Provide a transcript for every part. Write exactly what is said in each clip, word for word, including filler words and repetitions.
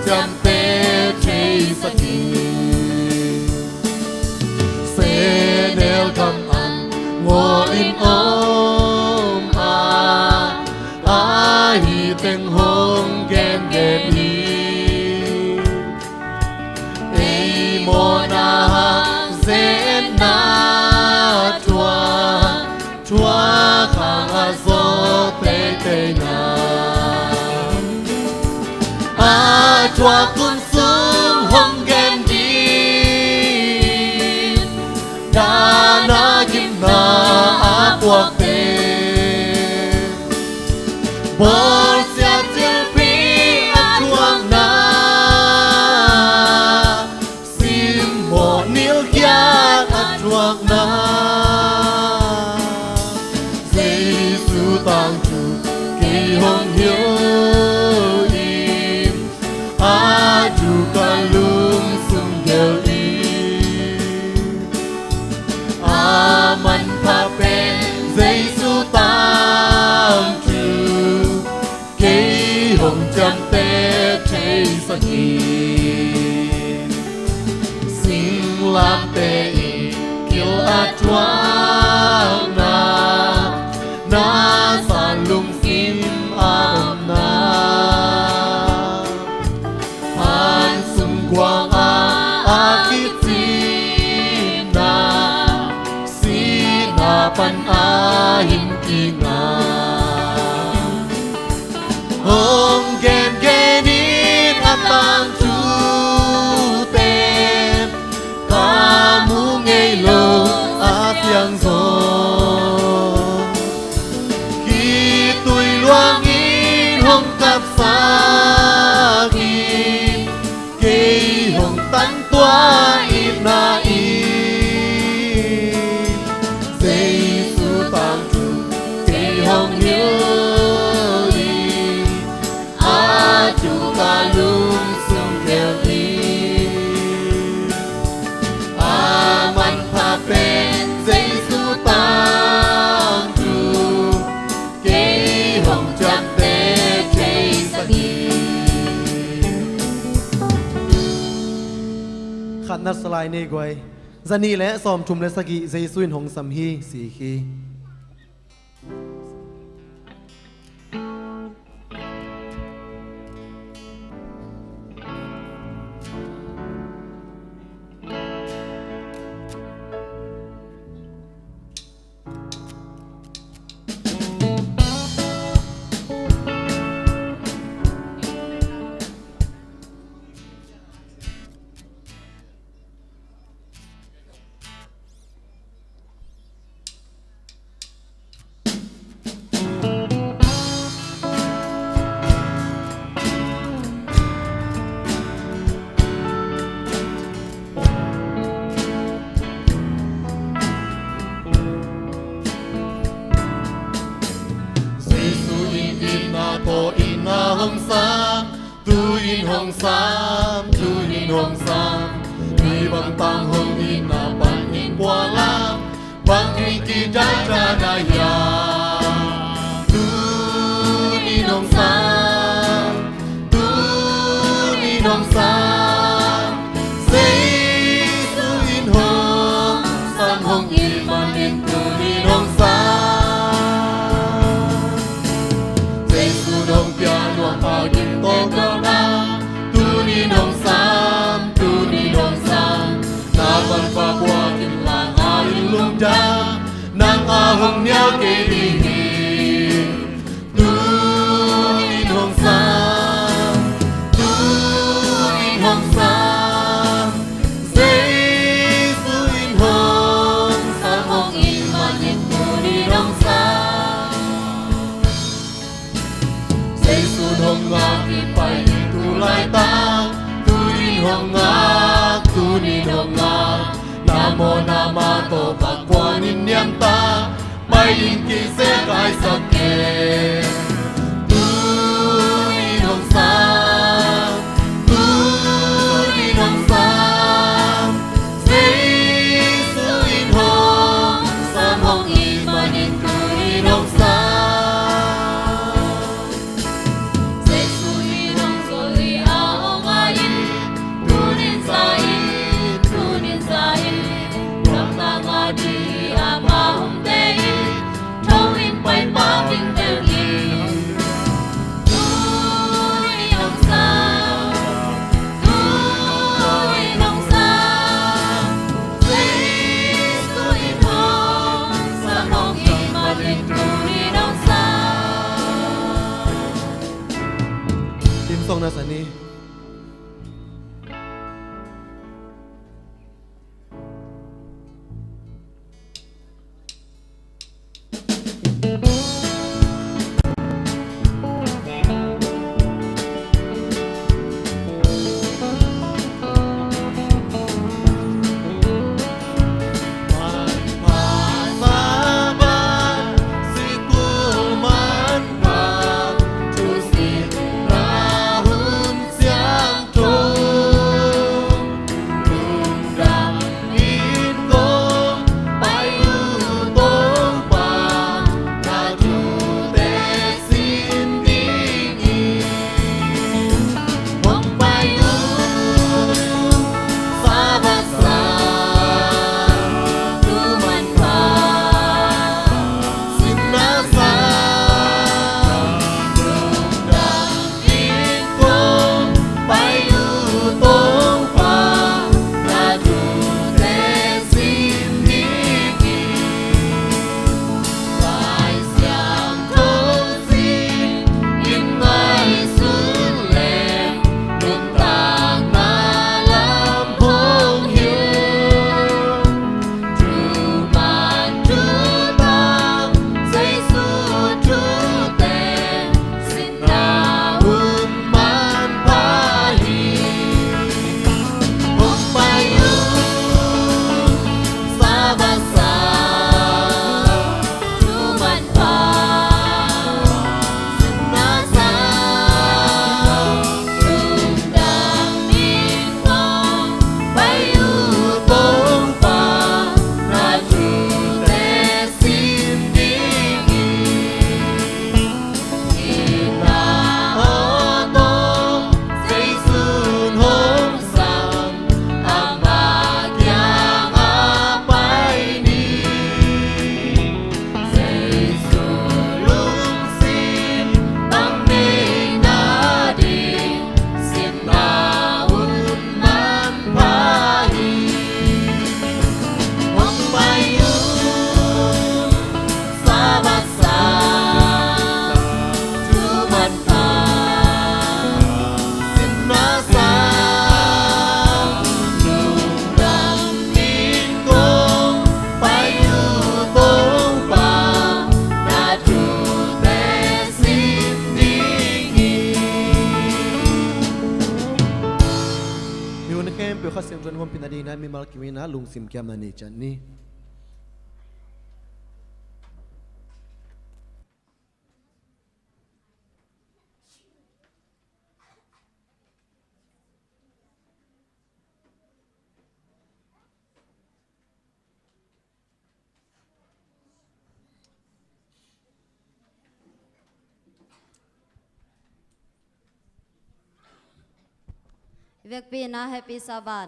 ciamteh theisak hi. Sehnel kam an ngawl in om a, ahi teng hong gengen hi. Ei mawhna hang zetna thuak, thuak hang a zawh teitei na. A thuak hun sung hong gen ding, dahna gimna a puakte, bawlsiat thilpi a thuakna, simmawh nilkhiat a thuakna. Jesu tangthu kei hong hilh in, a thu ka lungsung gelh in. A manpha pen Jesu tangthu kei hong ciamteh theisak hi. Singlamteh in kil a thuakna, na san lungsim a omna, han sung kuang a a kicina, sihna pan a hin kinga. Hong gengen in a tangthute, ka mu ngei lo a siangtho, khitui luangin hong kapsak in, kei hong tantuah itna in. Jesu tangthu kei hong hilh in, a thu ka lungsung gelh in. A manpha pen Jesu tangthu kei hong ciamteh theisak hi. Khatna Salai Nei Guai, zanih le sawmthum le sagih, Jesu in hong sam hi, si hi. Jesu in itna tawh itna hong sang, tu-in hong sam, tu-in hong sam. Hih bang tang hong itna panin pualam, bang in kidalta na hiam? Tu-in hong sam, tu-in hong sam. Jesu in hong sam, hong it manin tu-in hong sam. Jesu in hong pia nuam a gim tawh gawhna, tu-in hong sam, tu-in hong sam. Na manpha buak in lang a in lungdam, nang a hong nial kei ding hi. Tu-in hong sam, tu-in hong sam. Jesu in hong sam, hong it manin tu-in hong sam. Jesu in hong ngak in pai ding tu laitak, tu-in hong ngak, tu-in hong ngak. Na mawhna mah tawh pakkuan in niamtak, pai in kize kaisak kei. Tu-in hong sam, tu-in hong sam. Jesu in hong sam, hong it manin tu-in hong sam. Jesu in hong zol a, hong a Khempeuh Kha Siangtho in hong ompih nadingin mimal kim in lungsim kiam a nei ciat ni. I vekpi in Happy Sabbath.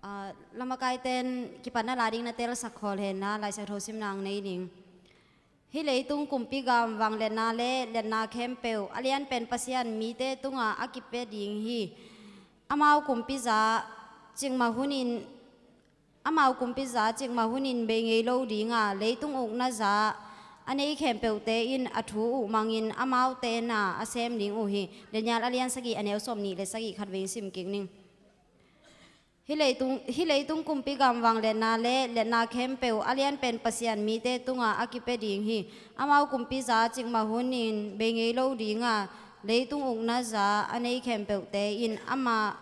Ah, lamakaite'n kipatna la ding na telsak khol hen la, Lai Siangtho simna hong nei ning. Hih leitung kumpi gam vangliatna le liatna khempeuh a lianpen Pasian mite tungah a kipia ding hi. Amau kumpi za cikmah hunin, amau kumpi za cikmah hunin bei ngei lo ding a, leitung ukna za a nei khempeuhte in a thu uh mangin amaute na a sem ding uh hi. Daniel a lian sagih, a neu sawmnih le sagih khatvei in sim kik ning. Hih leitung, hih leitung kumpi gam vangliatna le liatna khempeuh a lianpen Pasian mite tungah a kipia ding hi. Amau kumpi za cikmah hunin bei ngei lo ding a, leitung ukna za a nei khempeuhte in ama,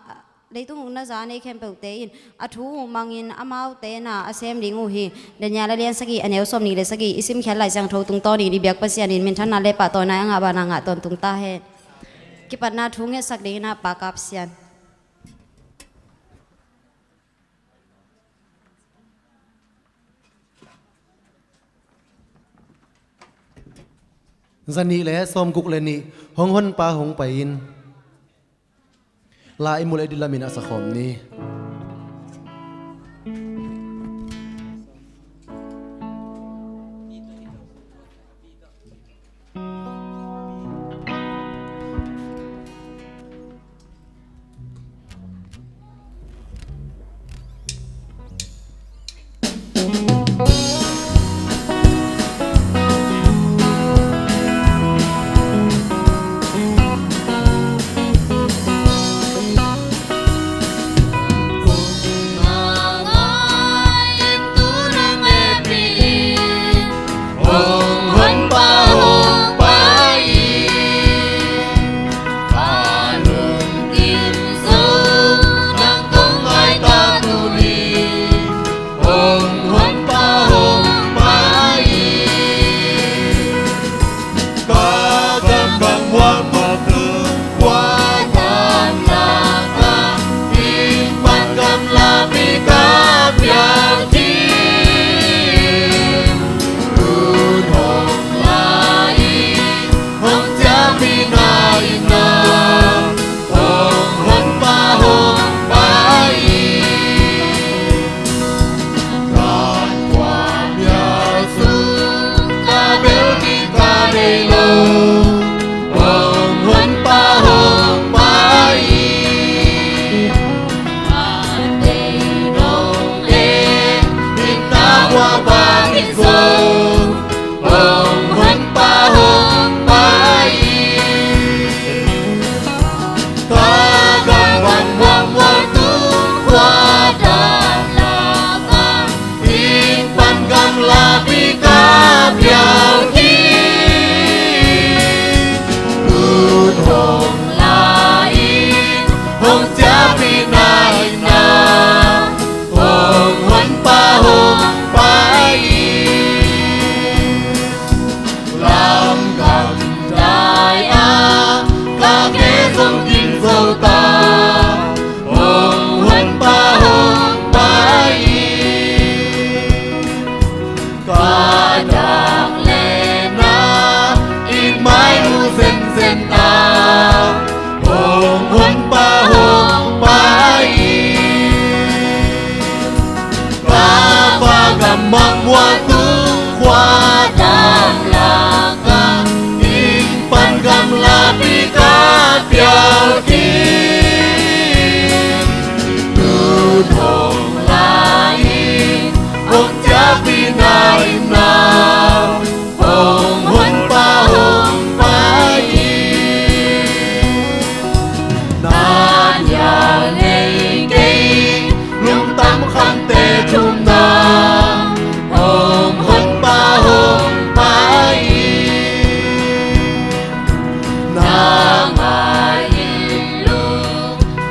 leitung ukna za a nei khempeuhte in a thu uh mangin amaute na a sem ding uh hi. Daniel a lian sagih, a neu sawmnih le sagih. I simkhiat Lai Siangtho tungtawnin i biak Pasian in minthanna le pahtawina a ngah bangin a ngah tawntung ta hen. Kipatna thu ngetsak dingin a Pa Kap Sian. Zanih le sawmguk le nih, hong Honpa hong pai in. La i mu le i dilamin a sakhawm ni.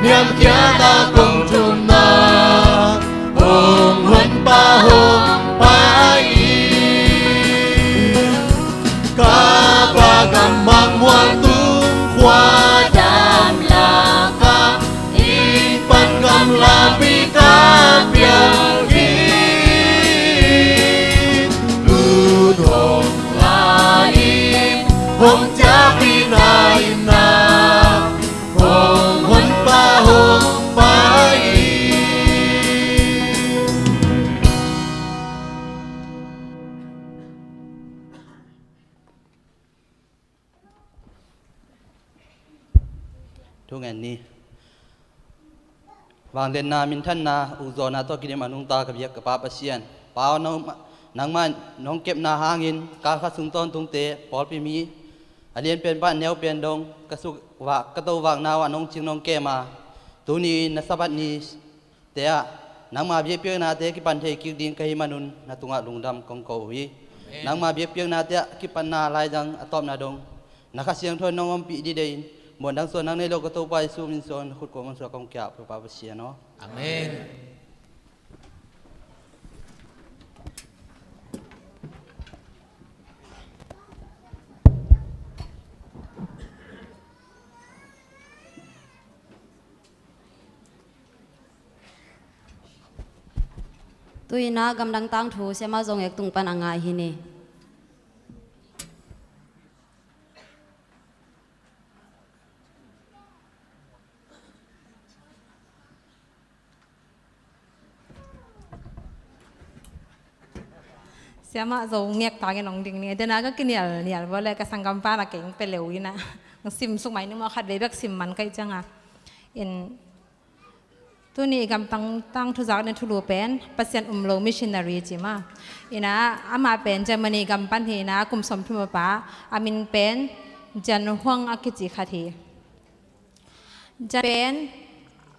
Niamkhiat a kong thumna, hong honpa hong pai in. Ka va gam mangmual tung khua dam laka, i pan gamla pi ka pial hi. Lut hong la in, hong ciak hi na in na, hong honpa hong pai in. Thungen ni. Vangliatna, minthanna, ukzawhna tawh kidim a nungta ka biak ka Pa Pasian. Pa aw, nangmah, nangmah nong kepna hangin kal khat sung tawntungte, pawlpi mi a lian pen pan neu pen dong ka suk vak, ka to vakna uh ah nong cing nong kem a, tuni na Sabbath ni te ah nangma biakpiaknate kipan thei kik ding ka hih manun na tungah lungdam kong ko uh hi. Amen. Nangma biakpiaknate ah kipatna laizang a tawpna dong na Kha Siangtho in nong ompih dide in, muan dang suan nang nei lo ka Topa Jesu min suang na khut kuamah suak kong kiap ka Pa Pasian aw. Amen. Tu-in ah gamdang tangthu Siamah Zo Ngek tung pan a ngai hi ni. Siamah Zo Ngek tangin hong ding ni. Dena ka kinial nial vua le ka sanggampa na keng pe leu ina. Sim suk mai ni maw, khat vei bek sim man ka hih cianga. In tuni i gamdang tangthu zak ni thulu pen Pasian um lo missionary ci ma. Ina amah pen Germany gam pan hi ina, kum sawmthum a pha, a min pen Jan Huang a kici khat hi. Jan pen,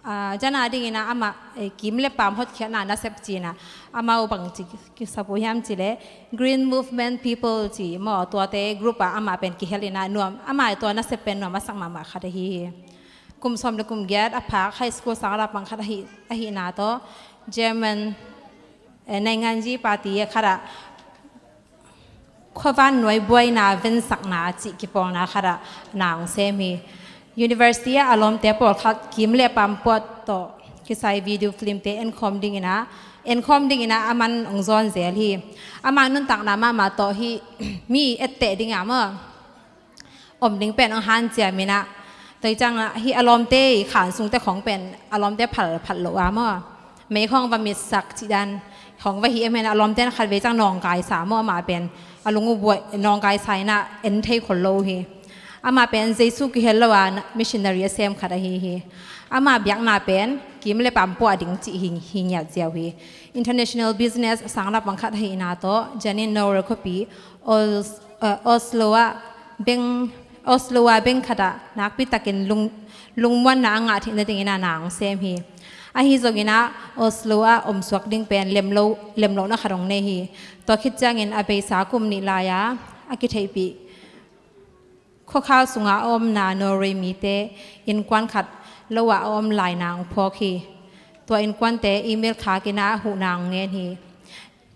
ah, Jan a dingin ah amah, eh, kim le paam hotkhiatna nasep ci-in ah amau bangci kisap uh hiam cih leh Green Movement People ci maw, tuate group ah amah pen kihel in ah nuam, amah tua nasep pen nuam a sak mahmah khat ahi hi. Kum sawm le kum giat a phak high school sang a la pang khat ahi, ahihna tawh German, eh, nainganji party a khat ah khuavan nuai buaina vensakna cih kipawlna khat ah na hong sem hi. University ah a lawmte pawlkhat kim le paam puah tawh kisai video filmte enkhawm dingin ah, enkhawm dingin ah a man hong zawn zel hi. Ama nuntakna mahmah tawh hih mi etteh ding a maw, om ding pen hong hanciam in ah, tua hi ciangah hih a lawmte i khan sungte khawng pen a lawmte phal, phal loh a maw, mei khawng va mitsak cih dan khawng va hi. Amen. A lawmte in khat vei ciang nawngkaisa maw, amah pen a lung uh buai, nawngkaisa in ah en thei khol lo uh hi. Amah pen Jesu kihel lo a missionary a sem khat ahi hi. Amah biakna pen kim le paam puah ding cih hi, hi ngiat ziau hi. International business a sang la pang khat ahihna tawh Jan in Norway khuapi Os-, eh, Oslo ah beng, Oslo ah beng khat ah nakpi takin lung, lungmuanna a ngah theih nadingin ah na hong sem hi. Ahi zongin ah Oslo ah omsuak ding pen lem lo, lem lohna khat hong nei hi. Tua khit ciangin a beisa kum nih lai-a a kitheihpih khuakhal sunga a omna Norway mite innkuan khat lo ah a om lai na hong phawk hi. Tua innkuante email khak in ah huhna hong ngen hi.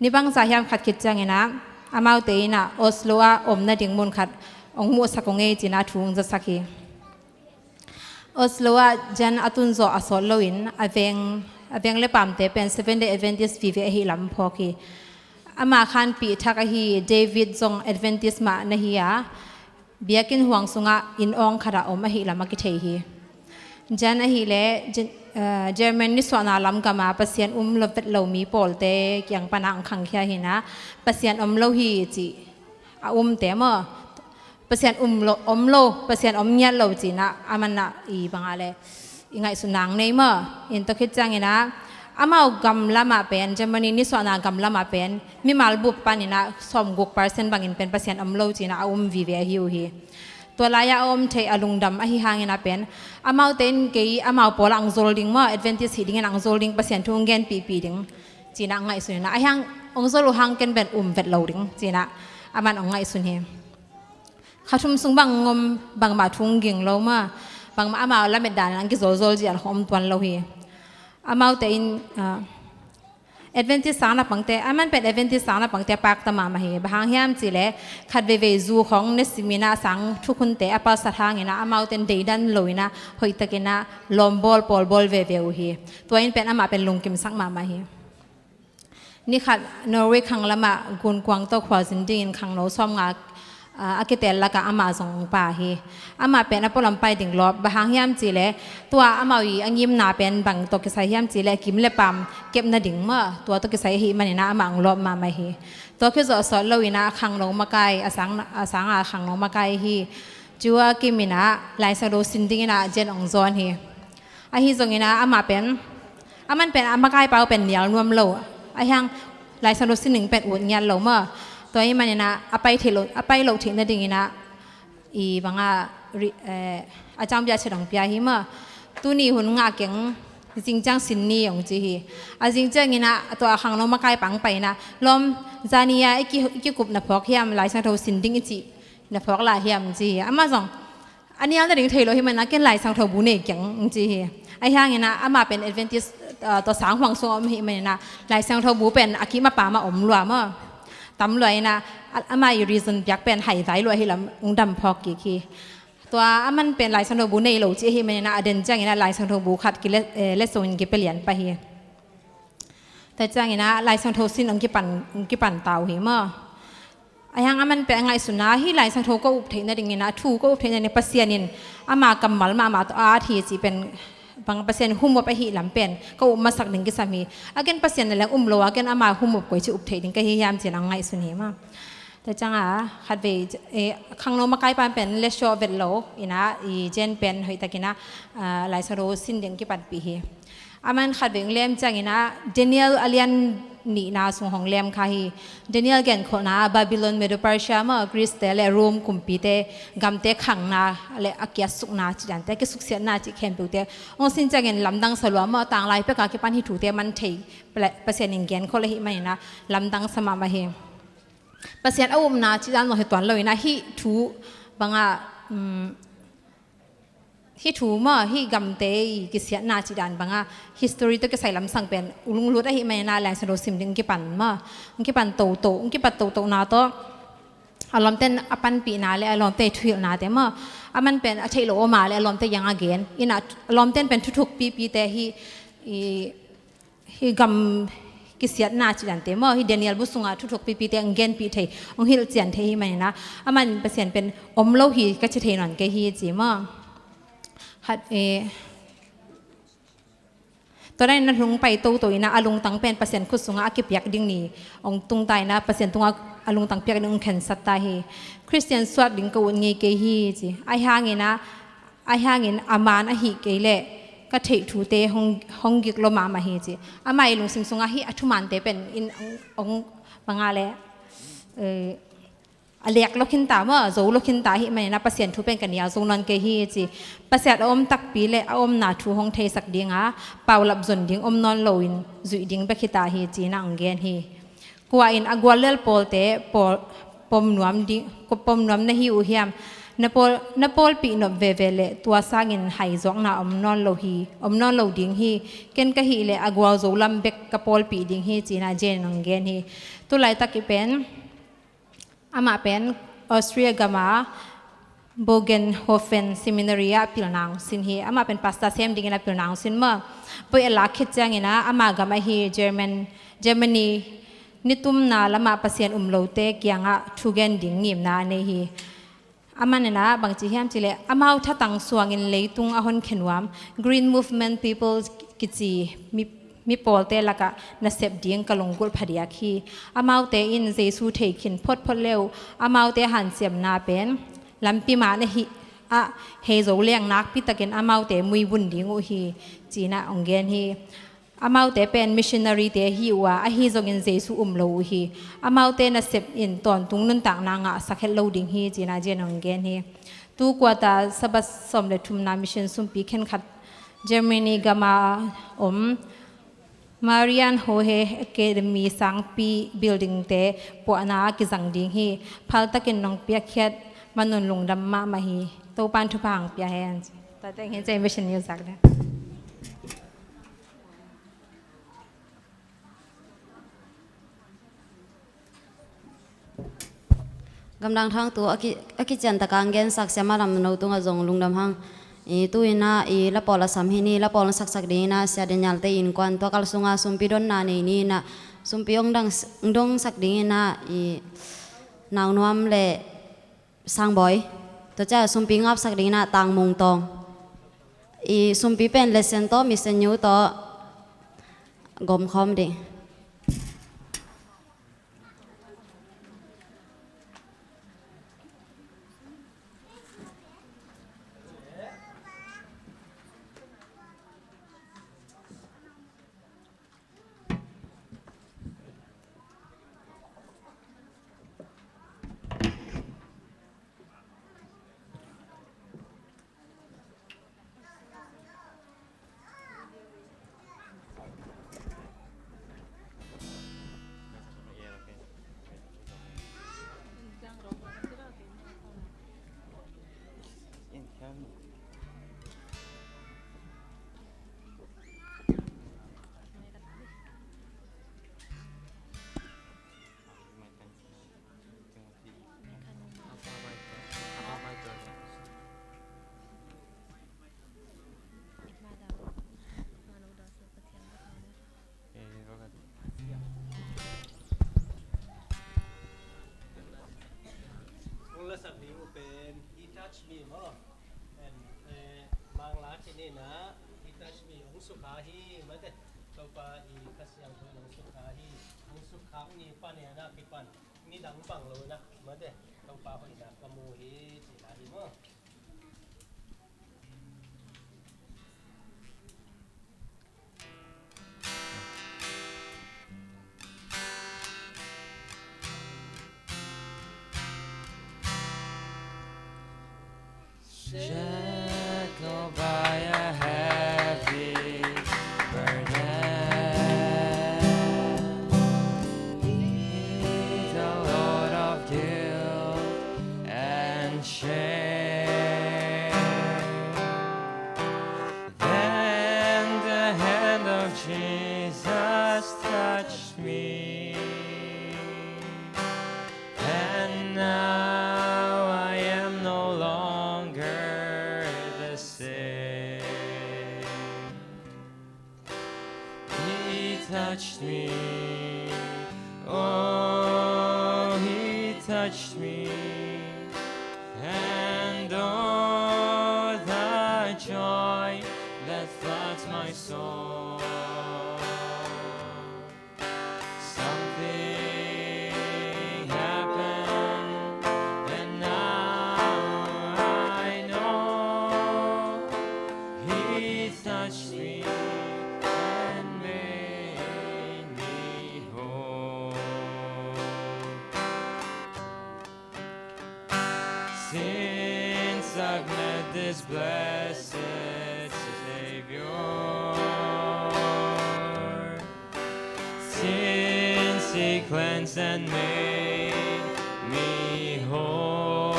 Ni bangzah hiam khat khit ciangin ah amaute in ah Oslo ah om nading mun khat hong muhsak uh ngei ci-in ah thu hong zasak hi. Oslo ah Jan a tunzawh a sawt loin a veng, a veng le paamte pen Seventh Day Adventist vive ahih lam phawk hi. Ama khanpih thak ahi David zong Adventist mah na hi a, biakinn huang sungah inn awng khatah om ahih lam a kithei hi. Jan ahih leh Gen-, eh, German nisuahna lam gamah Pasian um lo vet lo mi pawlte kiang panah hong khangkhia hi-in ah, Pasian om lo hi cih a umte maw, Pasian um lo, om lo, Pasian om ngiat lo ci-in ah a manah i bangah le i ngaihsutna hong nei maw. In tua khit ciangin ah amau gam lamah pen, Germany nisuahna gam lamah pen mimal bup panin ah sawmguk percent bangin pen Pasian om lo ci-in ah a um vive ahi uh hi. Tua lai-ah a om theih a lungdam ahi hangin ah pen amaute in kei amau pawlah hong zol ding maw, Adventist hih dingin hong zol ding, Pasian thu hong genpihpih ding ci-in ah hong ngaihsun in ah, ahi hang hong zol uh hang ken pen um vet lo ding ci-in ah a man hong ngaihsun hi. Kha thum sung bang hong om, bangmah thu hong ging lo maw. bangmah amau lamet dan in ang kizolzol zian khong om tuan lo hi. Amaute in, ah, Adventist sang naupangte, a man pen Adventist sang naupangte a pakta mahmah hi. Bang hang hiam cihleh khat veivei zu khong ne simin ah sang thukhunte a palsat hangin ah amaute in deidan lo in ah hoihtakin ah lawmbawl pawlbawl veve uh hi. Tua in pen amah pen lungkimsak mahmah hi. Ni khat Norway khang lamah gunkuang tawh khualzin dingin khangno sawmnga, ah, a kiteel lakah amah zong pha hi. Amah pen a pualam pai ding lawp, bang hang hiam cihleh tua amau i a ngimna pen bang tawh kisai hiam cihleh kim le paam kepna ding mah, tua tawh kisai ahih manin ah amah ang lawp mahmah hi. Tua khit zawh sawt lo in ah khangno makai, a sang, a sanga khangno makai hi. Joachim in ah Lai Siangtho sin dingin ah Jane ang zawn hi. Ahi zongin ah amah pen, a man pen a makaipa uh pen nial nuam lo. Ahi hang Lai Siangtho sin ding pen ut ngiat lo mah. Tua ahih manin ah a pai theih loh, a pai loh theih nadingin ah i bang a ri-, eh, a ciangbia ciat ang pia hi mah. Tuni hun ngah keng, zing ciang sin ni ang ci hi. A zing ciangin ah tua khangno makaipa ang pai in ah lawm, zani a i ki, i kikupna phawk hiam, Lai Siangtho sin ding i cih na phawk lai hiam ci hi. Amah zong a nial nading thei lo ahih manin ah ken Lai Siangtho bu nei keng ang ci hi. Ahi hangin ah amah pen Adventist, ah, tua sang huang sung a om ahih manin ah Lai Siangtho bu pen a kim a paam ah om lua mah. Tam lua in ah, a, amah i reason piak pen haivai lua hi lam ung dam phawk kik hi. Tua a man pen Lai Siangtho bu nei lo ci ahih manin ah a den ciangin ah Lai Siangtho bu khat kile, eh, letsong in kipia lian pah hi. Tua ciangin ah Lai Siangtho sin ang kipan, ang kipan ta uh hi mah. Ahi hang a man pen a ngaihsun ah hih Lai Siangtho ka up theih nadingin ah, thu ka up theih nadingin Pasian in ama kammal mahmah tawh a at hi cih pen bang Pasian humop ahih lam pen ka up masak ding kisam hi. A ken Pasian na leng um lo a, ken ama humop koi ci up theih ding ka hi hiam ci-in ang ngaihsun hi mah. Tua ciangah khatvei, eh, khangno makaipa pen letsong vet lo in ah i Jane pen hoihtakin ah, ah, Lai Siangtho sin ding kipanpih hi. A man khatvei ung lem ciangin ah Daniel a lian nihna sung hong lem kha hi. Daniel genkholhna ah Babylon, Medo-Persia mah, Greece te le Rome kumpite gamte khangna le a kiatsukna cih dante, a kisuksiatna cih khempeuhte hong sin ciangin lamdang sa lua mah, tanglai pek a kipan hih thute man thei Pasian in genkholh ahih manin ah lamdang sa mahmah hi. Pasian a upna cih dan zong hi tuan lo in ah hih thu bang a, um, hih thu mah, hih gamte i kisiatna cih dan bang a history tawh kisai lamsang pen ulunglut ahih manin ah Lai Siangtho sim ding kipan mah, kipan toto, kipan toto na tawh a lawmten a panpihna le a lawmte thuhilhnate mah, a man pen a theih loh om a le a lawmte kiangah gen in ah, a lawmten pen thuthuk pipite hi, i hih gam kisiatna cih dante mah, hih Daniel bu sungah thuthuk pipite ang genpih thei, ang hilhcian thei ahih manin ah, a man Pasian pen om lo hi ka ci thei nawn kei hi ci mah. Hat, eh, tua dan in ah hong pai toto in ah a lungtang pen Pasian khut sungah a kipiak ding ni ang tungta in ah Pasian tungah a lungtang piak ding ang khensat ta hi. Khristian suak ding ka ut ngei kei hi ci. Ahi hangin ah, ahi hangin a man ahih kei leh ka theih thute hong, hong gik lua mahmah hi ci. Amah i lungsim sungah hih a thumante pen in ang, ang bang a le, eh, a lek lua khin ta mah, zo lua khin ta ahih manin ah Pasian thu pen ka nial zo nawn kei hi ci. Pasian a om takpi le a omna thu hong theisak ding a paulap zon ding om nawn lo in zuih ding bek hi ta hi ci-in ah ang gen hi. Kua in a guallel pawlte pawl, pom nuam ding, pom nuam na hi uh hiam? Na pawl, na pawlpih nop veve le tua sangin haizuakna om nawn lo hi, om nawn lo ding hi. Ken ka hih leh a gualzo lam bek ka pawlpih ding hi ci-in ah Jane in ang gen hi. Tulaitak i pen, amah pen Austria gama Bogenhofen Seminary ah pilna hong sin hi. Amah pen pastor sem dingin a pilna hong sin mah. Bawi a lak khit ciangin ah ama gam ahi German, Germany nitumna lamah Pasian um lote kiangah thugen ding ngimna a nei hi. Aman in ah bangci hiam cihleh amau thatang suangin leitung a honkhe nuam Green Movement people kici mi, mi pawlte lakah nasep ding ka lunggulh phadiak hi. Amaute in Jesu thei khin photphot le uh, amaute hanciamna pen lampi man ahi ah, hei zo leng nakpi takin amaute muivun ding uh hi, ci-in ah hong gen hi. Amaute pen missionary te hi uh a, ahi zongin Jesu um lo uh hi. Amaute nasep in tawntung nuntakna ngahsak het lo ding hi, ci-in ah Jane in hong gen hi. Tu quarter Sabbath sawm le thumna mission sumpi khenkhat Germany gama om Marian Hohe Academy sangpi building te puahna a kizang ding hi. Phaltakin nong piakkhiat man un lungdam mahmah hi. Topa'n thupha hong pia hen. Tua teng hi, cei mission ni zak le. Gamdang Thangtu a ki, a kician taka ang gensak Sia Malam no tungah zong lungdam hang. I tu-in ah i lapawl a sam hi ni, lapawl na saksak dingin ah Sia Daniel te innkuan tua kal sungah sumpi donna nei ni in ah, sumpi hong dang, hong dongsak dingin ah i Naunuam le Sangbawi, tua ciah sumpi ngapsak dingin ah Tangmung Tawng. I sumpi pen lesen tawh, misen nyu tawh gomkhawm ding. Hong lasak ding uh pen He Touch Me maw. En, eh, Mangla kinin ah He Touch Me hong sukha hi mate. Topa i Kha Siangtho in hong sukha hi. Hong sukha ni pan en ah kipan nidang bang lo in ah mate, Topa hoihna ka mu hi ci lai hi maw. Shackled by a heavy burden, beneath a load of guilt and shame. Then the hand of Jesus touched me, and now I am no longer the same. He touched me, oh, he touched me, and oh, the joy that floods my soul. Something happened, and now I know He touched me and made me whole. Since I've met this blessed Savior, since He cleansed and made me whole,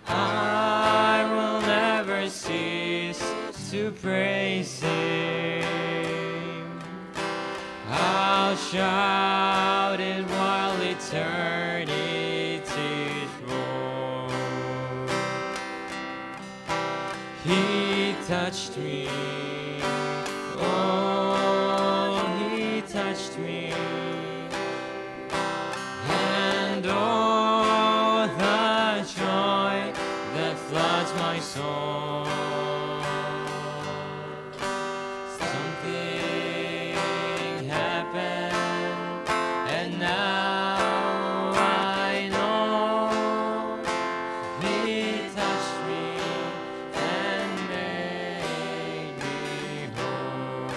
I will never cease to praise Him. I'll shout it while eternity rolls. He touched me, oh, He touched me, and oh, the joy that floods my soul. Something happened, and now I know He touched me and made me whole.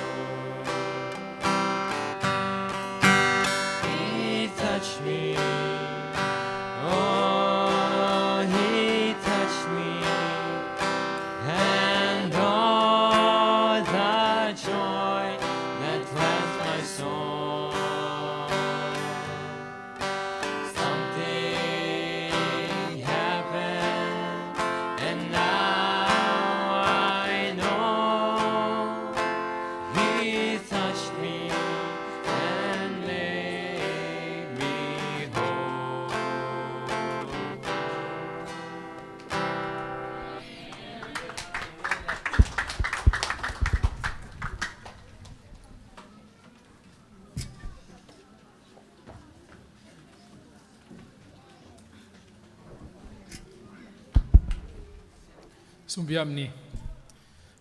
Sumpi ap ni.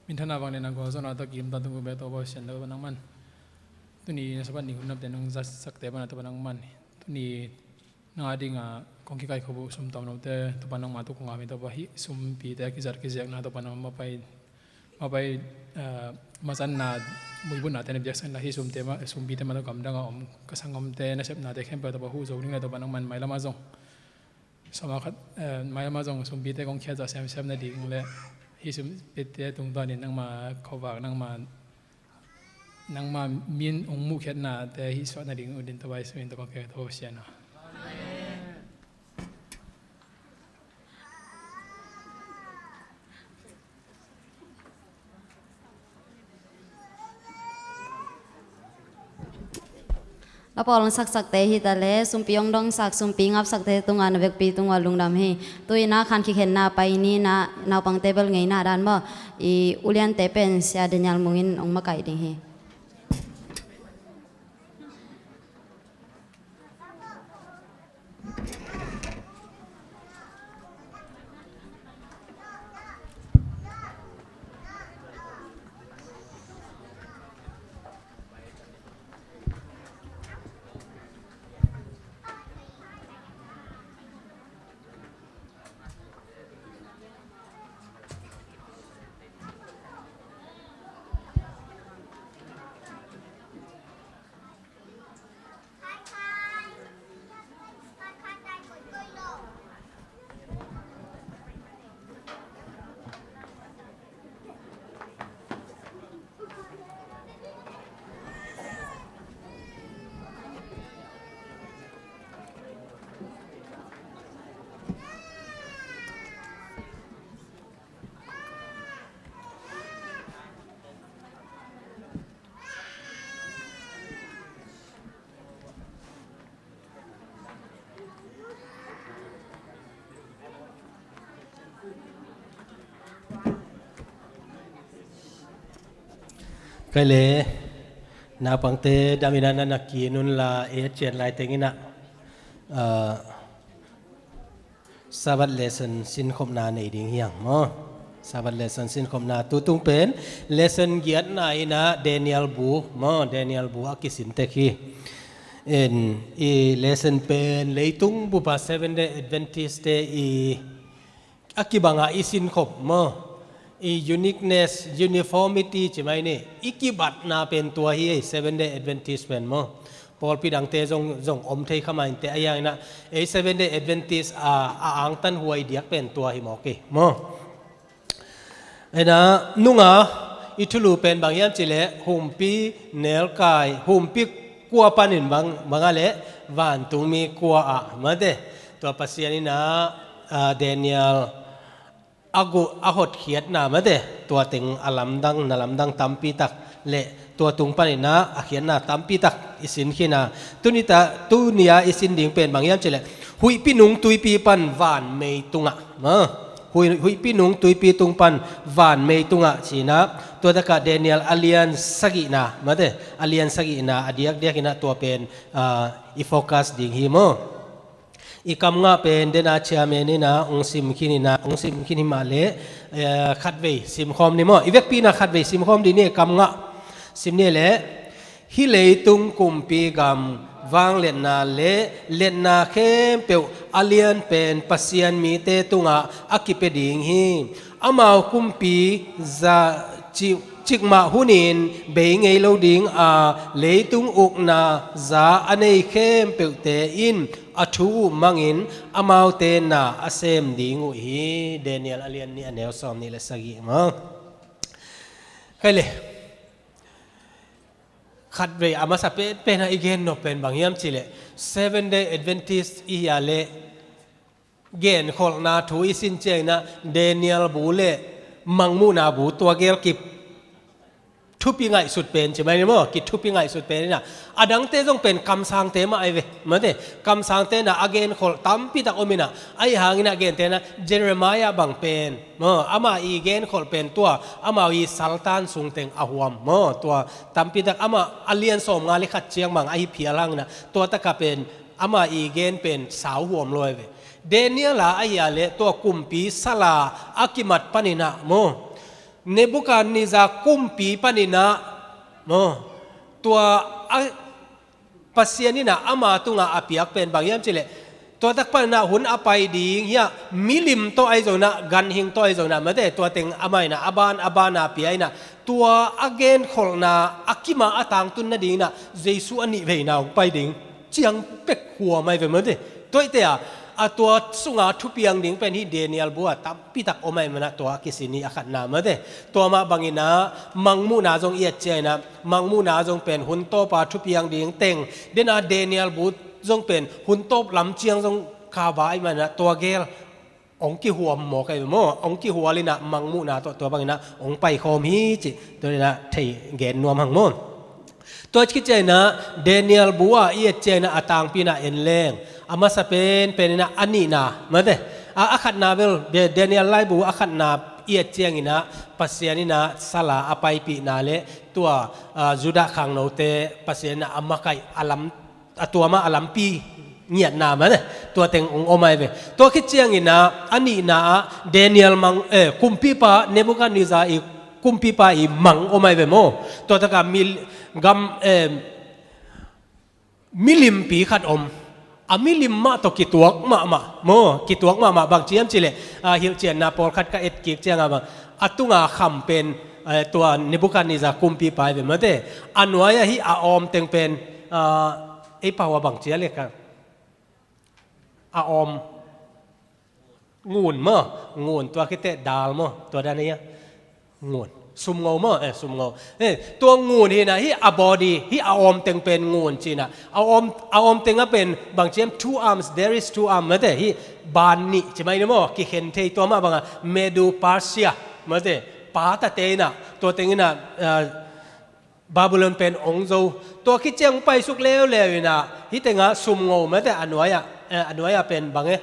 Minthanna bang le na gualzawhna tawh kiim ta tung uh bek Topa Pasian, Topa nangman tuni na Sabbath ni hun napte nong zatsakte pana Topa nangman, tuni nang a dinga kong kikaih khop uh sum tawmnote Topa nangma tung kong ap hi. Topa hih sumpite a kizat kiziakna Topa nangma mapai, mapai, eh, mazatna, muibutnate na piaksak inla hih sumte ma, sumpite ma tawh gamdang a om ka sanggamte nasepnate khempeuh Topa huh zo ding le Topa nangman mailam ah zong sawma khat, eh, mailam ah zong sumpite kong khiat zah semsem nading le hih sumpite tungtawnin nangma khuavak, nangma, nangma min hong muhkhiatnate hih suah nading uh din Topa Jesu min tawh kong khe, Topa Pasian aw. Na pawl hong saksakte hi ta le, sumpi hong dongsak, sumpi ngapsakte tungah na vekpi tungah lungdam hi. Tu-in ah khan kikhenna pai ni, na naupangte bel ngeina dan maw, i uliante pen Sia Daniel Mung in hong makaih ding hi. Kei le naupangte dam in ah na na kin un la, e cian lai teng in ah, ah, Sabbath lesson sinkhopna nei ding hi hang maw. Sabbath lesson sinkhopna tu tung pen lesson giatna in ah Daniel bu maw, Daniel bu a kisin tek hi. En, i lesson pen leitung bup a Seventh Day Adventist te i a kibang a i sinkhop maw, i uniqueness, uniformity ci mai ni, i kibatna pen tua hi ei, Seventh Day Adventist pen maw. Pawlpi dangte zong, zong om thei kha mah inteh, ahi hangin ah ei Seventh Day Adventist a, a angtan huai diak pen tua hi mawk ei maw. Ena nunga i thulu pen bang hiam cih leh humpi nelkai, humpi kua panin bang, bang a leh vantungmi kua ah mate, tua Pasian in ah, ah, Daniel a gu, a hotkhiatna mate, tua teng a lamdang, na lamdang tampi tak le tua tung panin ah a khiatna tampi tak i sin khin a. Tuni ta, tuni a i sin ding pen bang hiam cih leh huihpi nung tuipi pan vanmei tungah, ah, hui, huihpi nung tuipi tung pan vanmei tungah ci-in ah, tua takah Daniel a lian sagihna mate, a lian sagihna a diakdiak in ah tua pen, ah, i focus ding hi maw. I kam ngah pen dena chairman in ah hong sim khin in ah, hong sim khin hi mah leh, eh, khatvei simkhawm ni maw. I vekpi in ah khatvei simkhawm dih ni, kam ngah sim ni leh. Hih leitung kumpi gam vangliatna le liatna khempeuh a lian pen Pasian mite tungah a kipia ding hi. Amau kumpi za ci, cikmah hunin bei ngei lo ding a, leitung ukna za a nei khempeuhte in a thu uh mangin amaute na a sem ding uh hi. Daniel a lian nih a neu sawm nih le sagih maw. Kei le khatvei a masa penpen a i gen nop pen bang hiam cih leh Seventh Day Adventist i hi a leh genkholhna thu i sin ciangin ah Daniel bu le mangmuhna bu tua gel ki thupi ngaihsut pen ci mai ni maw, ki thupi ngaihsut pen in ah, a dangte zong pen kamsangte mah ahi ve mate. Kamsangte in ah a genkholh tampi tak om in ah, ahi hangin ah gente in ah Jeremiah bang pen maw, amah i genkholh pen tua amau i saltan sung teng a huam maw, tua tampi tak amah a lian sawmnga le khat ciang bang ahi phial hangin ah, tua takah pen amah i gen pen sau huam lo ahi ve. Daniel a ahi a le tua kumpi sala a kimat paninah maw, Nebuchadnezzar kumpi paninah maw, tua a Pasian inah ama tungah a piak pen bang hiam cileh, tua tak paninah hun a pai ding hiah milim tawh ahi zonah, ganhing tawh ahi zonah mate, tua teng amah inah a ban a ban a pia inah, tua a genkholhna a kima a tangtun nadinginah Jesu a nih veina hong pai ding ciang pek huam ahi ve mate. Tuaite a a tua sunga thupiang ding pen hih Daniel bu a tampitak om ahi manah tua a kisin hi a khatna mate. Tua mah banginah mangmuhna zong i et cianginah mangmuhna zong pen hun tawpa thupiang ding teng, dena Daniel bu zong pen hun tawp lam ciang zong kava ahi manah tua gel hong kihuam mawk ahi ve maw, hong kihual inah mangmuhna tawh tua banginah hong paikhawm hi cih tua inah thei gen nuam hang maw. Tua khit cianginah Daniel bu a i et cianginah a tangpi inah en leng a masa penpen inah a nihna mate, a, a khatna bel Daniel laibu a khatna i et cianginah Pasian inah sala a paipihna le tua, a, Judah khangnote Pasian inah a makaih a lam, a tua mah a lampi ngiatna mate, tua teng hong om ahi ve. Tua khit cianginah a nihna ah Daniel mang, eh, kumpipa Nebuchadnezzar i kumpipa i mang om ahi ve maw. Tua taka mi gam, eh, milimpi khat om. A milim mah tawh kituak mahmah maw, kituak mahmah bang ci hiam cileh, a, hilhcianna pawlkhat ka et kik cianga bang a tunga kham pen, eh, tua Nebuchadnezzar kumpipa ahi ve mate. A nuai ahi a awm teng pen, a, ei pau a bang cia le ka a awm ngun maw, ngun tua khiteh dal maw, tua dan ahi a ngun. Sumngo maw, eh, sumngo. Eh, tua ngun hinah hih a body, hih a awm teng pen ngun cinah. A awm, a awm teng a pen bang ciam two arms, there is two arms mate, hih ban nih ci mai ni maw, kikhen thei tua mah banga Medo Persia mate, pa tate inah, tua teng inah, ah, Babylon pen ong zo. Tua khit ciang paisuk leuleu inah hih tengah sumngo mate, a nuai ah, eh, a nuai ah pen bang e?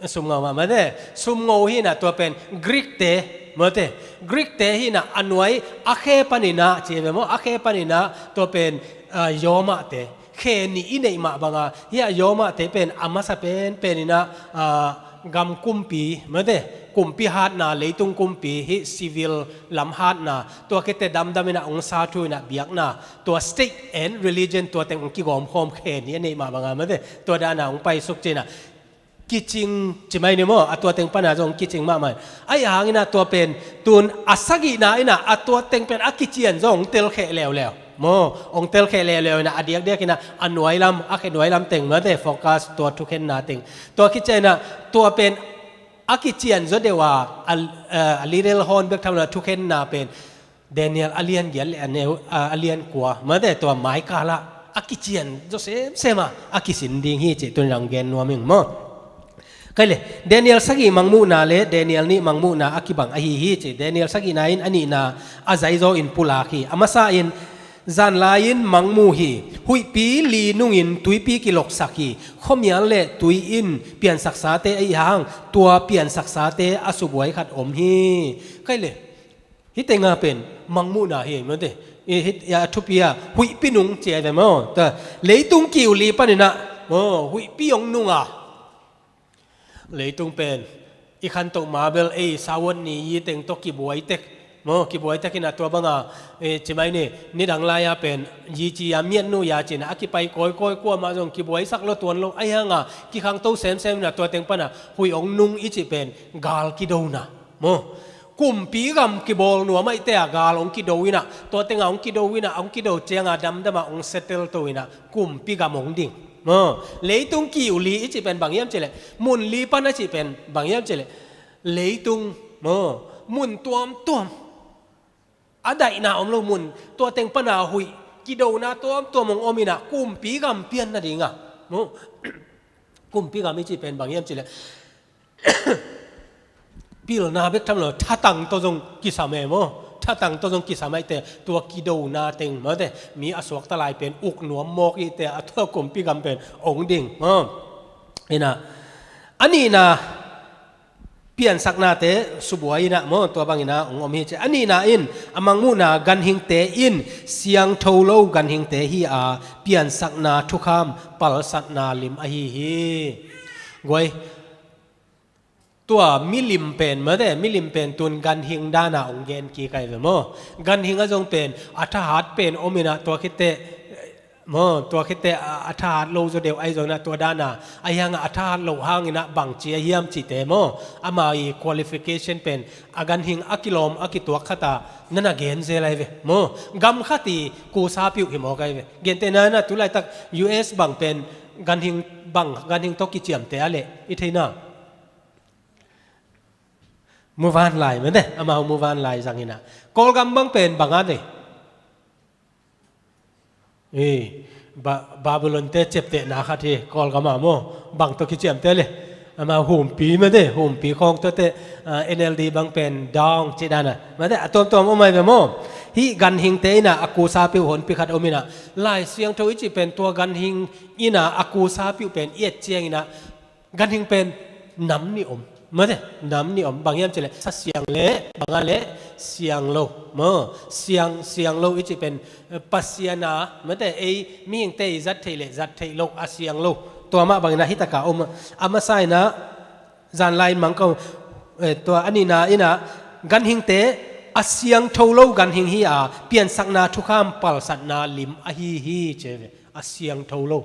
Sumngo mah mate. Sumngo hinah tua pen Greek te mate. Greek te hinah a nuai a khe paninah ci ve maw, a khe paninah tua pen, ah, yawmah te. Khe nih i neih mah banga hih a yawmah te pen a masa penpen inah, ah, gam kumpi mate, kumpi hatna, leitung kumpi hih civil lam hatna, tua khiteh damdam inah ong sa thu inah biakna, tua state and religion tua teng ong kigawmkhawm khe nih a neih mah banga mate, tua dana ong paisuk cinah kicing ci mai ni maw, a tua teng pana zong kicing mahmah. Ahi hanginah tua pen tun a sagihna inah a tua teng pen a kician zong ong telkheh leuleu maw, ong telkheh leuleu inah a diakdiak inah a nuailam, a khe nuailam teng mate, focus tua thukhenna teng. Tua khit cianginah tua pen a kician zaw deuh a, a, a little horn bek tham lo thukhenna pen Daniel a lian giat le a neu, a, a lian kua mate, tua maikal ah a kician zaw semsem a a kisin ding hi cih tun ong gen nuam ing maw. Kei le Daniel sagih mangmuhna le Daniel nih mangmuhna a kibang ahi hi cih. Daniel sagihna in a nihna a zaizaw in pulak hi. A masa in zanlai-in mangmu hi. Huihpi li nungin tuipi kiloksak hi. Khuamial le tui in piansaksate ahi hang tua piansaksate a subuai khat om hi. Kei le hih tenga pen mangmuhna hi mate. I, hih, a thupi a huihpi nung ci ahi ve maw. Tua leitung kiu li paninah maw, huihpi ong nung a. Leitung pen i khantoh ma bel ei sawat ni yi teng tawh kibuai tek maw, kibuai tek inah tua banga, eh, ci mai ni, nidang lai-a pen yi ci a miat nu ya cinah a kipai kawikawi, kuamah zong kibuaisak lo tuan lo ahi hanga kikhangto semsem inah tua teng pana huih ong nung i cih pen gal kidona maw. Kumpi gam kibawl nuam ahih teh a gal hong kido inah, tua tengah hong kido inah, hong kido ciangah damdamah hong settle to inah kumpi gam hong ding. Maw, leitung kiu li i cih pen bang hiam cih leh, mun li pan a cih pen bang hiam cih leh, leitung, maw, mun tuamtuam a daihna om lo mun, tua teng pana huih kidona tuamtuam hong om inah kumpi gam pian nadingah, maw, kumpi gam i cih pen bang hiam cih leh, pilna bek tham lo, thatang tawh zong kisam e maw. Thatang tawh zong kisam ahih teh tua kidona teng mate, mi a suakta lai pen uk nuam mawk i teh a tua kumpi gam pen hong ding maw. Inah a nihna piansaknate subuai inah maw, tua bang inah hong om hi ci. A nihna in a mangmuhna ganhingte in siangtho lo ganhingte hi a, piansakna thukham palsatna lim ahi hi. Guai, Tua milim pen mate, milim pen tun ganhing dana hong gen kik ai ve maw. Ganhing ah zong pen a thahat pen om inah tua khitteh maw, tua khitteh a, a thahat lo zaw deuh ai zong inah tua dana a hiangah a thahat loh hang inah bangci a hiam cihte maw, ama i qualification pen a ganhing a kilawm a kituak khata nana gen zel ai ve maw. Gam khat i kusa piuh hi mawk ai ve. Gentehna inah tulaitak U S bang pen ganhing bang, ganhing tawh kiciamte a leh i theina muvanlai mate, amau muvanlai zang inah Kawlgam bang pen bang a nei. Ei, Ba-, Babylon te ciaptehna khat hi Kawlgam ah maw. Bang tawh kiciamte le, amau humpi mate, humpi khawng tuate, ah, N L D bang pen dawng cih dana mate, a tuamtuam om ai ve maw. Hih ganhingte inah a kusa piuh honpi khat om inah Lai Siangtho i cih pen tua ganhing inah a kusa piuh pen i et ciang inah ganhing pen nam nih om mate, nam nih om. Bang hiam cih leh sa siang le bang a leh siang lo maw. Siang, siang lo i cih pen, eh, Pasian a mate, ei mihingte i zat theih le zat theih loh a siang lo. Tua mah bang inah hi taka om a, a masa inah zanlai in mang ko, eh, tua a nihna inah ganhingte a siangtho lo ganhing hi a, piansakna thukham palsatna lim ahi hi ci ve. A siangtho lo.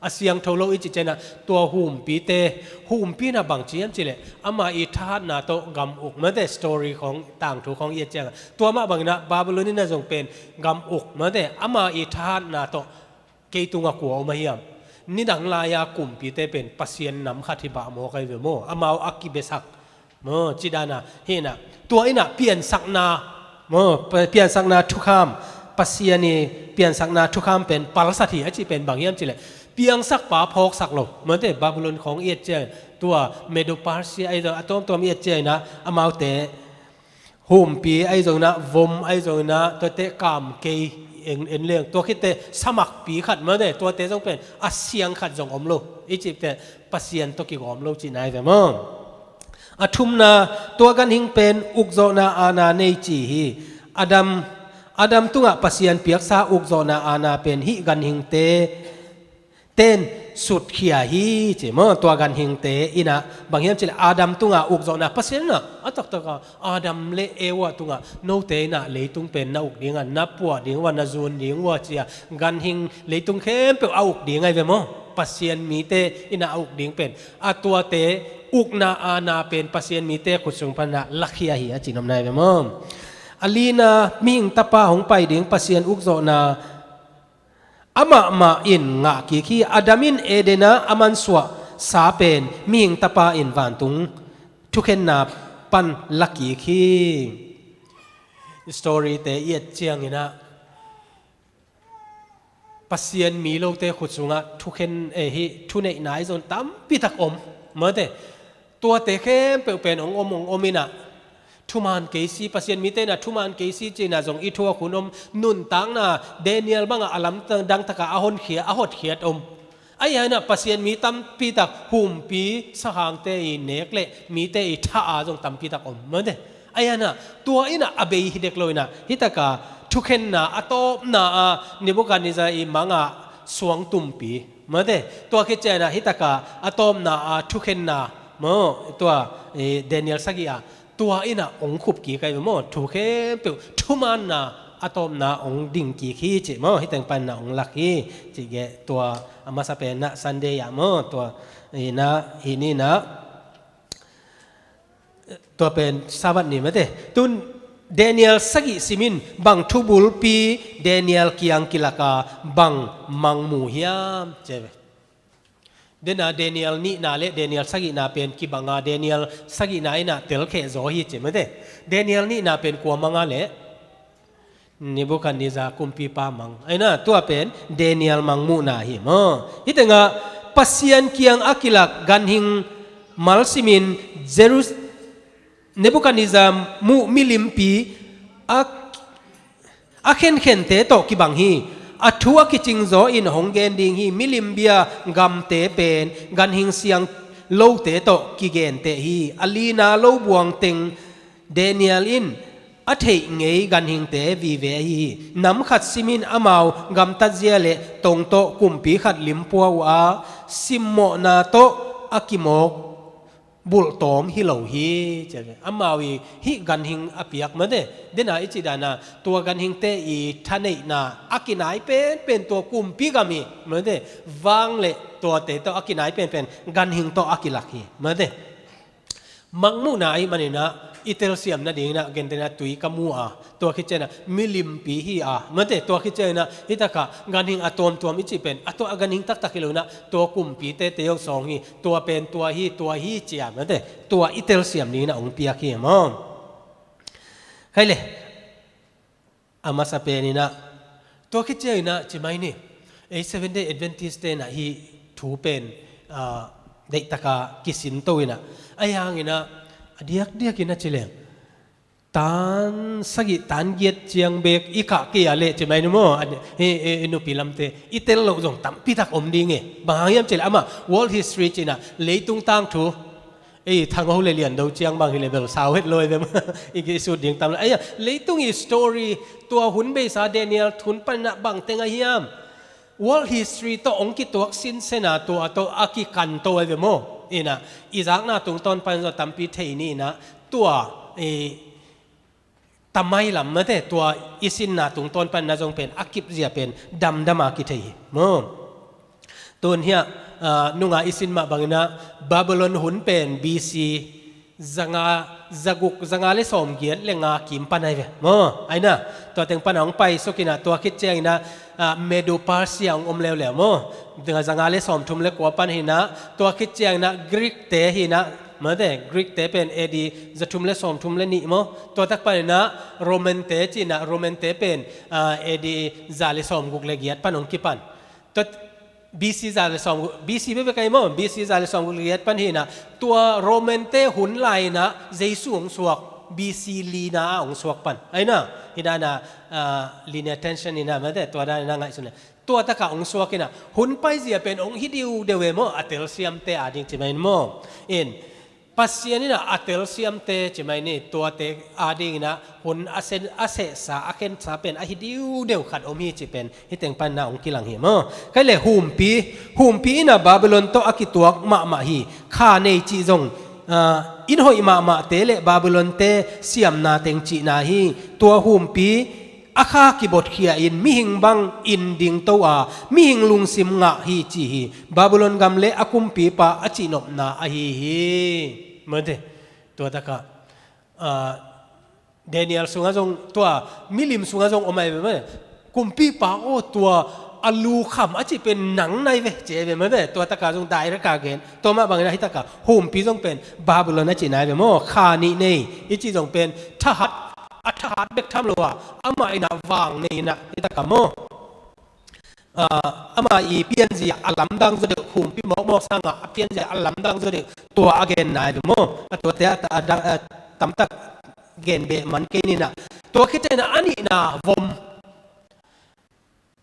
A siangtho lo i cih ciang inah tua humpite, humpi inah bangci hiam cih leh ama i thahatna tawh gam uk mate, story khawng, tangthu khawng i et ciangah tua mah bang inah Babylon inah zong pen gam uk mate, ama i thahatna tawh kei tungah kua om a hiam. Nidang lai-a kumpite pen Pasian nam khat hi bah mawk ai ve maw. Amau a kibesak maw, cih dana hi inah tua inah piansakna maw, pi-, piansakna thukham, Pasian i piansakna thukham pen palsat hi a cih pen bang hiam cih leh piangsakpa phawksak lo mate, Babylon khawng i et ciang tua Medo Persia ai zong a tuamtuam i et ciang inah amaute humpi ai zong inah, vom ai zong inah, tuate kamkei en, en leng tua khitteh samakpi khat mate, tuate zong pen a siang khat zong om lo i cih teh Pasian tawh kigawm lo cihna ai ve maw. A thumna, tua ganhing pen ukzawhna aana nei ci hi. Adam, Adam tungah Pasian piaksa ukzawhna aana pen hih ganhingte ten sutkhia hi ci maw. Tua ganhingte inah bang hiam cih leh Adam tungah ukzawhna Pasian inah a taktak a Adam le Eva tungah note inah leitung pen na uk ding a, na puah ding uh a, na zun ding uh a ci a, ganhing leitung khempeuh a uk ding ai ve maw. Pasian mite inah a uk ding pen a tuate ukna aana pen Pasian mite khut sung pan inah lakhia hi a ci nopna ai ve maw. A lina, mihing tapa hong pai ding Pasian ukzawhna amah mah in ngah kik hi. Adam in Eden ah a mansuahsa pen mihing tapa in vantung thukhenna pan la kik hi. Story-te i et ciang inah Pasian mi lote khut sungah thukhen, eh, hih thuneihna i zon tampi tak om mate. Tuate khempeuh pen hong om, hong om inah thuman kei si, Pasian mite inah thuman kei si ci inah zong i thuak hun om. Nuntakna Daniel bangah a lamdang takah a honkhiat, a hotkhiat om. Ahi hangin ah Pasian mi tampi tak humpi sakhangte i nek le mite i tha a zong tampi tak om mate. Ahi hangin ah tua in ah a bei hi dek lo in ah hi taka thukhenna a tawpna a Nebuchadnezzar i mangah suang tumpi mate. Tua khit ciangin ah hi taka a tawpna a thukhenna maw, tua, eh, Daniel sagih ah tua in ah hong khup kik ahi ve maw. Thu khempeuh thumaanna a tawpna hong ding kik hi cih maw, hi teng panin ah hong lak hi cih geh tua a masa pen ah Sunday ah maw, tua in ah hi ni in ah tua pen Sabbath ni mate. Tun Daniel sagih simin bang thubulpi Daniel kiang kilaka bang mang mu hiam ci ve. Dena Daniel nihna le Daniel sagihna pen kibanga Daniel sagihna in ah telkheh zaw hi ci mate. Daniel nihna pen kua manga le Nebuchadnezzar kumpipa mang. Aina tua pen Daniel mang muhna hi maw. Hi tengah Pasian kiang a kilak ganhing malsimin Jerus-, Nebuchadnezzar muh milimpi a a khenkhente tawh kibang hi. A thu a kicing zaw in hong gen ding hi. Milim bia gamte pen ganhing siang lote tawh kigenteh hi. A lina lo buang teng Daniel in a theih ngei ganhingte vive ahi hi. Nam khat simin amau gamtatzia le tong tawh kumpi khat limpua uh a, simmawhna tawh a kimawk bulh tawm hi lo hi, ci a ve. Amau i hih ganhing a piak mate, dena i cih dana, tua ganhingte i thaneihna a kinai penpen tua kumpi gam hi, mate, vang le tuate tawh a kinai penpen ganhing tawh a kilak hi, mate. Mangmuhna ahih maninah i telsiam nadinginah gentehna tui ka mu a, tua khit cianginah milimpi hi a, mate, tua khit cianginah hitakah ganhing a tuamtuam i cih pen a tua a ganhing taktak hi lo inah tua kumpite teo sawng hi, tua pen tua hi, tua hi, ci a, mate, tua i telsiam dinginah hong piak hi maw? Khai le, a masa peninah tua khit cianginah ci mai ni, ei Seven Day Adventist tenah hih thu pen, ah, deihtaka kisinto inah, a hianginah a diakdiakinah ci leng tan sagih tan giat ciang bek i kah kei a leh ci mai ni maw? Hi, i, i nupi lamte i tel loh zong tampitak om ding e. Bang hang hiam ci leh amah world history cinah leitung tangthu, ei, Thang Ho le Lian Do ciang bang hi le bel sau het lo e ve maw? I kisut ding tam lo. Ei, leitung i story, tua hun beisa Daniel hun paninah bang teng a hiam? World history tawh hong kituak sinsena tua tawh a kikanto e ve maw? Inah i zakna tungtawn panin zong tampi thei ni inah tua, ei, tamai lam mate, tua i sinna tungtawn panna zong pen a kipzia pen damdama kithei hi maw? Tun hiah, ah, nunga i sin mah banginah Babylon hun pen B C zanga, zaguk, zanga le sawmgiat le nga kim pan ai ve maw? Aina, tua teng pana hong paisukinah tua khit cianginah, ah, Medo Persia hong om leuleu maw? Zanga le sawmthum le kua pan hinah, tua khit cianginah Greek te hinah, mate, Greek te pen A D zathum le sawmthum le nih maw? Tua tak paninah Roman te cinah, Roman te pen, ah, A D za le sawmguk le giat pan hong kipan. Tua B C za le sawmguk, B C bebe kai maw? B C za le sawmguk le giat pan hinah, tua Roman te hun lai inah Jesu hong suak, B C lina ah hong suak pan. Aina, hidana, ah, linear tension inah, mate, tua dan inah ngaihsun le. Tua taka hong suak inah, hun paizia pen hong hi diudeu e maw, a telsiamte ading ci mai ni maw? In, Pasian inah a telsiamte ci mai ni, tuate adinginah hun a sen, a sehsa, a khensa pen a hi diudeu khat om hi ci pen hih teng panna hong kilang hi maw? Kai le humpi, humpi inah Babylon tawh a kituak mahmah hi, kha nei cih zong, ah, inn hoih mahmahte le Babylon te siamna teng cihna hi. Tua humpi a kha kibotkhia in mihing bang in dingto a, mihing lungsim ngah hi ci hi. Babylon gam le a kumpipa a cihnopna ahi hi. Mate, tua taka, ah, Daniel sungah zong, tua milim sungah zong om ai ve mate. Kumpipa aw, tua a lukham a cih pen nang nai ve ci ai ve mate. Tua taka zong direct a gen. Tua mah bangin ahi taka humpi zong pen Babylon a cih nai ve maw? Kha nih nei i cih zong pen thahat, a thahat bek tham lo a, amah inah vang nei inah i taka maw? Ah, amah i pianzia a lamdang zaw deuh, humpi mawkmawk sangah a pianzia a lamdang zaw deuh, tua a gen nai ve maw? A tuate a, a, a, a tamtak gen beh man kei ninah. Tua khit cianginah a nihna vom.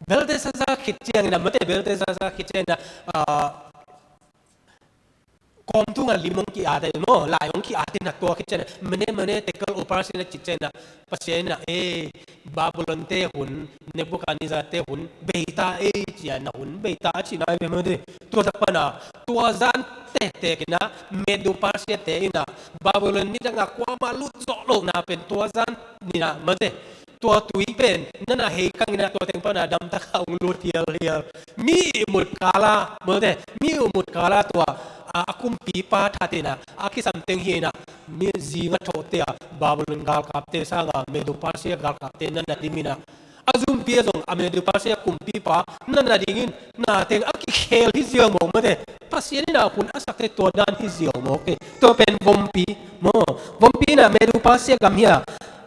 Belteshazzar khit cianginah, mate, Belteshazzar khit cianginah, ah, kawmtungah lim hong ki-at ai maw? Lai hong ki-at inah tua khit cianah, mene, mene, tekel, upharsin a cih cianah, Pasian inah, ei, Babylon te hun, Nebuchadnezzar te hun beita ei, cianah hun beita a cihna ai ve mate. Tua tak pana, tua zan tektek inah Medo Persia te inah Babylon nidangah kuamah lut zawh lohna pen tua zan ninah mate. Tua tui pen nana hei kang inah tua teng pana damtaka hong lut hialhial. Mi ihmut kala, mate, mi ihmut kala tua, a, a kumpipa that inah a kisam teng hi inah, mi zinga thawhte a Babylon galkapte sanga Medo Persia galkapte nana dim inah, a zumpi a zong a Medo Persia kumpipa nana dingin, na teng a kikhel hi ziau mawk mate. Pasian inah hun a sakte tua dan hi ziau mawk e. Tua pen vompi maw? Vompi inah Medo Persia gam hi a,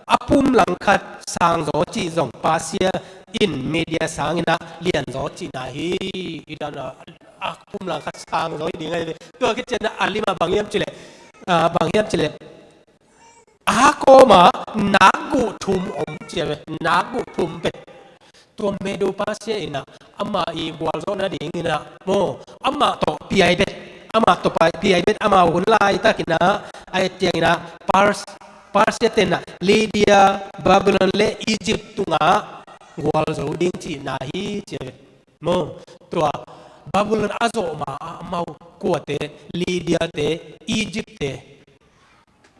a pum langkhat sangzaw cih zong Persia in Media sanginah lianzaw cihna hi. I dana a pum langkhat sangzaw hi ding ai ve. Tua khit cianah a limah bang hiam ci leh, ah, bang hiam ci leh, a kawma nakguh thum om ci a ve, nakguh thum pen. Tua Medo Persia inah amah i gualzawhna dinginah maw, amah tawh piaibet, amah tawh pai-, piaibet, amah hun laitakinah a et cianginah Pers-, Persia tenah Lydia, Babylon le Egypt tungah gualzo ding cihna hi ci a ve. Maw, tua Babylon a zawh ma ah amau kuate, Lydia-te, Egypt-te,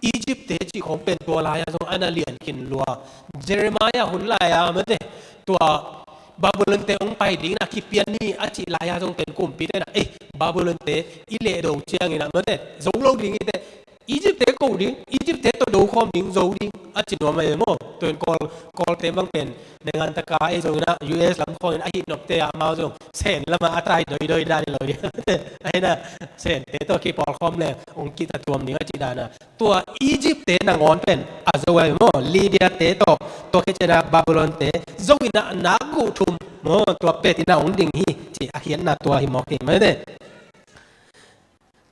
Egypt-te cih khawng pen tua lai-ah zong a na lian khin lua. Jeremiah hun lai-ah mate, tua Babylon-te hong pai dingin a kipian ni a cih lai-ah zong pen kumpite na, ei, Babylon-te i lehdo ciangin ah mate, zo lo ding i te, Egypt-te ko ding, Egypt-te tawh do khawm ding, zo ding a ci nuam ahi maw. Tua in Kawl, Kawlte bang pen, nengantaka ei zongin ah U S lam khawngin a hih nopte ah amau zong Sen lamah a tai doidoi dan hi lo ding. Ahi na, Sente tawh kipawl khawm leng hong kitatuam ding a cih dan a. Tua Egypt-te nangawn pen a zo ahi maw, Lydia-te tawh, tua khit ciangin ah Babylon-te, zo in ah nak guh thum maw, tua pet in ah hong ding hi, ci a khiatna tua hi mawk hi mate.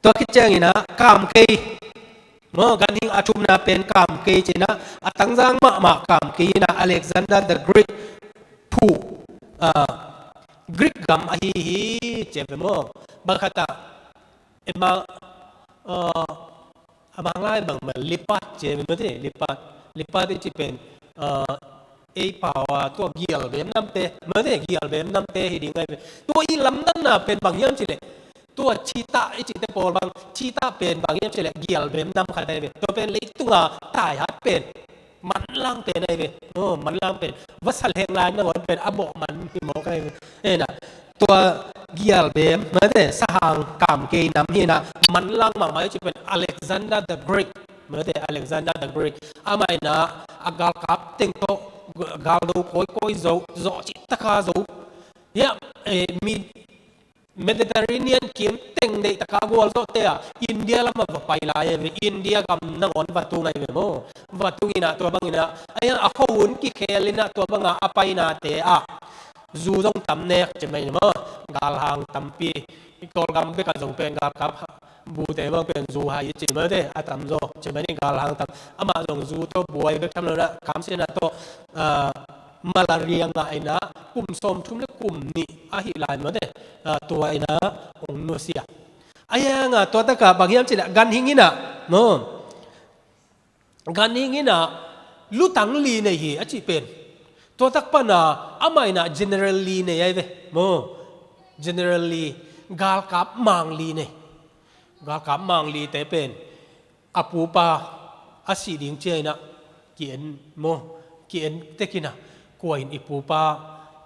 Tua khit ciangin ah kamkei maw, ganhing a thumna pen kamkei ci-in ah, a tangzang mahmah kamkei in ah Alexander the Great phuh, ah, Greek gam ahi hi, ci ve maw. Bang khat ah, ema, ah, a Mang lai bang mah lipat ci ve mate, lipat, lipat i ci pen, ah, ei pau a tua gial bem namte mate, gial bem namte hi ding ahi ve. Tua i lamdanna pen bang hiam cih leh, tua cheetah i cihte pawl bang, cheetah pen bang hiam cih leh gial bem nam khat ahi ve. Tua pen leitunga taihat pen, manlang pen ahi ve. Oh, manlang pen, vasa leng lai nangawn pen a bawh man hi mawk ahi ve. Ahi na, tua gial bem mate, sahang kamkei nam hi na, manlang mahmah i cih pen Alexander the Great mate, Alexander the Great. Amah in ah a galkap teng tawh galdo kawikawi zo, zawh cihtaka zo. Hiah, eh, mi Mediterranean kim teng deihtaka gualzawhte ah India lamah va pai lai ahi ve. India gam nangawn va tung ahi ve maw. Va tung in ah tua bangin ah, ahi a, a khuahun kikhel in ah tua banga a painate ah zu zong tam nek ci mai ni maw. Galhang tampi, i Kawlgam bek ah zong pen galkap bute bang pen zu hai i ci mate, a tamzaw ci mai ni, galhang tam. Amah zong zu tawh buai bek tham lo in ah, kamsiatna tawh, ah, malaria ngah in ah kum sawmthum le kum nih ahi lai mate, ah, tua in ah hong nusia. Ahi hang a tua takah bang hiam cih leh ganhing in ah maw, ganhing in ah lutang li nei hi a cih pen. Tua tak pan a amah in ah general li nei ahi ve maw. General li, galkap mang li nei. Galkap mang lite pen a pupa a sih ding ciangin ah ki-en maw, ki-en tek in ah, kua in i pupa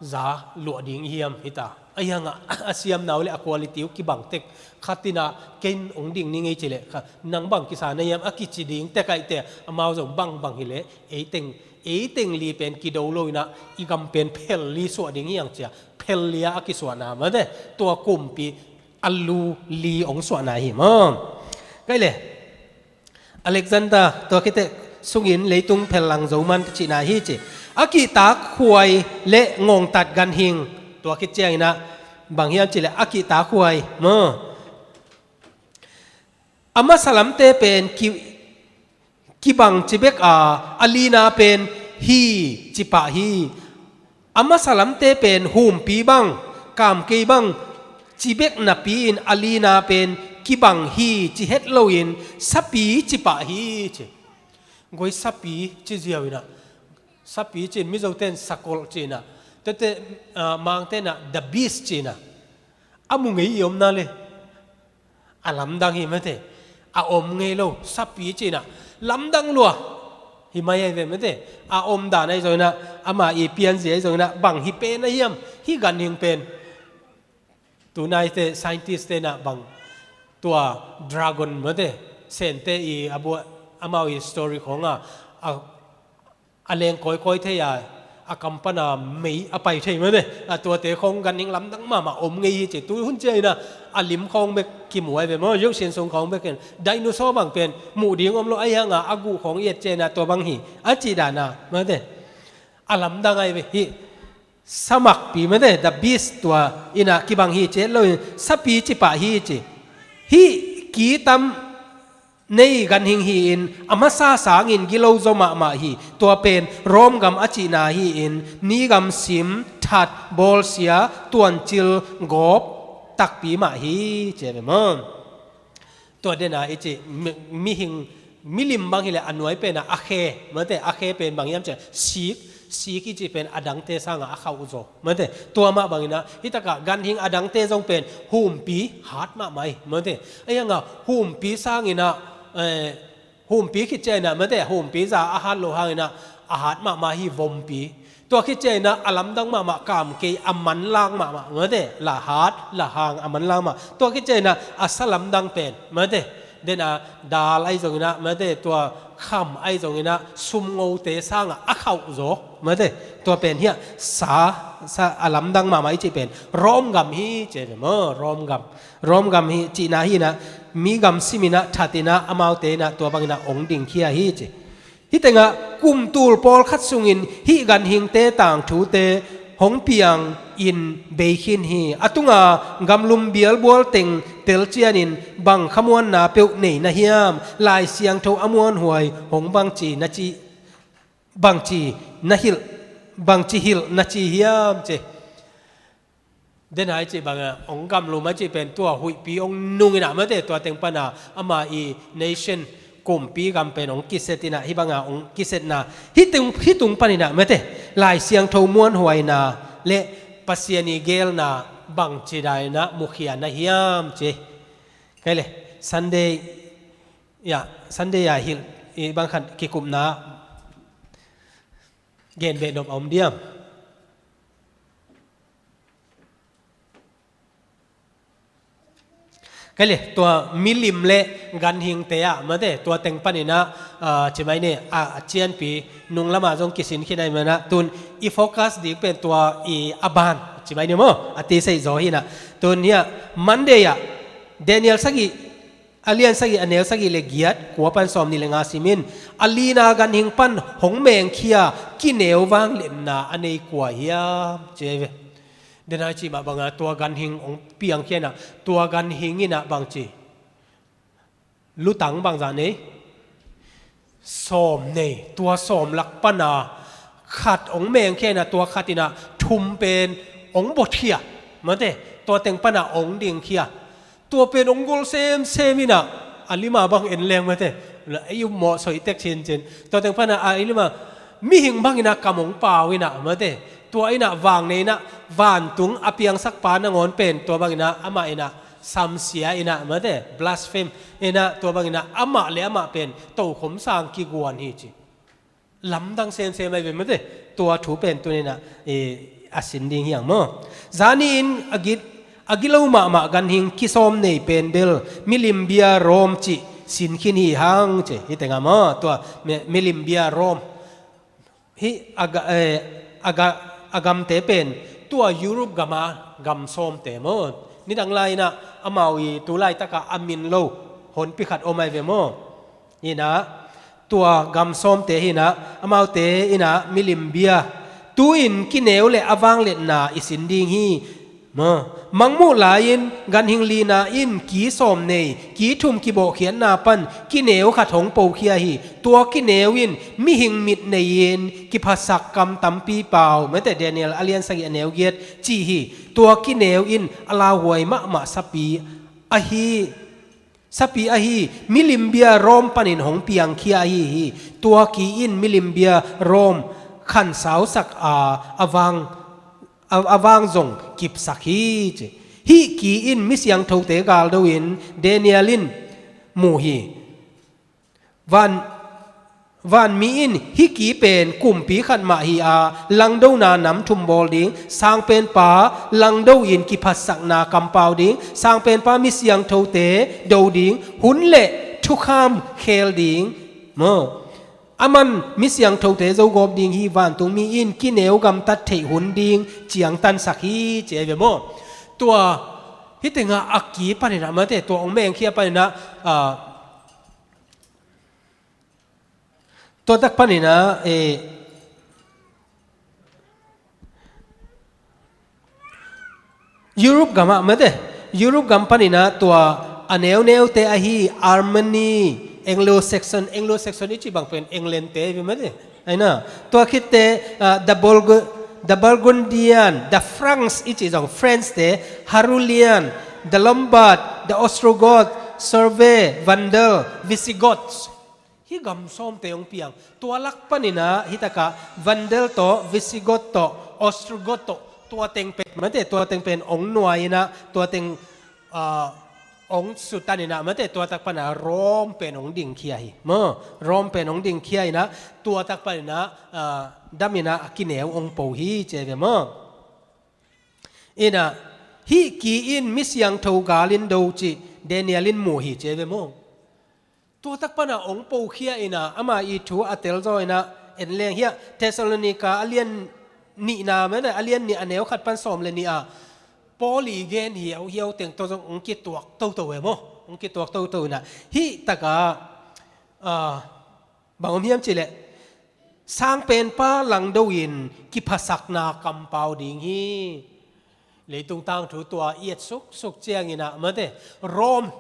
za luah ding i hiam hi ta. Ahi hang a, a siamna uh le a quality uh kibang tek. Khat in ah, kei in hong ding ning ei ci leh, kha, nang bang kisa na hiam a kici ding tek ahih teh, amau zong bangbang hi leh, ei teng, ei teng li pen kido lo in ah, i gam pen phel li suah ding hi hang ci a, phel li a a kisuahna mate, tua kumpi a lu li hong suahna hi maw. Kai le, Alexander, tua khit teh sungin leitung phel lang zo man ka cihna hi ci. A kihtak huai le ngongtat ganhing, tua khit ciangin ah bang hiam cih leh a kihtak huai maw. A masa lamte pen ki, kibang ci bek a, a lina pen hi ci pah hi. A masa lamte pen humpi bang, kamkei bang ci bek napi-in a lina pen kibang hi ci het loin sapi ci pah hi ci. Goi sapi ci ziau in ah, sapi ci in, Mizote in sakolh ci in ah, tuate, ah, Mangte in ah the beast ci in ah, a mu ngei i omna le. A lamdang hi mate. A om ngei lo, sapi ci in ah lamdang lua hi mai ahi ve mate. A omdan ahi zongin ah, ama i pianzia ahi zongin ah, bang hi pen a hiam, hih ganhing pen. Tunaite scientist te in ah bang, tua dragon mate, Sente i a buah, amau i story khawng a, a a leng kawikawi thei a, a kam pan a mei a pai thei mate. A tuate khawng ganhing lamdang mahmah om ngei hi ci. Tu hun ciangin ah a lim khawng bek kimu ahi ve maw, ziausian sung khawng bek in. Dinosaur bang pen muh ding om lo, ahi hang a a guh khawng i et ciangin ah tua bang hi a cih dan a mate. A lamdang ahi ve hih. Samakpi mate, the beast tua in ah kibang hi ci het loin sapi ci pah hi ci. Hih ki tam nei ganhing hi-in, a masa sangin gilo zaw mahmah hi. Tua pen Rom gam a cihna hi-in, ni gam sim, that, bawlsia, tuancil, gawp takpi mah hi ci ve maw. Tua den a i cih mi, mihing, milim bang hi leh a nuai pen a, a khe mate, a khe pen bang hiam cih leh sik, sik i cih pen a dangte sangah a khauh zaw. Mate, tua mah banginah, hih takah ganhing a dangte zong pen humpi hat mahmah hi. Mate, a hiangah humpi sanginah, eh, humpi khit cianginah, mate, humpi za a hat loh hanginah, a hat mahmah hi vompi. Tua khit cianginah, a lamdang mahmah kamkei a manlang mahmah. Mate, la hat, la hang a manlang mah. Tua khit cianginah, a sa lamdang pen. Mate, dena dal ahi zonginah, mate, tua kham ahi zonginah, sumngote sangah a khauh zaw. Mate, tua pen hiah sa, sa a lamdang mahmah i cih pen Rom gam hi ci ve maw, Rom gam. Rom gam hi cihna hinah, mi gam siminah, thatinah, amaute inah, tua banginah ong dingkhia hi ci. Hih tengah kum tul pawlkhat sungin hih ganhingte tangthute hong piangin bei khin hi. A tunga gamlum bialbual teng telcianin bang khamuanna peuh nei na hiam? Lai Siangtho a muanhuai hong bangci na ci, bangci na hilh, bangci hilh na ci hiam ci. Dena i cih banga ong gamlum a cih pen tua huihpi ong nunginah, mate, tua teng pana ama i nation, kumpi gam pen ong kisetinah, hih banga ong kisetna, hih tung, hih tung paninah, mate, Lai Siangtho muanhuaina le Pasian i gelna bangci dainah mukhia na hiam ci. Kei le Sunday, ya, Sunday ya hilh i bang khat kikupna gen beh nop a om diam? Kei le tua milim le ganhingte ah, mate, tua teng paninah, ah, ci mai ni, a cianpi nung lamah zong kisin khin ahi manah, tun i focus ding pen tua i a ban, ci mai ni maw, a tisei zaw hinah. Tun hiah Monday ah Daniel sagih, a lian sagih, a neu sagih le giat, kua pan sawm nih le nga simin, a lina ganhing pan hong mengkhia kineu vangliatna a nei kua hiam ci ve. Dena i cih mah banga tua ganhing ong piangkhianah, tua ganhing inah bangci lutang bangzah nei? Sawm nei. Tua sawm lak pana khat ong mengkhianah, tua khatinah thum pen ong botkhia. Mate, tua teng pana ong dingkhia. Tua pen ong gol semsem inah, a lima bang en leng, mate, ei um mawh soih tek cincin. Tua teng pana a lima mihing banginah kam ong pau inah, mate, tua inah vang nei inah, vantung a piangsakpa nangawn pen tua banginah amah inah samsia inah, mate, blaspheme inah, tua banginah amah le amah pen tokhom sang kiguan hi ci. Lamdang semsem ahi ve, mate. Tua thu pen tuninah, eh, a sin ding hiang maw. Zani in a git, a gilo mahmah ganhing kisawm nei pen bel milim bia Rom cih sin khin hi hang ci. Hih tengah maw, tua mi-, milim bia Rom. Hih a ga-, eh, a ga-, a gamte pen tua Europe gama gam sawmte maw. Nidang lai inah amau i tu laitakah a min lo honpi khat om ahi ve maw. Inah tua gam sawmte hinah, amaute inah milim bia, tu-in kineu le a vangliatna i sin ding hi. Ma, mangmuh lai-in ganhing lina in ki sawm nei, ki thum kibawhkhiatna pan kineu khat hong pokhia hi. Tua kineu in mihing mit nei-in kiphasak kam tampi pau, mate, Daniel a lian sagih a neu giat ci hi. Tua kineu in a lauhuai mahmah sapi ahi, sapi ahi milim bia Rom panin hong piangkhia ahi hi. Tua ki in milim bia Rom khansausak a, a vang, a, a vang zong kipsak hi ci. Hih ki in mi siangthote galdo in Daniel in mu hi. Van, vanmi in hih ki pen kumpi khat mah hi a, langdona nam thum bawl ding, sangpenpa langdo in kiphatsakna kampau ding, sangpenpa mi siangthote do ding, hun le thukham khel ding. Maw, aman mi siangthote zogawp ding hi, vantungmi in kineu gamtat theih hun ding ciangtansak hi ci ahi ve maw. Tua hih tengah a ki paninah, mate, tua ong mengkhia paninah, ah, tua tak paninah, eh, Europe gamah, mate, Europe gam paninah tua a neuneute ahi Armani, Anglo-Saxon, Anglo-Saxon i cih bang pen England te hi ve, mate. Aina, tua khitte, ah, the Burgu-, the Burgundian, the Franks i cih zong French te, Heruli, the Lombard, the Ostrogoth, Suevi, Vandal, Visigoths. Hih gam sawmte hong piang. Tua lak paninah hih takah Vandal tawh, Visigoth tawh, Ostrogoth tawh, tua teng pen, mate, tua teng pen hong nuai inah, tua teng, ah, hong sutan inah, mate, tua tak panah Rome pen hong dingkhia hi. Maw, Rome pen hong dingkhia inah, tua tak paninah, ah, dam inah a kineu hong po hi ci ve maw. Inah, hih ki in mi siangtho gal in do cih Daniel in mu hi ci ve maw. Tua tak panah hong pokhia inah, ama i thu a tel zaw inah, en leng hiah Thessalonica a lian nihna, mate, a lian nih a neu khat pan sawm le nih ah, Paul i gen hiauhiau teng tawh zong hong kituak toto e maw. Hong kituak toto inah. Hih takah, ah, bang om hiam cihleh, Sangpenpa langdo in kiphasakna kampau ding hi. Leitung tangthu tua i et suksuk cianginah, mate, Rome,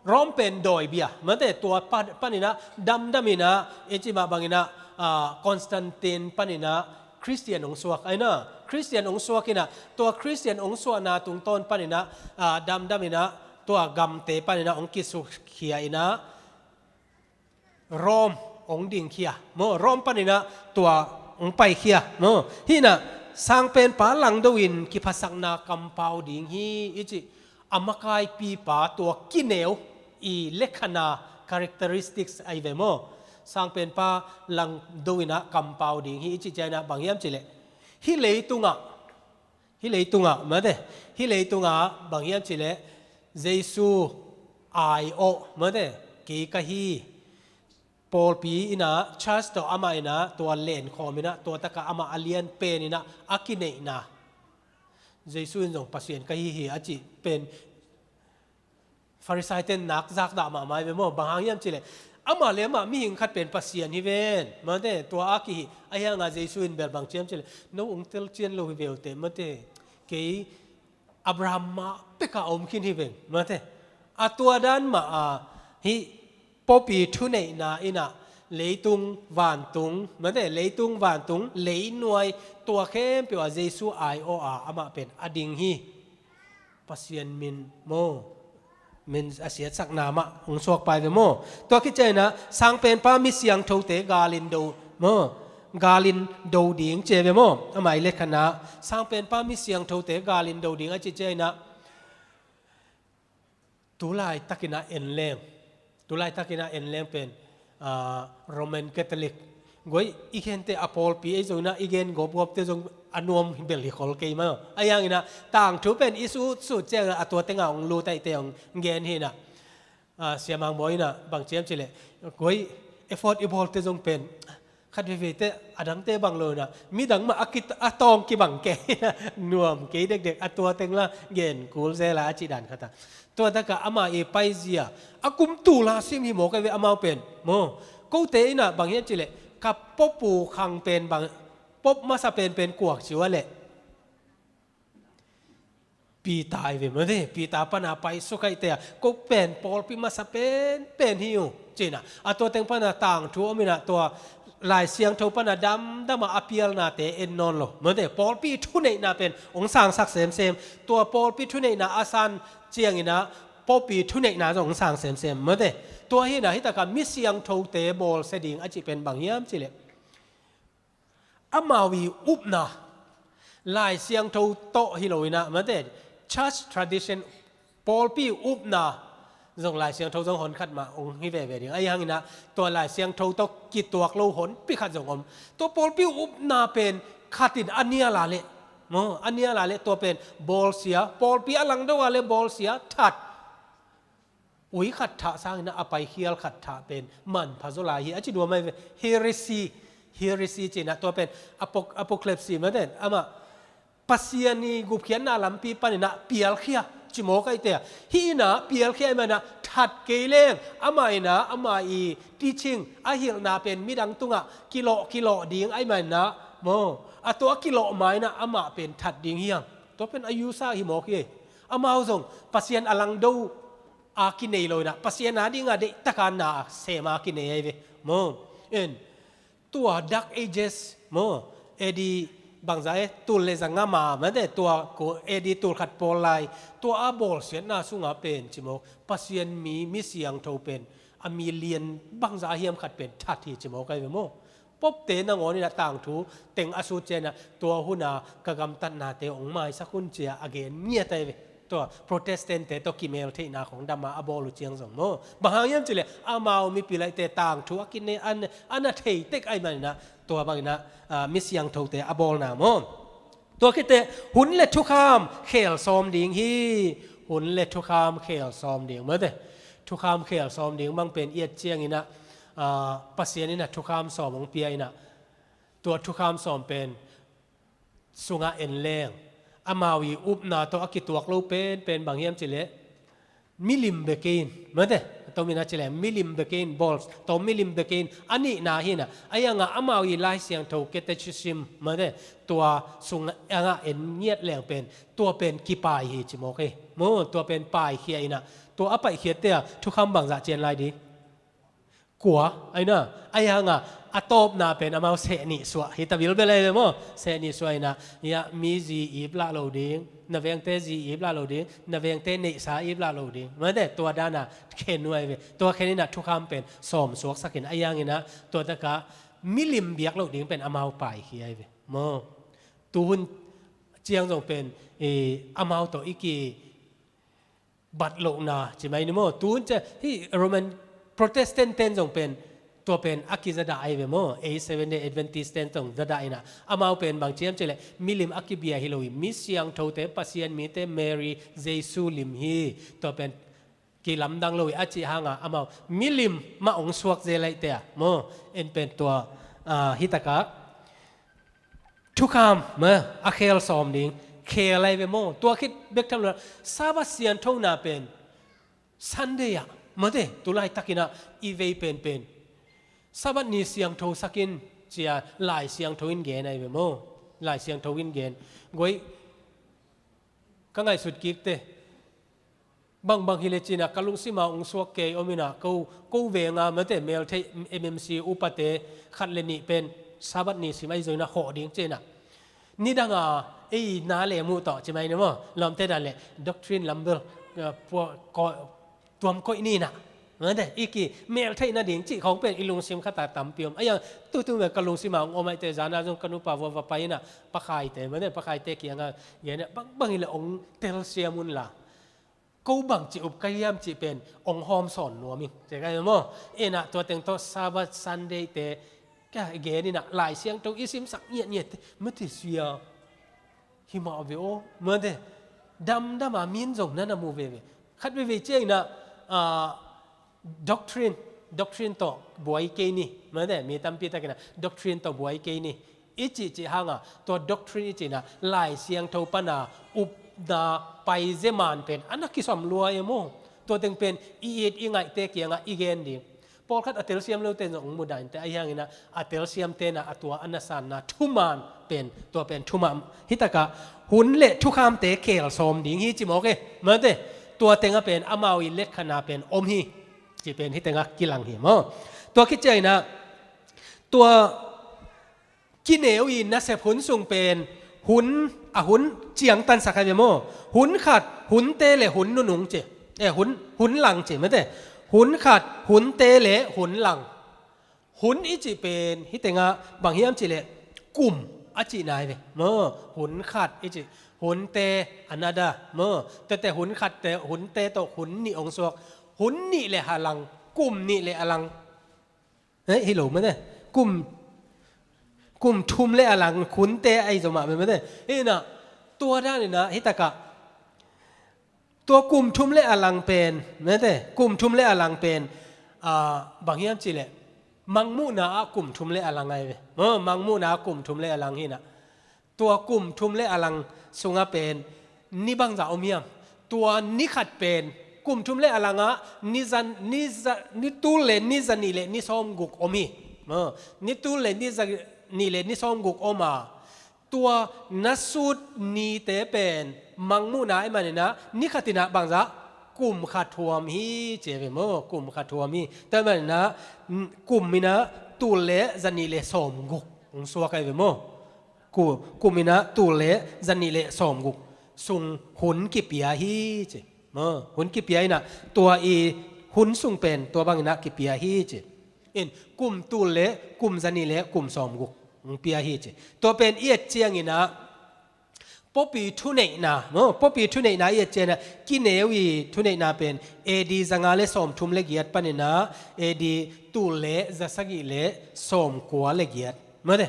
Rome pen dawibia, mate, tua pa-, paninah damdaminah, i cih mah banginah, ah, Constantine paninah Khristian hong suak, ai na, Khristian hong suak inah, tua Khristian hong suahna tungtawn paninah, ah, damdaminah, tua gamte paninah hong kisukkhia inah, Rome hong dingkhia maw, Rome paninah tua hong paikhia maw. Hih inah, Sangpenpa langdo in kiphasakna kampau ding hi i cih, a makaipipa tua kineu i lekhana characteristics ai ve maw. Sangpenpa langdo inah kampau ding hi i cih cianginah bang hiam cihleh, hih leitungah, hih leitungah, mate, hih leitungah bang hiam cihleh, Jesu ai-awh, mate, kei ka hi. Pawlpi inah, church tawh amah inah tua lenkhawm inah, tua takah amah a lian pen inah a kineihna. Jesu in zong Pasian ka hi hi a cih pen Farisai ten nak zakdah mahmah ai ve maw. Bang hang hiam cihleh, amah le amah mihing khat pen Pasian hi ven, mate, tua a kihi. Ahi hangah Jesu in bel bang ci hiam cihleh, no hong telcian lo hi ve uh teh, mate, kei Abraham mah pekah a om khin hi veng, mate. A tua dan mah a, hih pawlpi thuneihna inah leitung vantung, mate, leitung vantung, leinuai, tua khempeuh ah Jesu ai-awh a, amah pen a ding hi. Pasian min maw, min a siatsakna mah hong suakpai ve maw. Tua khit cianginah Sangpenpa mi siangthote gal in do maw, gal in do ding ci ve maw. Amah i lekhana, Sangpenpa mi siangthote gal in do ding a cih cianginah, tu laitakinah en leng, tu laitakinah en leng pen, ah, Roman Catholic, guai, i gente a pawlpi ei zonginah i gen gawpgawpte zong a nuam bel hi khol kei maw. Ahi hanginah tangthu pen i sutsut ciangah a tua tengah hong lut ahihte hong gen hinah, ah, Sia Mang Bawi inah bang ci hiam cihleh, guai, effort i bawlte zong pen khat veve teh, a dangte bang lo inah, midang mah a ki-, a tawng kibang kei, nuam kei dekdek, a tua teng la gen kul zel a, a cih dan khat a. Tua takah amah i paizia, a kum tul a sim hi mawk ai ve amau pen maw. Kote inah bang hiam cihleh, ka pawpu khang pen bang, pawp masa penpen kuak ci uh a leh, Peter ai ve maw, ne, Peter pana paisuk ahihte a, ko pen pawlpi masa penpen hi uh, ci inah. A tua teng pana tangthu om inah, tua Lai Siangtho pana damdam a a pialnate en nawn lo, maw, ne, pawlpi thuneihna pen hong sangsak semsem. Tua pawlpi thuneihna a san cianginah pawlpi thuneihna zong hong sang semsem, maw, ne. Tua hinah hih takah mi siangthote bawlsia ding a cih pen bang hiam cihleh, amau i upna, Lai Siangtho tawh hi lo inah, maw, ne, church tradition, pawlpi upna zong Lai Siangtho zong hon khat mah hong hi veve ding. Ahi hanginah tua Lai Siangtho tawh kituak lo honpi khat zong om. Tua pawlpi upna pen khat in a nial a leh, maw, a nial a leh tua pen bawlsia, pawlpi a langdo a leh bawlsia, that, ui khat thah sanginah a paikhial khat thah pen manpha zaw lai hi, a ci duam ai ve. Heresy, heresy ci inah, tua pen apoc-, apocalypse, maw, ne, amah Pasian i gupkhiatna lampi paninah pialkhia ci mawk ahihte a. Hih inah pialkhia ahih maninah that kei leng, amah inah amah i teaching, a hilhna pen midang tungah kilawh, kilawh ding ahih maninah, maw, a tua kilawh ma inah amah pen that ding hi hang. Tua pen a yusa hi mawk hi. Amau zong Pasian a langdo a kinei lo inah, Pasian a dingah deihtaka na a sem a kinei ai ve, maw. En, tua Dark Ages, maw, A D bangza e, tul le za nga ma, maw, ne, tua ko A D tul khat pawl lai, tua a bawlsiatna sungah pen ci mawk, Pasian mi, mi siangtho pen a a mi lian bangzah a hiam khat pen that hi ci mawk ai ve maw? Pope-te nangawn in a tangthu teng a sut ciangin a tua hun a ka gamtatnate hong maisak un ci a a gen ngiat ai ve. Tua Protestant-te tawh kimel theihna khong dam a a bawl uh ciang zong maw? Bang hang hiam cih leh amau mipil ahihte tangthu a kine a na thei tek ahih manin a tua bangin a, a, mi siangthote a bawlna maw? Tua khit teh hun le thukham khel sawm ding hi. Hun le thukham khel sawm ding, mate. Thukham khel sawm ding bang pen i et ciangin a, a, Pasian in a thukham sawm hong pia in a, tua thukham sawm pen sungah en leng amau i upna tawh a kituak lo pen, pen bang hiam cih leh milim bek in, mate, a tomin a cih leh milim bek in, balls, tua milim bek in a nihna hi in a, ahi hang a amau i Lai Siangtho catechism, mate, tua sungah en ngiat leng pen tua pen kipai hi ci mawk hi. Maw, tua pen paikhia in a, tua a paikhiatte a thukham bangzah cian lai ding? Kua, ahi na, ahi hang a, a tawpna pen amau seh nih suah hi ta bilbel ai ve maw? Seh nih suah in a, ia, mi zi ip lah lo ding, na vengte zi ip lah lo ding, na vengte neihsa ip lah lo ding, mate, tua dan a khen uh ai ve. Tua khen in a thukham pen sawm suaksak in, ahi hang in a, tua tak a milim biak loh ding pen amau paikhia ai ve maw? Tuhun ciang zong pen, eh, amau tawh i ki bat lohna ci mai ni maw? Tuhun ciang hih Roman Protestant ten zong pen tua pen a kizadah ai ve maw? Ei, Seventh Day Adventist ten zong zadah in a, amau pen bang ci hiam cih leh milim a kibia hi lo hi, mi siangthote, Pasian mite, Mary, Jesu lim hi. Tua pen kilamdang lo hi a cih hang a amau milim mah hong suak zel ahihte a maw? En pen tua, a, hi tak a thukham, ma, a khel sawm ding, khel ai ve maw? Tua khit bek tham lo, Sabbath sianthona pen Sunday ah, mate, tu laitak in a i vei penpen Sabbath ni siangtho sak in ci a Lai Siangtho in gen ai ve maw? Lai Siangtho in gen. Guai, ka ngaihsut kik teh, bangbang hi le cin a ka lungsim ah hong suak kei om in a, ko, ko veng a, mate, meltheih M M C upate khat le nih pen Sabbath ni sim ahi zongin a hawh ding ci in a, nidang a ei na le muh tawh ci mai ni maw? Lawmte dan le doctrine lam bel, eh, pua-, ko-, tuam koih ni in a, mate, i ki meltheih nading cih khong pen i lungsim khat a tampi om. Ahi hang tutu me ka lungsim ah hong om ahihte, zan a zong ka nupa vua va pai in a, Pa Khaite, mate, Pa Khaite kiang a gen a, bangbang hi le hong telsiam un la, ko bangci up ka hiam cih pen hong hawm sawn nuam ing, ci ka hi maw? In a tua teng tawh Sabbath Sunday te ka gen in a, Lai Siangtho i simsak ngiatngiat te, mate, sia hi mah ve aw, mate, damdam a min zong na na mu veve. Khat veivei ciang in a, ah, doctrine, doctrine tawh buai kei ni, mate, mi tampi tak in a doctrine tawh buai kei ni i cihcih hang a, tua doctrine i cih in a Lai Siangtho pan a upna pai zeman pen a na kisam lua e maw? Tua teng pen i it i ngaihte kiang a i gen ding. Pawlkhat a telsiam lote zong hong mudah in teh, ahi hang in a, a telsiamte in a, a tua a na sanna thuman pen, tua pen thuman hi tak a, hun le thukhamte khel sawm ding hi ci mawk e, mate. Tua teng a pen amau i letkhanna pen om hi, ci pen hi teng a kilang hi maw? Tua khit ciang in a, tua kineu i nasep hun sung pen hun, a hun ciangtansak ai ve maw? Hun khat, hunte le hun nunung ci, eh, hun, hun lang ci, mate. Hun khat, hunte le hun lang. Hun i cih pen hi teng a bang hiam cih leh kum a cihna ai ve maw? Hun khat i cih, hunte, another maw? Tete hun khat te, hunte tawh hun nih hong suak. Hun nih le a lang, kum nih le a lang. Eh, hi lo mate. Kum, kum thum le a lang hunte ahi zomah mate. Hi in a, tua dan in a, hi tak a, tua kum thum le a lang pen, mate, kum thum le a lang pen, ah, bang hiam cih leh, mangmuhna ah kum thum le a lang ai ve. Oh, mangmuhna ah kum thum le a lang hi in a. Tua kum thum le a lang sungah pen ni bangzah om hiam? Tua ni khat pen kum thum le a langah ni za, ni za, ni tul le ni za nih le ni sawm guk om hi. Maw, ni tul le ni za nih le ni sawm guk om a, tua na sut nite pen mangmuhna ahih manin a ni khat in a bangzah kum khat huam hi ci ve maw? Kum khat huam hi. Tua ahih manin a kum in a tul le za nih le sawm guk hong suak ai ve maw? Ku, kum in a tul le za nih le sawm guk sung hun kipia hi ci. Maw, hun kipia in a tua i hun sung pen tua bangin ah kipia hi ci. In kum tul le kum zanih le kum sawmguk hong pia hi ci. Tua pen i et ciangin ah Pope thuneihna, maw, Pope thuneihna i et ciangin ah kineu i thuneihna pen A D zanga le sawmthum le giat panin ah A D tul le zasagih le sawmkua le giat. Mate.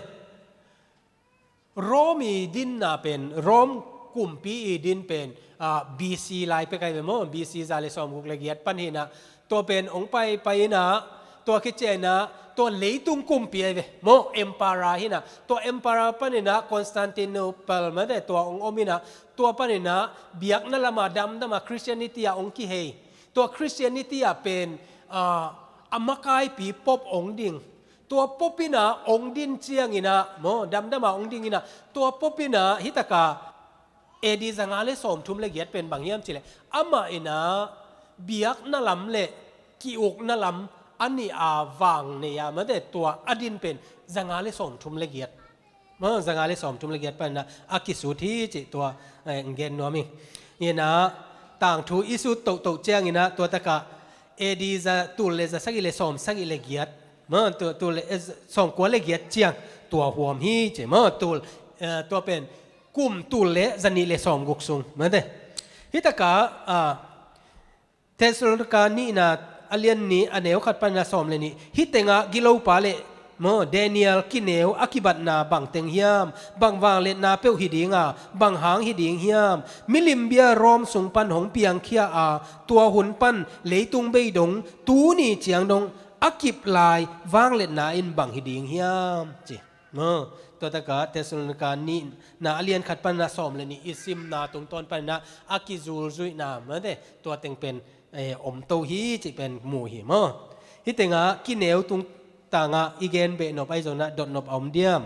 Rome i dinna pen, Rome kumpi i din pen, ah, B C lai pek ai ve maw, B C za le sawmguk le giat pan hi in ah, tua pen hong pai pai in ah, tua khit ciangin ah, tua leitung kumpi ai ve maw, emperor hi in ah, tua emperor panin ah Constantinople mate tua hong om in ah, tua panin ah biakna lam a damdam a Christianity ah hong kihei. Tua Christianity ah pen, ah, a makaipi Pope hong ding. Tua Pope in ah hong din ciangin ah, maw, damdam a hong ding in ah, tua Pope in ah hi tak a A D zanga le sawmthum le giat pen bang hiam cih leh, amah in ah biakna lam le ki-ukna lam a nih a vang nei a, mate, tua a din pen zanga le sawmthum le giat. Maw, zanga le sawmthum le giat panin ah a kisut hi cih tua, eh, gen nuam ing. In ah tangthu i sut tohtoh ciangin ah tua tak a A D za tul le zasagih le sawmsagih le giat. Maw, tul, tul le, eh, sawmkua le giat ciang tua huam hi ci. Maw, tul, eh, tua pen kum tul le zanih le sawmguk sung. Mate. Hi tak a, ah, Thessalonica nihna a lian nih a neu khat panin ah sawm le nih. Hih teng ah gilopa le, maw, Daniel kineu a kibatna bang teng hiam, bang vangliatna peuh hi ding a, bang hang hi ding hiam, milim bia Rome sung pan hong piangkhia a, tua hun pan leitung bei dong, tuni ciang dong a kip lai vangliatna in bang hi ding hiam ci. Maw, tua tak a Thessalonica nihna a lian khat panin ah sawm le nih i simna tungtawn panin ah a kizulzuihna, mate, tua teng pen, eh, om to hi cih pen mu hi maw. Hih teng ah kineu tungtang ah i gen behnop ahi zongin ah dotnop a om diam?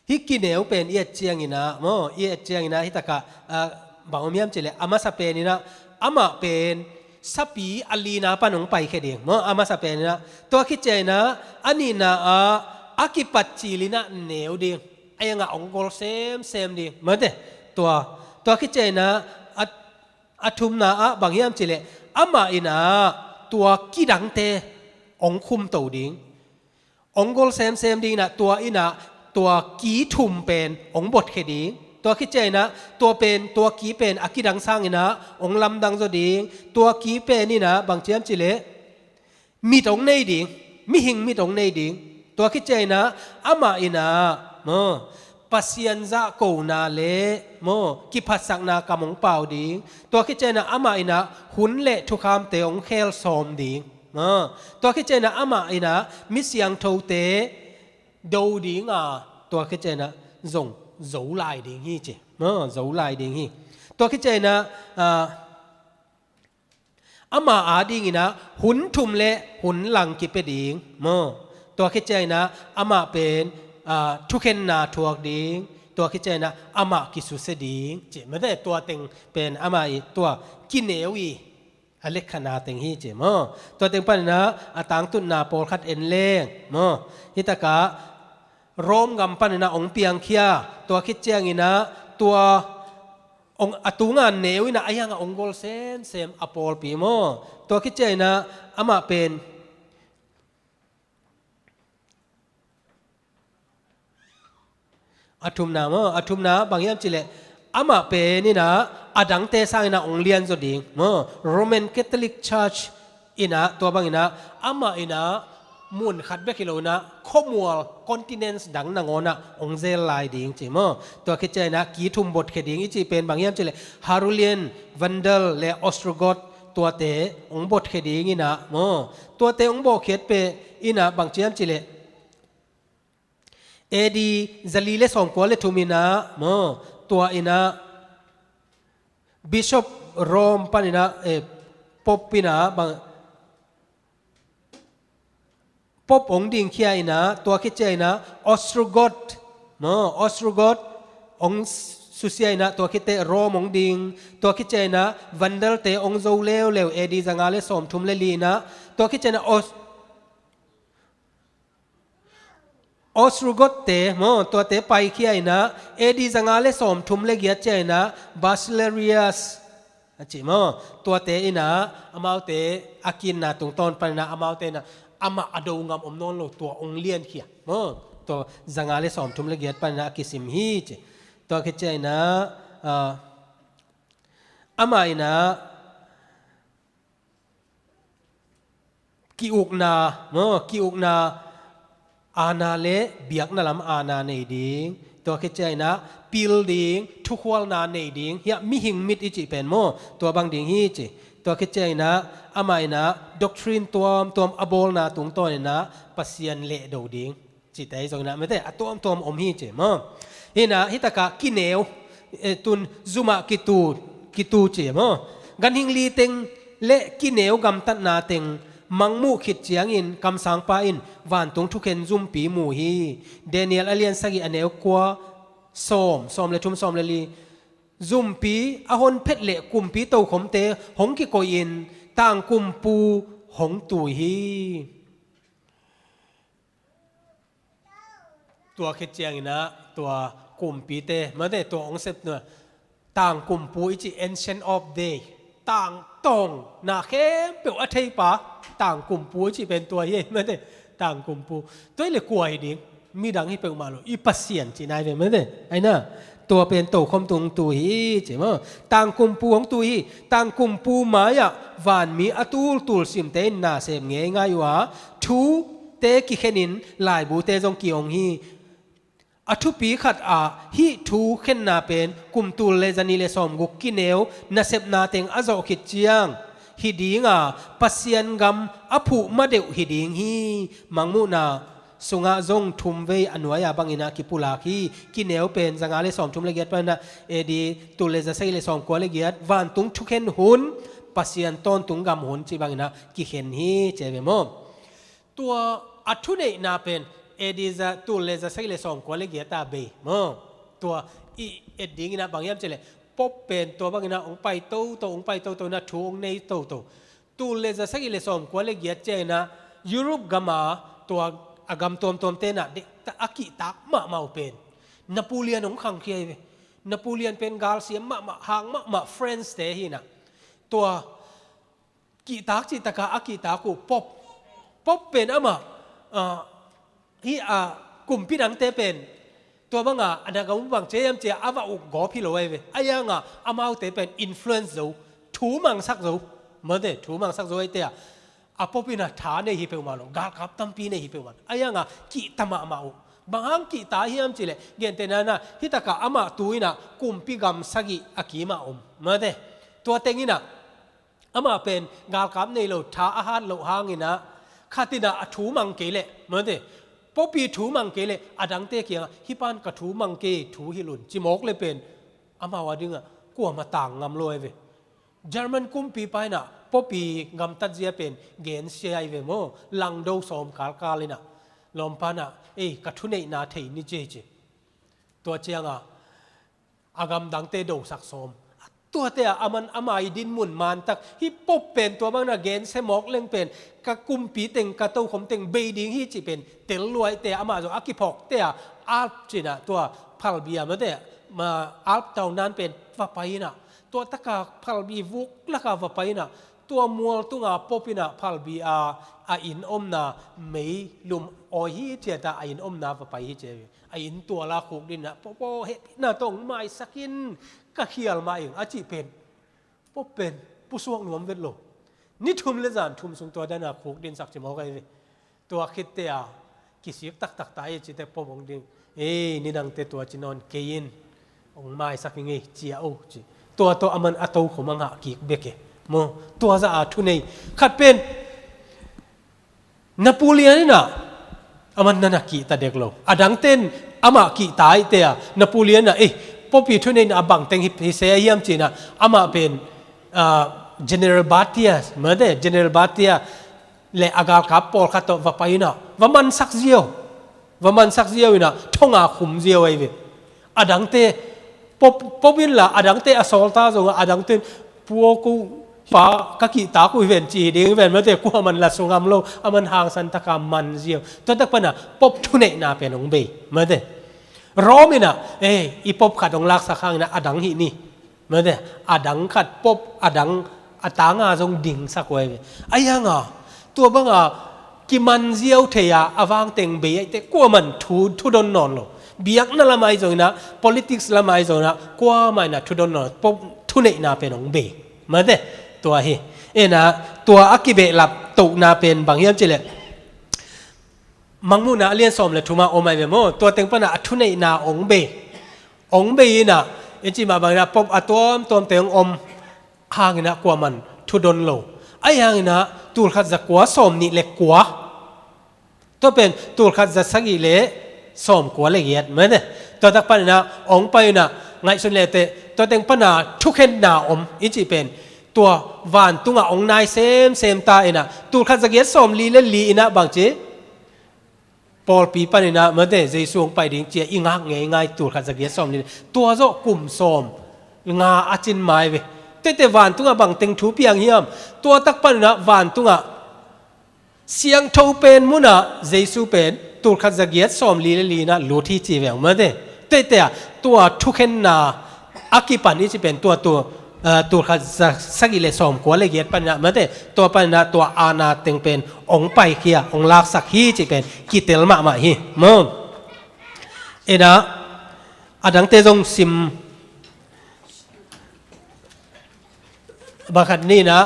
Hih kineu pen i et ciangin ah, maw, i et ciangin ah, hih tak a, ah, bang om hiam cih leh, a masa pen in ah, amah pen sapi a lina pan hong paikhia ding, maw, a masa pen in ah, tua khit ciangin ah, a nihna ah, a kipat cil in ah neu ding, a iang ah hong gol semsem ding, mate, tua, tua khit ciangin ah, a, a thumna ah, bang hiam cih leh, amah in ah, tua kidangte hong khumto ding. Hong gol semsem ding in ah, tua in ah, tua ki thum pen hong botkhia ding. Tua khit ciangin ah, tua pen, tua ki pen a kidang sangin ah hong lamdang zaw ding. Tua ki pen in ah, bang ci hiam cih leh, mit hong nei ding, mihing mit hong nei ding. Tua khit ciangin ah, amah in ah, maw, Pasian zahkona le, maw, kiphatsakna kam hong pau ding. Tua khit ciangin ah, amah in ah, hun le thukhamte hong khel sawm ding. Maw, tua khit ciangin ah, amah in ah, mi siangthote do ding a, tua khit ciangin ah, zong zo lai ding hi ci. Maw, zo lai ding hi. Tua khit ciangin ah, ah, amah adingin ah, hun thum le hun lang kipia ding. Maw, tua khit ciangin ah, amah pen, ah, thukhenna thuak ding. Tua khit ciangin ah, amah kisusia ding ci. Mate, tua teng pen amah i, tua kineu i a lekha na teng hi ci maw. Tua teng panin ah, a tangtunna pawlkhat en leng maw. Hih tak a Rome gam panin ah hong piangkhia, tua khit ciangin ah, tua hong, a tunga neu in ah, a iang ah hong gol semsem a pawlpi maw. Tua khit ciangin ah, amah pen A thumna maw, a thumna bang hiam cih leh, amah pen in ah, a dangte sangin ah hong lianzaw ding maw. Roman Catholic Church in ah, tua bangin ah, amah in ah, mun khat bek hi lo in ah, khuamual, continents dang nangawn ah hong zel lai ding ci maw. Tua khit ciangin ah, ki thum botkhia ding i cih pen bang hiam cih leh, Harulian, Vandal le Ostrogoth, tuate hong botkhia ding in ah maw. Tuate hong bawhkhiat pen in ah, bang ci hiam cih leh, A D zali le sawmkua le thum in ah maw, tua in ah Bishop Rome panin ah, eh, Pope in ah bang, Pope hong dingkhia in ah, tua khit ciangin ah Ostrogoth maw, Ostrogoth hong susia inah, tua khit teh Rome hong ding, tua khit ciang inah Vandal-te hong zo leuleu, A D zanga le sawmthum le li inah, tua khit ciang inah Os-, Ostrogoth-te maw, tuate paikhia inah, A D zanga le sawmthum le giat ciang inah Basileius a cih maw, tuate inah amaute a kinna tungtawn pan inah amaute inah amah a do ngam om nawn lo, tua hong liankhia maw, tua zanga le sawmthum le giat pan inah a kisim hi ci. Tua khit ciang inah, ah, amah inah ki-ukna maw, ki-ukna aana le biakna lam aana nei ding, tua khit ciang inah pil ding, thukhualna nei ding, hiah mihing mit i cih pen maw, tua bang ding hi ci. Tua khit ciang inah amah inah doctrine tuamtuam a bawlna tungtawn inah Pasian lehdo ding cihte zong inah mete a tuamtuam om hi ci maw. Hi inah hitakah kineu, eh, tun zumah kitu, kitu ci maw. Ganhing li teng le kineu gamtatna teng mangmuh khit ciangin kamsangpa in vantung thukhen zumpi mu hi. Daniel a lian sagih a neu kua, sawm, sawm le thum, sawm le li. Zumpi a hon phet le kumpi tokhomte hong kikoihin tangkumpu hong tui hi. Tua khit ciang inah tua kumpite mate, tua hong sep nua tangkumpu i cih, Ancient of Days, tangtawng na khempeuh a theipa, tangkumpu i cih pen tua hi mate, tangkumpu. Tua hi le kua hi ding, midang hi peuhmah lo, i Pasian cih nai ve mate, aina. Tua pen tokhom tung tu hi ci maw. Tangkumpu hong tu hi. Tangkumpu mai-ah vanmi a tultul simte in nasem ngeingai uh a, thute kikhenin laibute zong kihong hi. A thupi khat ah hih thu khenna pen kum tul le zanih le sawmguk kineu nasepna teng a zawh khit ciang hi ding a, Pasian gam a phuh ma deuh hi ding hi. Mangmuhna sungah zong thumvei a nuai-a bangin a kipulak hi. Kineu pen zanga le sawmthum le giat panin a, A D tul le zasagih le sawmkua le giat, vantung thukhen hun, Pasian tawntung gam hun cih bangin a kikhen hi ci ve maw. Tua a thuneihna pen A D za tul le zasagih le sawmkua le giat a bei maw. Tua i et dingin a bang hiam cih leh Pope pen tua bangin a hong pai toto, hong pai toto in a thu hong nei toto. Tul le zasagih le sawmkua le giat ciangin a Europe gam a tua a gam tuamtuamte in a dek a kihtak mahmah uh pen Napoleon hong khangkhia hi ve. Napoleon pen galsiam mahmah, hang mahmah France-te hi in a. Tua kihtak cihtak a a kihtak uh Pope. Pope pen amah, ah, hih a kumpi dangte pen tua banga a na gam uh bang ci hiam cih a va uk gawp hi lo ahi ve. Ahi hangin amaute pen influence zo, thu mangsak zo, mate, thu mangsak zo ahih teh a, a Pope in a tha nei hi peuhmah lo, galkap tampi nei hi peuhmah lo. Ahi hangin kihta mahmah uh. Bang hang kihta hiam cih leh, gentehna in a, hih tak a amah tu in a kumpi gam sagih a kim a om, mate. Tua teng in a amah pen galkap nei lo, tha a hat loh hangin a, khat in a a thu mang kei leh, mate, Pope thu mang kei leh, a dangte kiangah, hih pan ka thu mang kei, thu hilh un, ci mawk leh pen amau a dingah kuamah tang ngam lo ahi ve. German kumpipa in a Pope gamtat zia pen gensia ahi ve maw, langdo sawm kalkal in a, lawmpa in a, ei, ka thuneihna thei ni ci ci. Tua ciangah a gamdangte dosak sawm. Tuate ah aman ama i dinmun mantak, hih Pope pen tua bangin a gensia mawk leng pen ka kumpi teng, ka tokhom teng bei ding hi cih pen tel lua ahih teh a, amah zong a kiphawk teh a, Alps in a tua phalbi a, mate, ma, Alps tawntung pen va pai in a, tua tak a phalbi vuk lak a va pai in a, tua mual tunga Pope in a phalbi a, a inn omna mei lum awi hi ciat a, a inn omna va pai hi ci. A inn tual a khukdin in a, Pope aw, hehpihna tawh hong maisak in, ka khial mah ing, a cih pen Pope pen pusuak nuam vet lo. Ni thum le zan thum sung tua dan a khukdinsak ci mawk ahi ve. Tua khit teh a kisik taktak ta hi ci teh Pope hong ding, ei, nidangte tua ci nawn kei in, hong maisak ing ei, ci a, o ci. Tua tawh aman a tokhom a ngah kik bek e maw. Tua zah a thunei khat pen Napoleon in a, aman na na kihta dek lo. A dangten amah kihta ahih teh a, Napoleon in a, eh, Pope thunei in a bangteng hi, hi se a hiam ci in a, amah pen, ah, General Berthier, mate, General Berthier le a galkap pawlkhat tawh va pai in a, va mansak ziau. Va mansak ziau in a, thong a khum ziau ahi ve. A dangte Pop, pop in la, adangte a sawlta zong a, adangte in, pua ko pa ka kihtak uh hi ven ci ding hi ven, mate, kuaman la sungam lo, a man hangsan taka man ziau. Tua tak pana pop thuneihna pen hong bei, mate. Rome in a, eh, i pop khat hong laksak hangin a, adang hih ni. Mate, adang khat pop, adang a tanga zong dingsak uh ahi ve. Ahi hanga, tua banga kiman ziau thei a, a vang teng bei ahih teh kuaman thu, thudon nawn lo. Biakna lamah ahi zongin a, politics lamah ahi zongin a, kuamah in a thudon nawn lo. Pop thuneihna pen hong bei. Mate, tua hi. Ena, tua a kibehlap tohna pen bang hiam cih leh, Mangmuhna a lian sawm le thumah om ahi ve maw? Tua teng pana a thuneihna hong bei. Hong bei in a, i cih mah bangin a pop a tuamtuamte hong om hangin a kuaman thudon lo. Ahi hangin a tulkhat za kua sawm nih le kua. Tua pen tulkhat za sagih le sawm kua le giat, mate. Tua tak panin a hong pai in a ngaihsun le teh, tua teng pana thukhenna om, i cih pen. Tua vantungah hong nai semsem ta in a, tulkhat za giat sawm li le li in a bangci pawlpi panin a, mate, Jesu hong pai ding ci a i ngak ngeingai tulkhat za giat sawm li. Tua zawh kum sawm nga a cin mai ve. Tete vantungah bangteng thu piang hiam? Tua tak panin a vantungah siangtho pen munah Jesu pen tulkhat za giat sawm li le li in a lut hi ci ve ung, mate. Tete a tua thukhenna a kipan i cih pen tua tu, ah, tulkhat za sagih le sawm kua le giat panin a, mate, tua panin a tua aana teng pen hong paikhia, hong laksak hi cih pen kitel mahmah hi. Maw? Ena, adangte zong sim bang khat ni in a,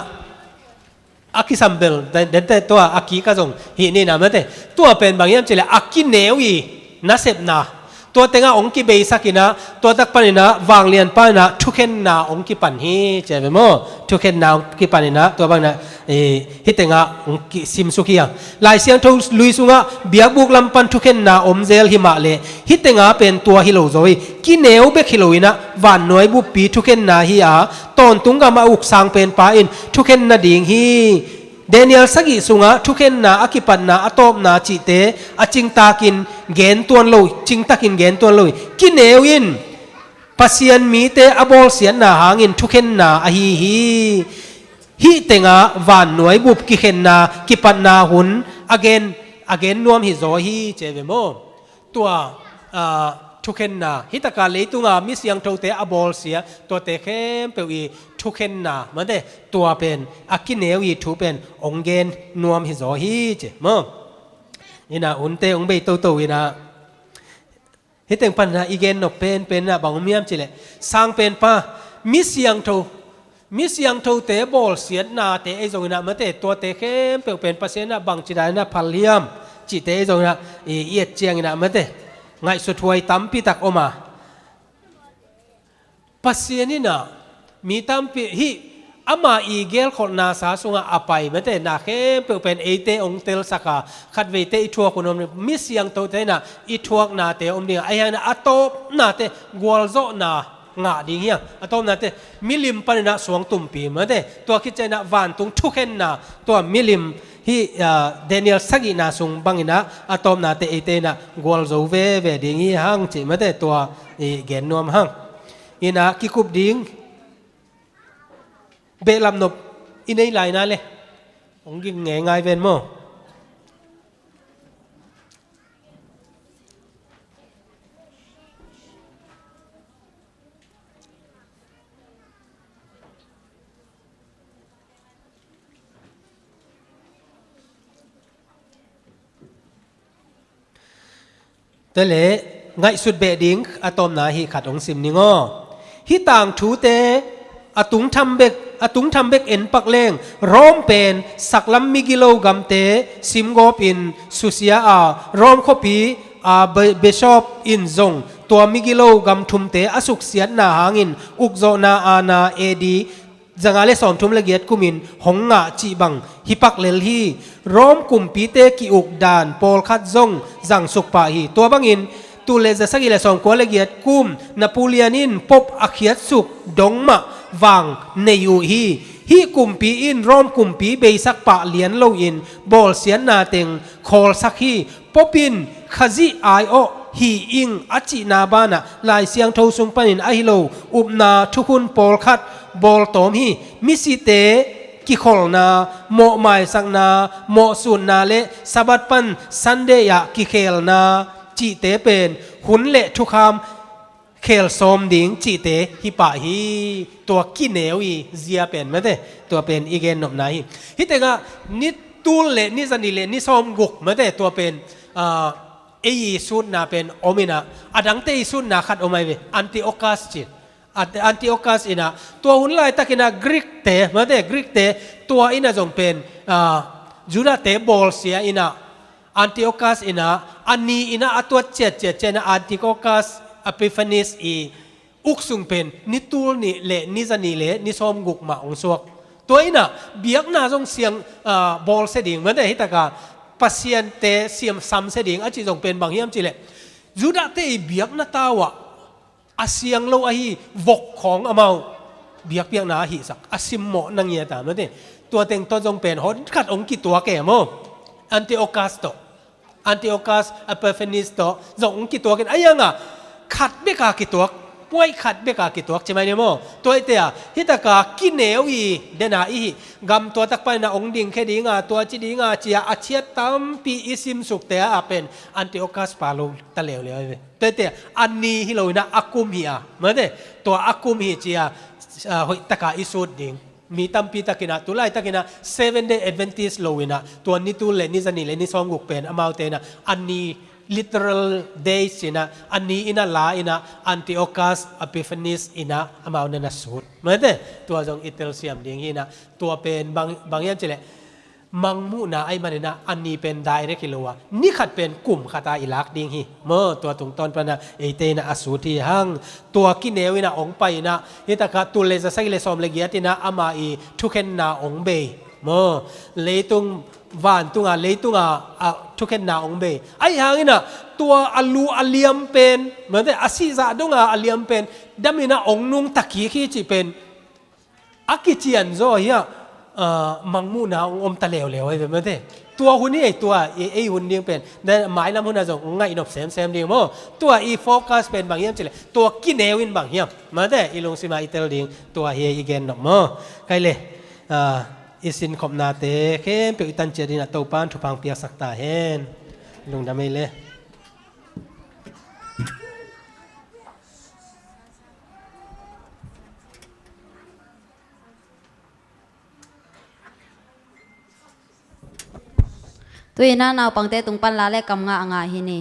a kisam bel, den, dente tua a kik a zong hih ni in a, mate. Tua pen bang hiam cih leh a kineu i nasepna. Tua tengah hong kibeisak in a, tua tak panin a vanglianpa in a thukhenna hong kipan hi ci ve maw? Thukhenna hong kipan in a, tua bangin a, eh, hih tengah hong kisimsuk hi a. Lai Siangtho lui sungah biakbuk lam pan thukhenna om zel hi mah leh, hih tengah pen tua hi lo zaw hi. Kineu bek hi lo in a, vannuai buppi thukhenna hi a, tawntung gam a uk sang penpa in thukhen nading hi. Daniel sagih sungah thukhenna a kipatna a tawpna cihte a cingtakin gen tuan lo, cingtakin gen tuan lo hi. Kineu in Pasian mite a bawlsiatna hangin thukhenna ahi hi. Hih tengah vannuai bup kikhenna, kipatna hun a gen, a gen nuam hi zaw hi ci ve maw? Tua, ah, thukhenna, hih taka leitunga mi siangthote a bawlsia, tuate khempeuh i thukhenna, mate, tua pen a kineu i thu pen hong gen nuam hi zaw hi ci maw? Ina hunte hong bei toto ina, hih teng panin a i gen nop penpen in a bang om hiam cih leh, sang penpa, mi siangtho, mi siangthote bawlsiatnate ei zongin a, mate, tuate khempeuh pen Pasian in a bangci dan in a phal hiam cihte ei zongin a, i, i et ciangin a, mate, ngaihsut huai tampi tak om a. Pasian in a, mi tampi hih ama i gelkholhnasa sungah a pai, mate, na khempeuh pen eite hong telsak a, khatveite i thuak hun om, mi siangthote in a i thuaknate om ding a, ahi hangin a tawpnate gualzawhna ngah ding hi a, a tawpnate milim panin a suangtumpi, mate, tua khit ciangin a vantung thukhenna, tua milim hih, ah, Daniel sagihna sung bangin a, a tawpnate eite in a gualzo veve ding hi hang cih, mate, tua i gen nuam hang. Ina kikup ding, behlap nop i nei lai na le, hong ging ngeingai ven maw? Tua leh ngaihsut beh ding a tawpna hih khat hong sim ning aw. Hih tangthute a tungtham bek, a tungtham bek en pak leng, Rome pen saklam migilo gamte simgawp in susia a, Rome khuapi a, be-, bishop in zong tua migilo gam thumte a suksiatna hangin ukzawhna aana A D zanga le sawmthum le giat kumin hong ngah cih bang hi pak lel hi. Rome kumpite ki-uk dan pawlkhat zong zangsuk pah hi. Tua bangin tul le za sagih le sawmkua le giat kum Napoleon in pop a khiatsuk dong mah vang nei uh hi. Hih kumpi in Rome kumpi beisak pah lian loin bawlsiatna teng khawlsak hi. Pop in Khazih aiawh hi ing a cihna banah Lai Siangtho sung panin ahi lo upna thukhun pawlkhat bawltawm hi. Misite kikholna, mawhmaisakna, mawhsutna le Sabbath pan Sunday ah kikhelna cihte pen hun le thukham khel sawm ding cihte hi pah hi. Tua kineu i zia pen mate, tua pen i gen nopna hi. Hi tengah ni tul le ni zani le ni sawm guk mate, tua pen, ah, ei i sutna pen om inah, a dangte i sutna khat om ai ve, Antiochus ci. Ant-, Antiochus inah, tua hun laitakinah Greek te mate, Greek te tua inah zong pen, ah, Judah te bawlsia inah, Antiochus inah, a ni inah a tuat ciatciat ciat inah Antiochus Epiphanes i uk sung pen ni tul nih le ni zani le ni sawm guk mah hong suak. Tua inah biakna zong siang, ah, bawlsia ding mate, hi taka Pasian te siam samsia ding a cih zong pen bang hiam cih leh Judah te i biakna tau ah a siang lo ahi vok khawng amau biakpiakna a hihsak a simmawh na ngiat a mate. Tua teng tawh zong pen hon khat hong kituak e maw. Antiochus tawh, Antiochus Epiphanes tawh zong hong kituak in a ianga khat beka kituak, puai khat beka kituak ci mai ni maw. Tua ite a hi taka kineu i dena i hih gam tua takpa inah hong dingkhia dinga tua ci dinga cia a ciat tampi i simsukte a pen Antiochus pa lo ta leuleu ai ve. Tua ite a ni hi lo inah a kum hi a mate, tua a kum hi cia, ah, hoih taka i sut ding. Mi tampi takinah tu laitakinah Seven Day Adventist lo inah tua ni tul le ni zani le ni sawm guk pen amaute inah a ni literal days inah a ni inah la inah Antiochus Epiphanes inah amau nana sut mate. Tua zong i telsiam ding hi inah tua pen bang, bang hiam cih leh mangmuhna ahi maninah a ni pen direct hi lo a, ni khat pen kum khata i lak ding hi maw. Tua tungtawn pana eite inah a sut hi hang. Tua kineu inah hong pai inah hi taka tul le za sagih le sawm le giat inah ama i thukhenna hong bei maw. Leitung, vantunga leitunga a thukhenna hong bei. Ahi hanginah tua a lu a liam pen mate, a sihzah donga a liam pen dam inah hong nungta kik hi cih pen a kician zaw hi ah, ah, mangmuhna hong om ta leuleu ai ve mate. Tua hun hi ei, tua ei, ei hun ding pen. Mailam hunah zong hong ngaih nop semsem ding maw. Tua i focus pen bang hiam cih leh tua kineu in bang hiam mate, i lungsima i tel ding tua hi ei i gen nop maw. Kai le, ah, i sinkhopnate khempeuh i tanciat dinah Topan thupha hong piaksak ta hen. Lungdam ei le. Tu-in ah naupangte tung pan la le kam ngah a ngah hi ni.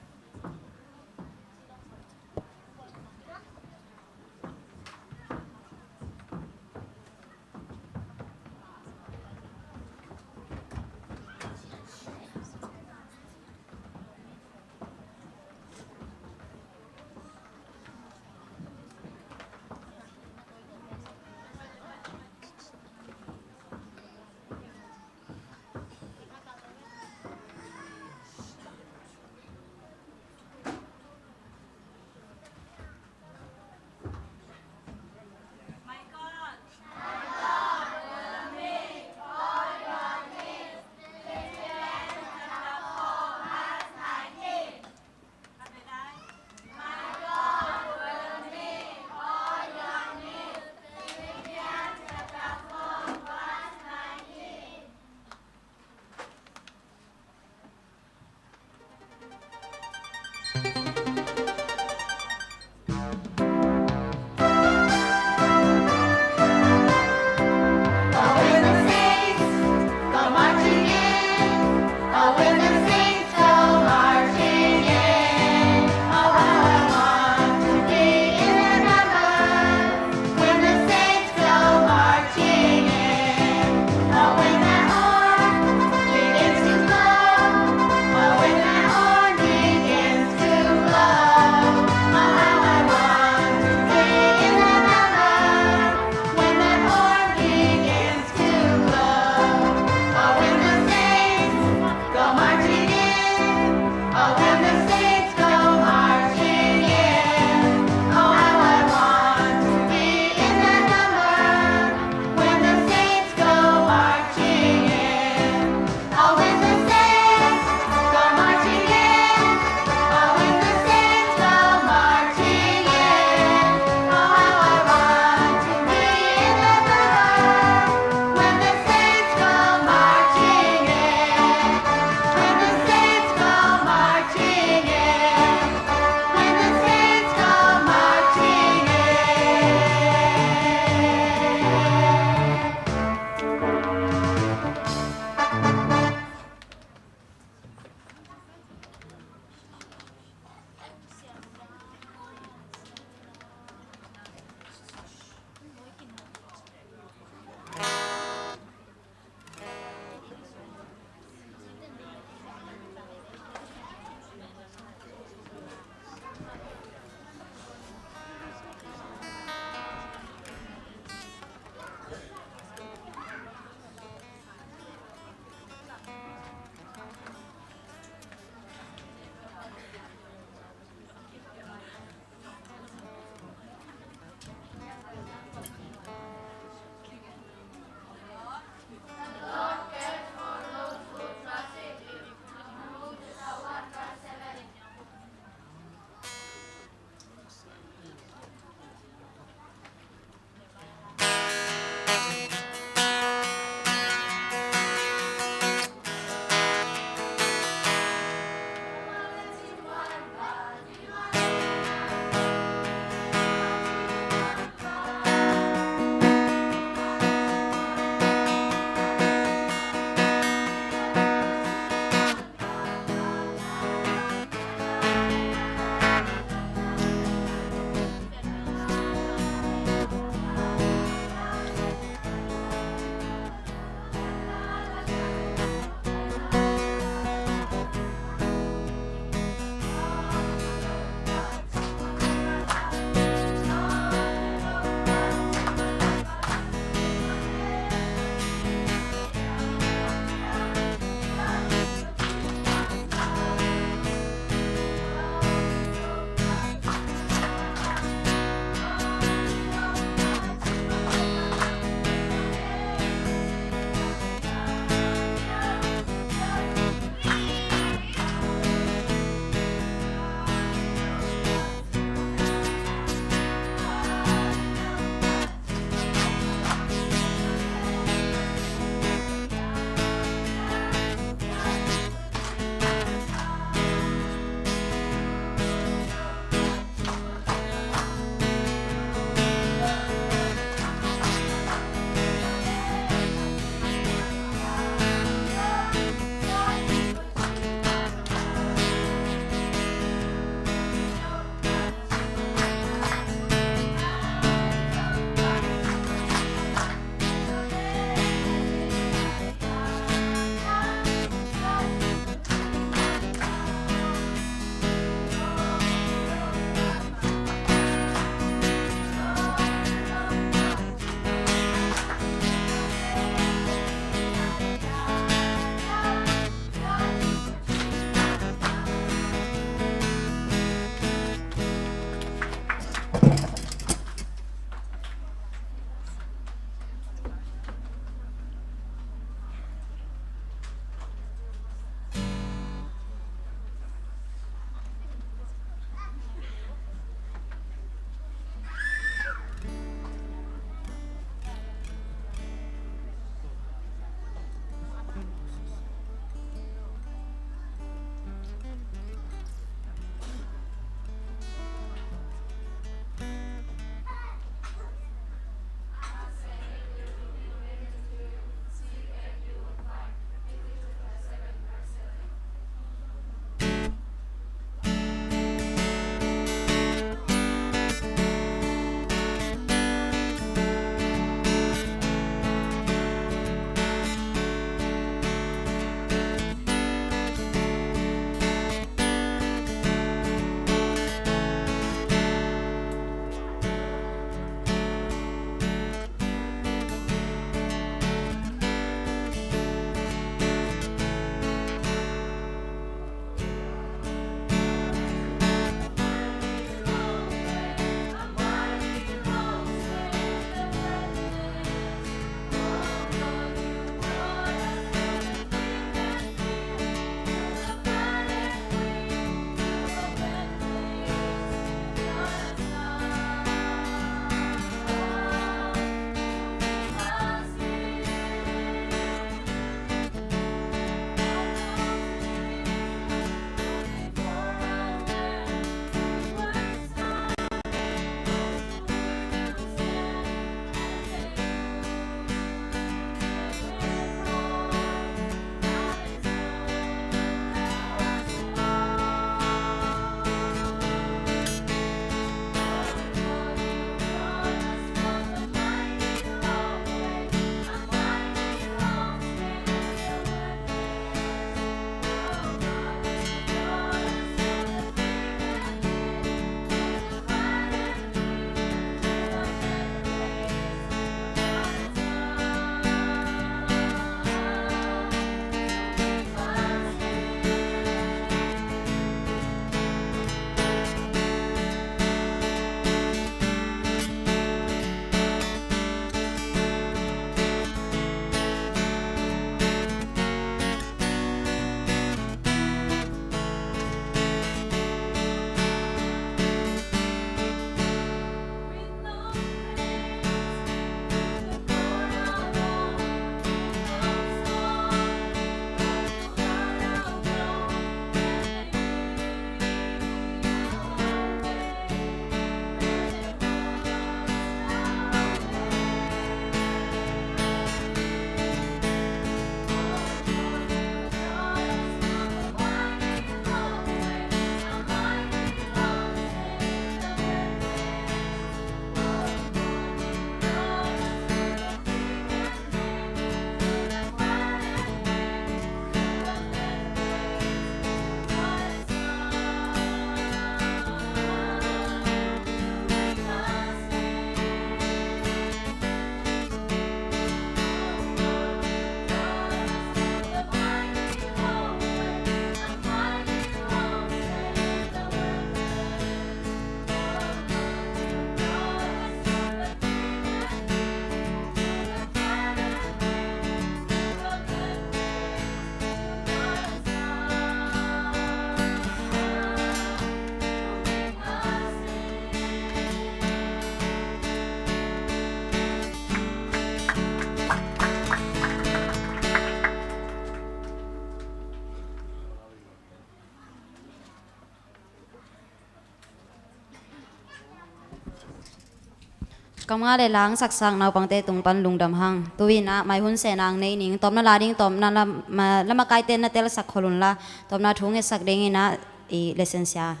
Kam nga le la hong saksak naupangte tung pan lungdam hang. Tu-in ah mai hun sehna hong nei ning. Tawpna la ding, tawpna la, ma-, la makaite na telsak khol unla, tawpna thu hong ngetsak dingin ah i lesson sia.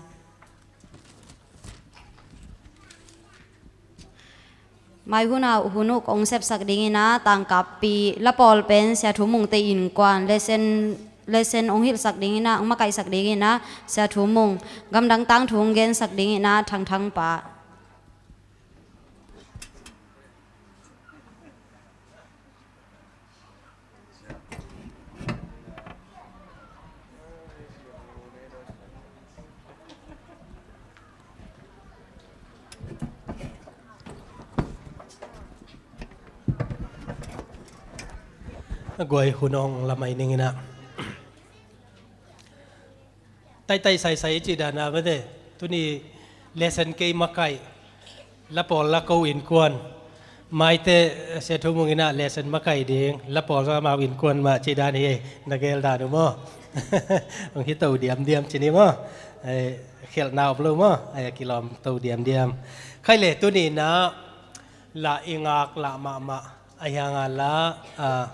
Mai hun ah hun uh hong sepsak dingin ah tangkappi la pawl pen Sia Thu Mungte innkuan, lesson, lesson hong hilhsak dingin ah, hong makaihsak dingin ah Sia Thu Mung, gamdang tangthu hong gensak dingin ah Thang Thang Pa. A guai hun hong la mai ning in ah. Taitai saisai i cih dan a mate. Tuni lesson kei makaih. La pawl la ko innkuan. Maite, eh, Sia Thu Mung in ah lesson makaih ding. La pawl zong amau innkuan mah cih dan hi. Na gel dan uh maw? Hong hi to diamdiam ci ni maw? Eh, khelhna om lo maw? Eh, kilawm to diamdiam. Khai le tuni in ah la i ngak lah mahmah. A hi hang a la, ah,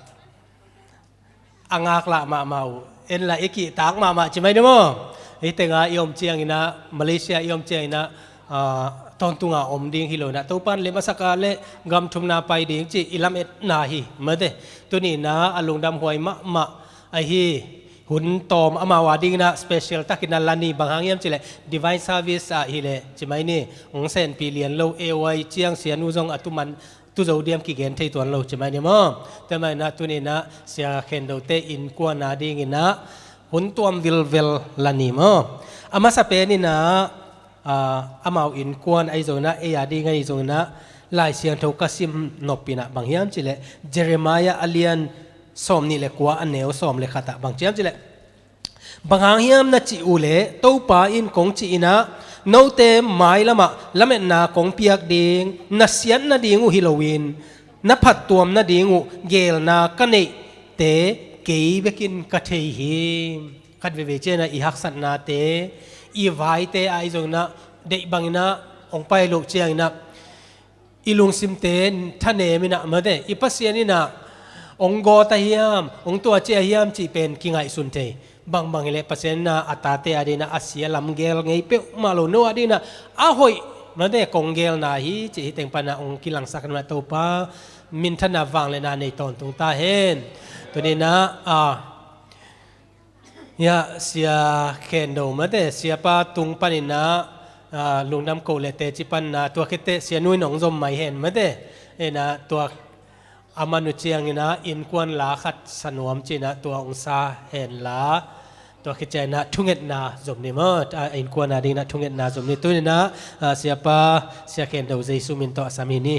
a ngak lah mahmah uh. En la i kihtak mahmah ci mai ni maw? Hih tengah i om ciangin ah, Malaysia i om ciangin ah, ah, tawntunga om ding hi lo in ah, Topa'n lem a sak a leh gam thumna pai ding cih i lametna hi mate. Tuni in ah a lungdam huai mahmah ahi hun tawm amau a dingin ah special takin ah la ni, bang hang hiam cih leh Divine Service ah hi leh ci mai ni, hong senpi lian lo, A Y ciang sianu zong a tuman tu zo diam kigen thei tuan lo ci mai ni maw? Tua manin ah tuni in ah Sia Khen Dote innkuan a dingin ah hun tuam vilvel la ni maw? A masa pen in ah, ah, amau innkuan ahi zongin ah, ei a ding ahi zongin ah Lai Siangtho ka sim nop in ah bang hiam cih leh Jeremiah a lian sawm nih le kua a neu sawm le khat ah bang ci hiam cih leh, bang hang hiam na cih uh leh, Topa in kong cih in ah, note mailamah lametna kong piak ding, na siat nading uh hi loin, na phattuam nading uh geelna ka neihte kei bekin ka thei hi. Khat veivei ciangin ah i haksatnate, i vaite ahi zongin ah, deih bangin ah hong pai loh ciangin ah, i lungsimte thanem in ah mate, i Pasian in ah hong gawt a hiam, hong tuaci a hiam cih pen kingaihsun thei. Bangbang hi leh Pasian in ah a tate a dingin ah a si a lam gel ngei peuhmah lo, no a dingin ah a hoih mate kong gelna hi cih hih teng pan ah hong kilangsak in ah, Topa minthanna vangliatna nei tawntung ta hen. Tuni in ah, ah, Hiah Sia Khen Do mate, siapa tung panin ah, ah, lungdam ko le teci panin ah, tua khit teh Sia Nu in hong zom mai hen mate. En ah tua a man uh ciangin ah innkuan la khat sa nuam ci-in ah tua hong sa hen la. Tua khit ciangin ah thungetna zom ni maw, ah, innkuan a dingin ah thungetna zom ni. Tuni in ah, ah, siapa Sia Khen Do Jesu min tawh a sam hi ni.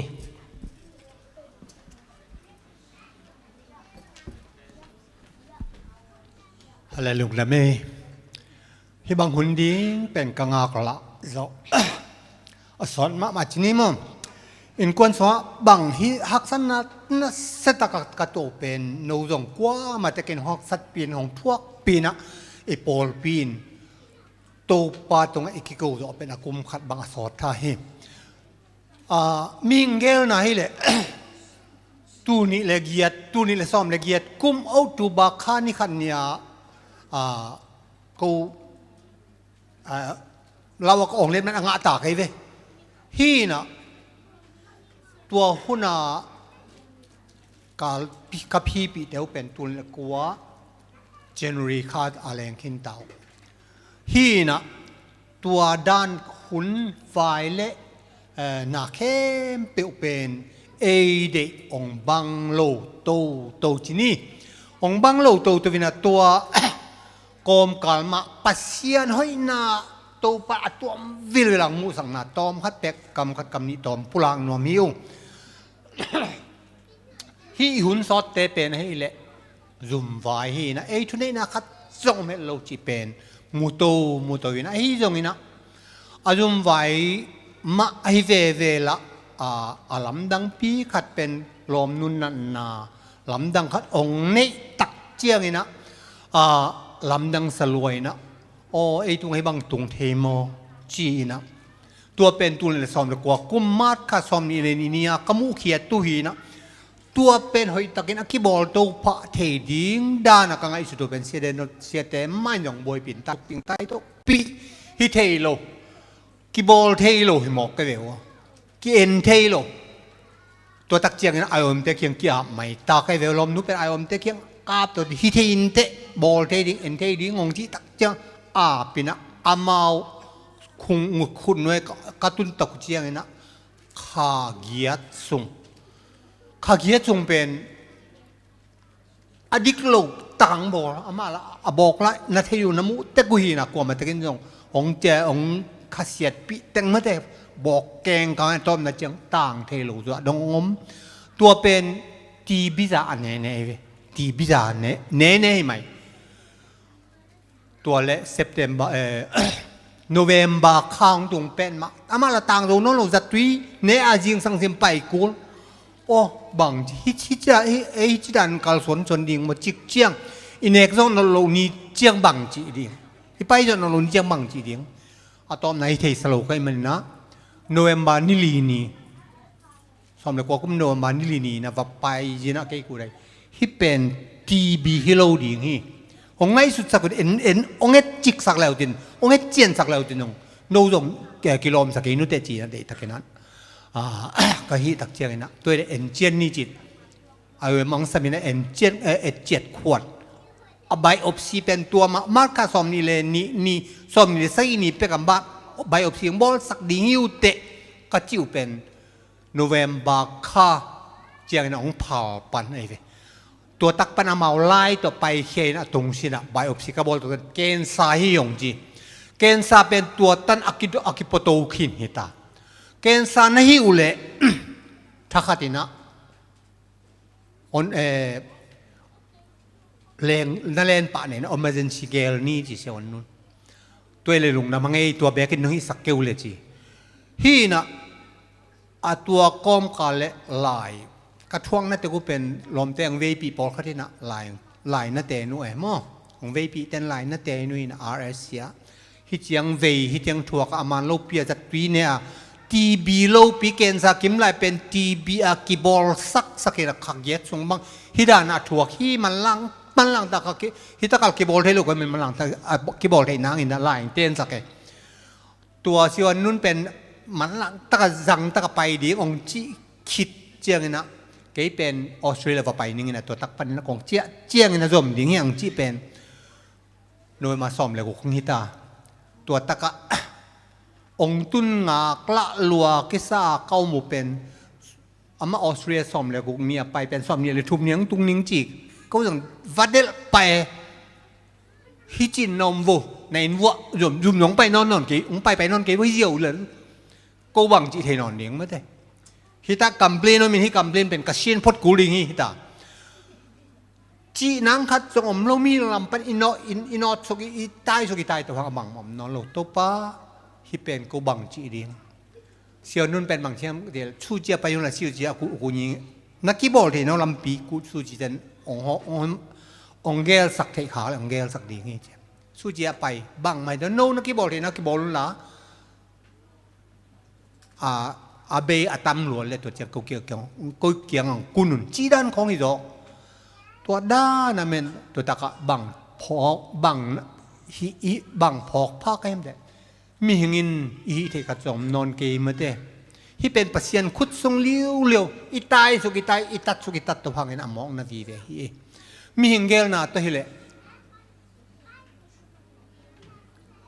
Hallelujah, lungdam ei. Hih bang hun ding pen ka ngaklah zawh a sawt mahmah ci ni maw? Innkuan sungah bang hih haksatna nasia tak a ka tuah pen, no zong kuamah tekin hong haksatpih in, hong thuakpih in ah, i pawlpih in Topa tungah i kiko zawh pen a kum khat bang a sawt ta hi. Ah, mihing gelna hi leh, tul nih le giat, tul nih le sawm le giat, kum October kha ni khat ni-a, ah, ko, ah, lau a ka awng let man a ngah ta kei ve. Hi in ah, tua hun a ka, ka phipihte uh pen tul nih le kua January kha a leng khin ta uh. Hi in ah tua dan hun vai le, eh, na khempeuh pen ei deih hong bang lo toto ci ni. Hong bang lo toto in ah tua kawmkal mah Pasian hoihna Topa a tuam vilvel a hong muhsakna tawm khat pek, kam khat kam nih tawm pulak nuam hi uh. Hih i hun sawtte pen ahih leh zumvai hi in ah, ei thuneihna khat zong om het lo cih pen muto muto in ah, ahi zongin ah a zumvai mah ahi veve lah, a, a lamdangpi khat pen lawmnun natna lamdang khat hong neih tak ciangin ah, a, lamdang sa lua in ah, aw, ei tung hih bang tung thei maw ci-in ah Tua pen tul nih le sawm le kua kum March kha sawm nih le nih ni-a ka muhkhiat tu hi-in ah, tua pen hoihtakin a kibawl to phah thei ding dan a ka ngaihsut uh pen siate no, siate mah in zong buaipih in, taipih in, taitawhpih hi thei lo. Kibawl thei lo hi mawk ka ve uh a, ki-en thei lo. Tua tak ciangin a aiawmte kiang ki-ap mai ta ka hi ve uh. Lawmnu pen aiawmte kiang ap tawh hi thei inteh, bawl thei ding, en thei ding hong cih tak ciang ap in ah, amau khung, khut nuai ka, ka tun tak uh ciangin ah, kha giat sung, kha giat sung pen a dik lo tang bawl, amah la a bawk lai na thei uh, na muh tek uh hi-in ah, kuamah tekin zong hong cia, hong khasiatpih teng mate, bawk keng kang a tawpna ciang tang thei lo zuah dong hong om. Tua pen TB za a nene hi ve. TB za a ne, nene hi mai. Tua le September, eh, November kha hong tung pen mah, amah la tang zo nawn lo, zatui ne a zingsang sim pai kul. Aw, bang ci, hi, hi ci dan, hi, hi ci dan kalsuan suan ding maw cik ciang, i nek zawh nawn loh ni ciang bang cih ding, hi pai zawh nawn loh ni ciang bang cih ding. A tawpna hi theisa lo ka hih manin ah, November ni li ni, sawm le kua kum November ni li ni in ah va pai zin ah kei kudai, hih pen TB hi lo ding hi. Hong ngaihsutsak uh in, en, hong etciksak le uh tin, hong etciansak le uh tin, hong, no zong, eh, kilawmsak kei nuteh ci-in ah deihtakin ah, ah, ka hih tak ciangin ah, tua hi leh encian ni ci-in, a, mang sam in ah encian, eh, etciat khuat. A biopsy pen tua mah, March kha sawm nih le nih ni, sawm nih le sagih ni pek a mah biopsy hong bawlsak ding hi uh teh, ka cih uh pen November kha ciangin ah hong phal pan ahi ve. Tua tak pan amau lai tawh paikhia in ah, a tungsin ah biopsy ka bawl tawh, cancer hi hong ci. Cancer pen tua tan a ki, a kipuato khin hi ta. Cancer na hih uh leh, thakhat in ah, on, eh, leng, na len pah nen, emergency gel ni ci, Sia Wan Nun. Tua hi leh lungdam hang ei, tua bekin nong hihsak kei uh leh ci. Hi-in ah, a tua kawmkal le lai, ka thuakna tek uh pen lawmte hong veipih pawlkhat in ah, lai, lai na ten uh e maw. Hong veipih ten lai na ten uh in ah, RS sia. Hih ciang vei, hih ciang thuak a, a man lopi a zattui ne a, TB lopi, cancer kim lai pen TB a kibawlsaksak hi-in ah, kha giat sung bang, hih dan a thuak hi, manlang, manlang tak a ki, hih tak a kibawl thei lo ka hih manin, manlang tak a kibawl theih nangin ah lai hong tensak e. Tua Sia Wan Nun pen manlang tak a, zang tak a pai ding hong cih khit ciangin ah, kei pen Australia va pai ning in ah, tua tak panin ah kong ciah ciangin ah zom ding hi hong cih pen November sawm le guk hong hi ta. Tua tak ah hong tun ngak lah lua kisa a ka om uh pen, amah Australia sawm le guk ni a pai pen, sawm nih le thum ni hong tung ning ci. Ko zong va delh pah e. Hih ci-in na om vo, na inn vuah zum, zum zong hong pai nawn nawn kei, hong pai pai nawn kei vo, hi ziau lel. Ko bang cih thei nawn ding mate. Hih tak complain om in, hih complain pen ka sin phot kul ding hi, hih ta. Cih nang khat zong om lo, mi lam pan i nawt, i, i nawt suk, i, i tai suk, i tai to hang a bang om nawn lo. Topa, hih pen ko bang cih ding. Sia Wan Nun pen bang ci hiam, tel, Suu Kyi a pai un la, Suu Kyi a ku, ku ni, na kibawl theih nop lampi ku, Suu Kyi ten hong, hong, hong, hong gelsak theih khak leh hong gelsak ding hi ci. Suu Kyi a pai, bangmah hi ta, no na kibawl theih nop kibawl un la. A, a bei a tam lua leh tua ciang ko kiang, ko kiang hong kun un, cih dan khawng hi zaw. Tua dan a men, tua tak ah bang phawk, bang hi, i, bang phawk pha ka hiam teh. Mihing in i hih theih khat zong om nawn kei mate. Hih pen Pasian khut sung liuliau, i tai suk i tai, i tat suk i tat to hangin a mawkna vive hi. Mihing gelna tawh hi leh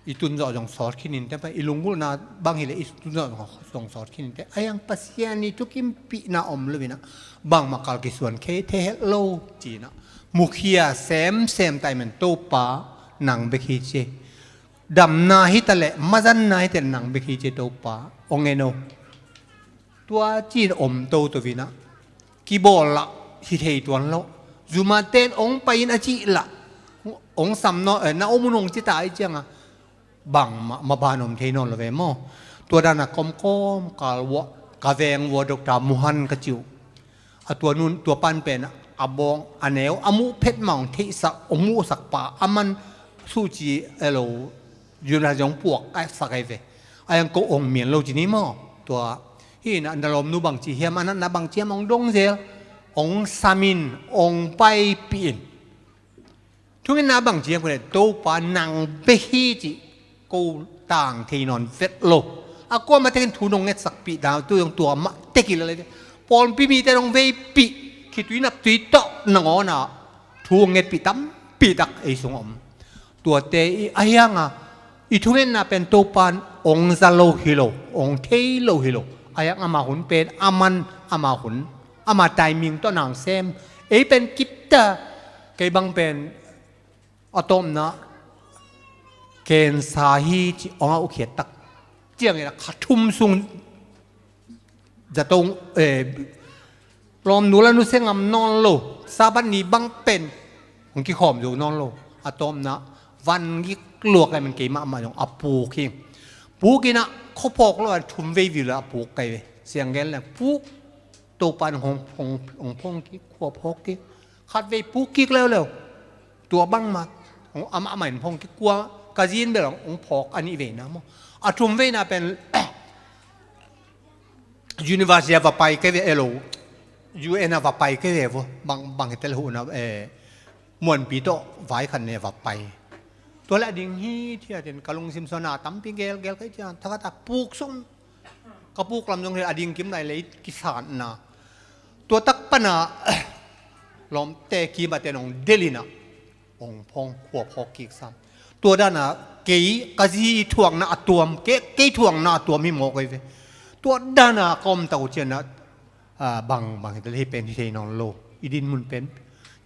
i tun zawh zong sawt khin inteh, i lunggulhna bang hi leh i tun zawh zong sawt khin inteh. Ahi hang Pasian i thukimpihna om lo in ah, bangmah kal kisuan kei thei het lo ci-in ah, mukhia semsem ta i men, Topa nang bek hi ci. Damna hi ta leh, mazanna hi ta leh nang bek hi ci Topa, hong en o. Tua ci-in om toto in ah, kibawl lah hi thei tuan lo. Zumate in hong pai in a cih lah, hong sam nawn, eh, na om un hong ci ta ahih ciangin ah, bangmah maban om thei nawn lo ve maw. Tua dan a kawmkawm kal vuah, ka veng vuah Doctor Muhan ka cih uh. A tua nun, tua pan pen a bawng, a neu, a muh phet mah hong theihsak, hong muhsak pa, a man Suu Kyi, elo, Yunha zong puak a sak ahi ve. A yang ko ong mian lo ci ni maw? Tua hi na, na lawmnu bangci hiam, a natna bangci hiam, ong dong zel, ong samin, ong paipih in. Thungetna bangci hiam ko le, Topa nang bek hi ci, ko tang thei nawn vet lo. A kuamah tekin thu nong ngetsakpih dan, tu zong tua mah tek hi lel. Pawlpi mite nong veipih, khitui naptui tawh nangawn a thu ngetpih tampi tak ei sung om. Tuate i a hiang a, i thungetna pen Topa in ong za lo hi lo, ong thei lo hi lo. A hiang ama hun pen, aman ama hun, ama timing tawh nang sem. Ei pen kipta, kei bang pen a tawpna, cancer hi ci ong a ukhiat tak ciangin a kha thum sung zato, eh, lawmnu la nu se ngam nawn lo, Sabbath ni bang pen hong kikhawm zo nawn lo. A tawpna, van gik luak lai man keimah mah zong a puk hi. Puk in a khuaphawk lo a thum vei viu la a puk kai ve. Siang gen le puk, Topa in hong, hong, hong phawng kik, khua phawk kik. Khat vei puk kik leuleu. Tua bang mah, hong, amah amah in phawng kik, kua, ka zin bel hong phawk a nih veina maw. A thum veina pen University a va pai kei ve elo. U N a va pai kei ve vo. Bang, bang hi tel hu na, eh, muanpi tawh vai khat ne va pai. Tua le a ding hi thia ten ka lungsim suan a tampi gelgel kei cia. Thakhat a puk sung. Ka puk lam zong hi a ding kim nai lei kisatna. Tua tak pana lawmte kim a ten ong delina. Ong phawng khua phawk kik sam. Tua dana kei ka zi thuakna a tuam, kei, kei thuakna a tuam hi mawk ei ve. Tua dana ka om tak uh ciana, ah, bang, bang hi tel hi pen hi thei nawn lo. I din mun pen.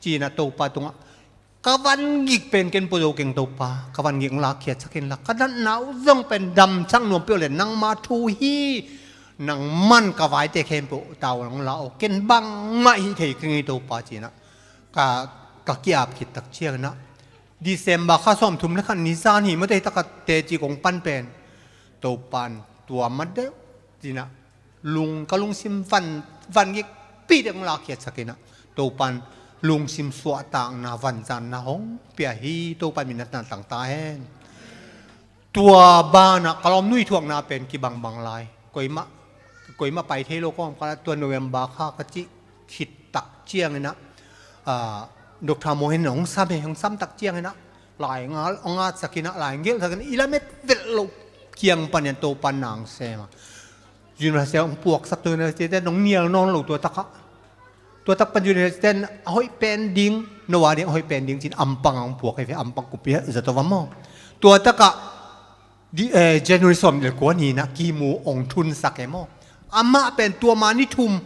Cina Topa tungah. Ka van gik pen ken pua zo keng Topa. Ka van gik ong lakkhiat sakin la. Ka natna uh zong pen damsak nuam peuh le nangma thu hi. Nang man ka vaite khempeuh tau ong la o. Ken bangmah hi thei keng hi Topa cina. Ka, ka ki-ap khit tak cianginah December kha sawmthum le khat ni zan hi mate, taka teci kong pan pen Topan tua ma deuh cinah lung, ka lungsim van, van gikpih dek hong lakkhiatsakinah Topan lungsim suahtakna vanzanna hong pia hi. Topan minatna tangta hen. Tua banah ka lawmnu i thuakna pen kibangbang lai. Koimah, koimah pai thei lo kawm kala tua November kha ka cih khit tak cianginah, ah, Doctor Mohin hong sam he, hong sam tak cianginah lai ngal, hong atsakinah lai ngelhsakinah i lamet velh loh kiang panin Topan nang sema. University hong puaksak, tua university te hong nial nawn lo tua takah. Tua tak pan university ten a hoih pen ding, no a ding a hoih pen ding cin ampang a hong puak hi ve, ampang kupi zato va maw. Tua takah di, eh, January sawm le kua ninah kimu hong thunsak e maw. Amah pen tua mani thum,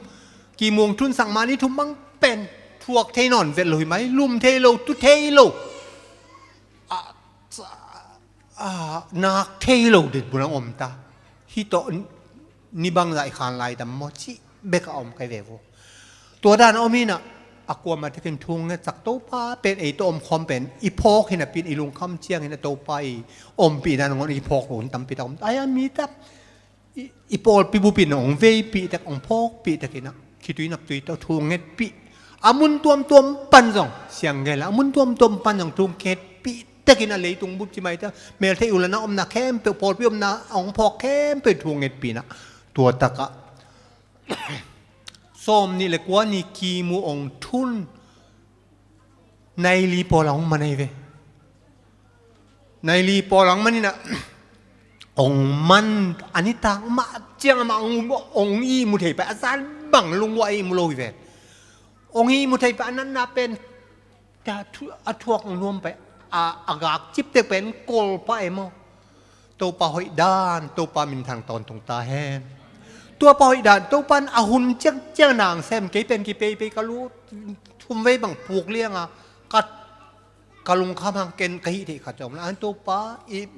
kimu hong thunsak mani thum bang pen thuak thei nawn vet lo hi mai, lum thei lo, tu thei lo. Ah, ah, nak thei lo det bulang om ta. Hi tawh ni bang zaih khan lai dam maw cih bek a om kai ve vo. Tua dan a om hinah a kuamah tekin thu ngetsak Topa pen ei tawh om khawm pen i phawk hinah pin i lungkham ciang hinah Topa i ompih dan ngon i phawk lo hun tampi tak om. Ai a mi tak i, i pawlpi bupin hong veipih tak, hong phawkpih takinah khitui naptui tawh thu ngetpih. A mun tuamtuam pan zong siang gel a mun tuamtuam pan zong thu ngetpih takin a leitung bup ci mai ta, meltheih ulana omna khempeuh, pawlpi omna hong phawk khempeuh thu ngetpihna. Tua takah sawm nih le kua ni kimu hong thun naili pawl a hong man ahi ve. Naili pawl a hong maninah hong man a nitak mah ciang amah hong, hong ihmu thei pai, a zan bang lungua ihmu lo hi ve. Hong ihmu thei pai a natna pen a thuak nuam pai a, a gak ciptek pen kol pah e maw. Topa hoih dan, Topa minthang tawntung ta hen. Topa hoih dan, Topa in a hun ciangciang nang sem kei pen kipeipei ka lu thum vei bang puk lianga ka, ka lungkham hang ken ka hih theih khat zong la an Topa i,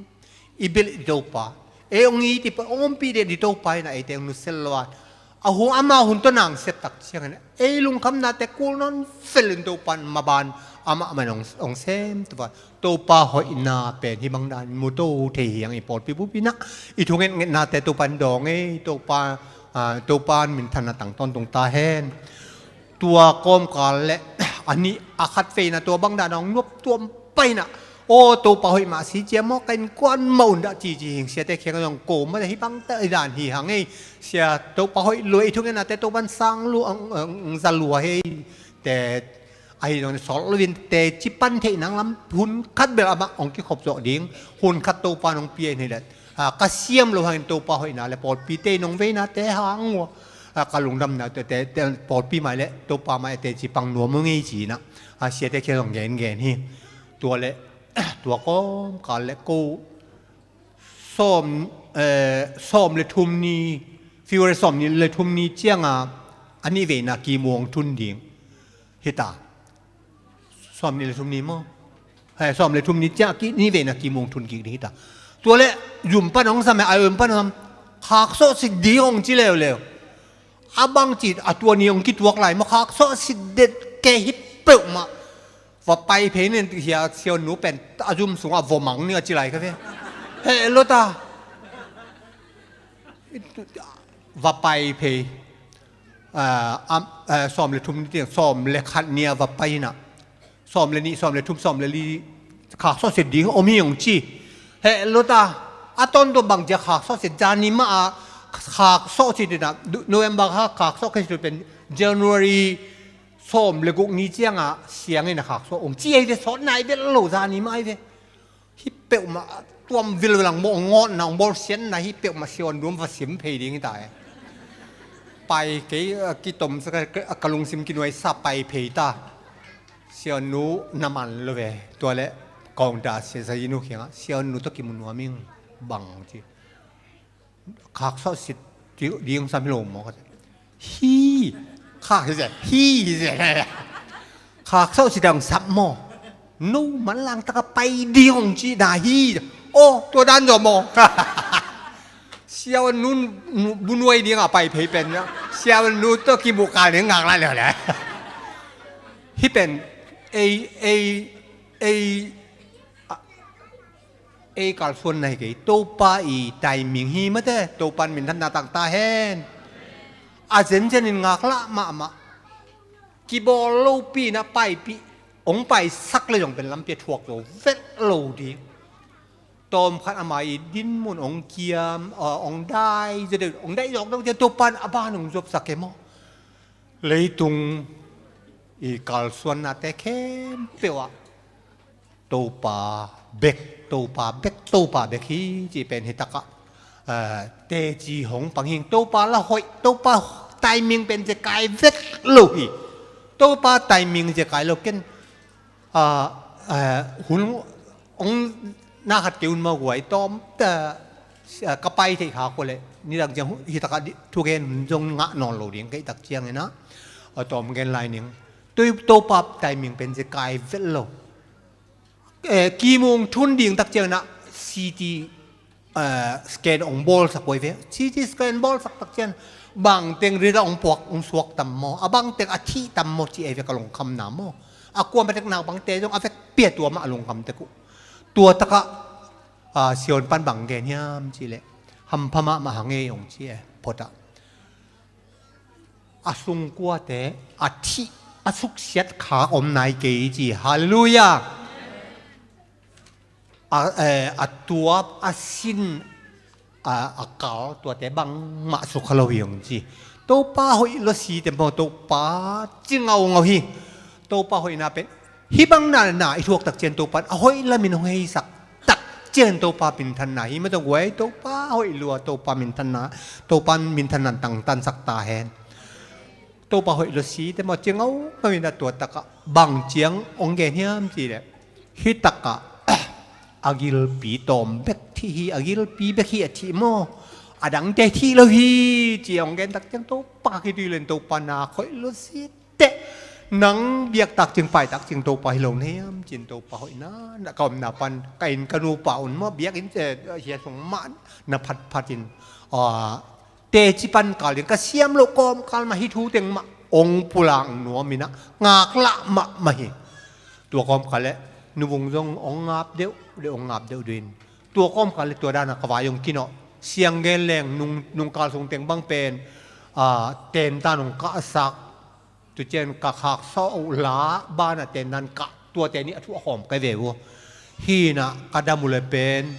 i bil i Topa. Ei hong it i pa hong ompih deh di Topa in a eite hong nusel lo a. A hun, ama hun tawh nang siat tak ciangin ei lungkhamnate kul nawn velin Topan maban amah man hong, hong sem tua. Topa hoihna pen hih bang dan mu to thei hiang i pawlpi bupinah i thu ngetngetnate Topan dawng ei Topa, ah, Topan minthanna tang tawntung ta hen. Tua kawmkal le a nih a khat veina tua bang dan hong nuap tuam painah Aw, Topa hoih mah si cia maw, ka innkuan mah un dah ci ci hing, siate kiang zong ko mah hih bang ta i dan hi hang ei. Sia, Topa hoih lua, i thungetnate Topan sang lua, ang, ang, ang za lua hi ei. Te, ahi zong sawt loin teci pan theih nang lam hun khat bel amah hong kikhop zawh ding, hun khat Topa nong pia in hi leh. A, ka siam lo hangin Topa hoihna le pawlpite nong veinate hang ua. A, ka lungdamna te, te, te, pawlpi mai le Topa mai teci pang nuam uh ngei ci-in ah. A, siate kiang zong gen gen hi. Tua le, tua kawmkal le ko sawm, eh, sawm le thum ni, February sawm ni le thum ni cianga a nih veina kimuang thun ding. Hita. Sawm ni le thum ni maw? He, sawm le thum ni ciang a nih veina kimuang thun kik ding hita. Tua le, zum pan hong sam he, a zum pan hong sam. Khaksawh sit ding hong ci leuleu. A bang ci, a tua ni hong kituak lai maw, khaksawh sit det ke hi peuhmah. Va pai phei nen ti hia, siaunu pen a zum sungah va mang ni a ci lai ka ve. He, lo ta. Va pai phei. Ah, am, eh, sawm le thum ni tiang, sawm le khat ni a va pai na. Sawm le nih, sawm le thum, sawm le li, khaksawh sit ding om hi hong ci. He, lo ta. A tawntung bang cia khaksawh sit, zani mah a khaksawh sit ding na. November kha khaksawh khe sit pen January sawm le guk ni cianga siangin a khaksawh hong ci ahi ve, sawt nai vet lo, zani mah ahi ve. Hih peuhmah tuam vilvelang maw, ngawtna hong bawlsiatna hih peuhmah siaunu va sim phei ding hi ta e. Pai kei, a, kitom sa ka, ka, ka lungsim kinuaisa pai phei ta. Siaunu na man lo ve. Tua le kawng ta sia sa inu kiangah, siaunu tawh kimu nuam ing bang ci. Khaksawh sit ding sam hi lo maw ka ci. Hi. Khak hi zia. Hi hi zia. Khaksawh sit dang sap maw. No man lang taka pai ding hong ci na hi. Aw, tua dan zaw maw. Siaunu bunuai ding a pai phei pen na. Siaunu tawh kimuh kal ding ngak la leh leh. Hi pen ei, ei, ei, a, ei kalsuan na hi kei, Topa i timing hi mate, Topan minthanna tang ta hen. A zenzen in ngaklah mahmah. Kibawl lopi na paipih, hong paisak le zong pen lampi a thuak zo vet lo ding. Tawmkhat ama i dinmun hong kiam, a, hong dai, zia deuh, hong dai zawk deuh, zia Topan a ban hong zuapsak e maw. Leitung i kalsuannate khempeuh ah Topa bek, Topa bek, Topa bek hi, ci pen hi takah, eh, teci hong pang hing, Topa la hoih, Topa timing pen zekai vet lo hi. Topa timing zekai lo ken, ah, eh, hun, hong na khat kei un maw guai, tawm ta, eh, ka pai theih kha ko le, nidang ciang hi takah thugen hun zong ngah nawn lo ding, kei tak ciangin ah, a tawm gen lai ning. Tui Topa timing pen zekai vet lo. Eh, kimung thun ding tak ciangin ah C T, eh, scan hong bawlsak uh ve. C T scan bawlsak tak ciang bangteng rit ah hong puak, hong suak tam maw, a bangteng a thih tam maw ci ei ve ka lungkhamna maw. A kuam a tek nak bangte zong a vek pia tua mah a lungkham tek uh. Tua takah, ah, Sion pan bang gen hiam ci leh, hampha mahmah hang ei hong ci e, phot ah. A sungkuate a thih, a suksiat khak om nai kei ci. Halleluiah. A, eh, a tuap, a sin, a, a kal, tuate bangmah sukha lo hi hong ci. Topa hoih lo si te maw, Topa ci ngaungau hi. Topa hoihna pen hih bang na, na i thuak tak ciang Topan a hoih lamin hong heisak tak ciang Topa minthanna hi. Mah tawh guai, Topa hoih lua, Topa minthanna, Topa minthanna tangtansak ta hen. Topa hoih lo si te maw, ci ngaungau in a tua takah bang ciang hong gen hiam ci leh, hi takah a gilpi tawm bek thih hi, a gilpi bek hi a thih maw. A dangte thih lo hi ci hong gen tak ciang Topa kitui len, Topa na hoih lo si teh, nang biak tak ciang, pai tak ciang Topa hi lo na hiam ci-in Topa hoihna, na ka omna pan, ka inn ka nupa un maw, biakinn, eh, hia sung mah na phatphat in, ah, teci pan kal ding ka siam loh kawmkal mah hih thu teng mah hong pulak nuam in ah, ngaklah mahmah hi. Tua kawmkal le nuvung zong hong ngap deuh deuh, hong ngap deuh deuh in. Tua kawmkal le tua dan a ka vai hong kinawh. Siang gen leng nung, nungkal sung teng bang pen, ah, tentan hong kahsak. Tu ciang ka khaksawh uh la banah tentan kah, tuate nih a thu a khawm ka ve uh. Hih in ah ka dam uh leh pen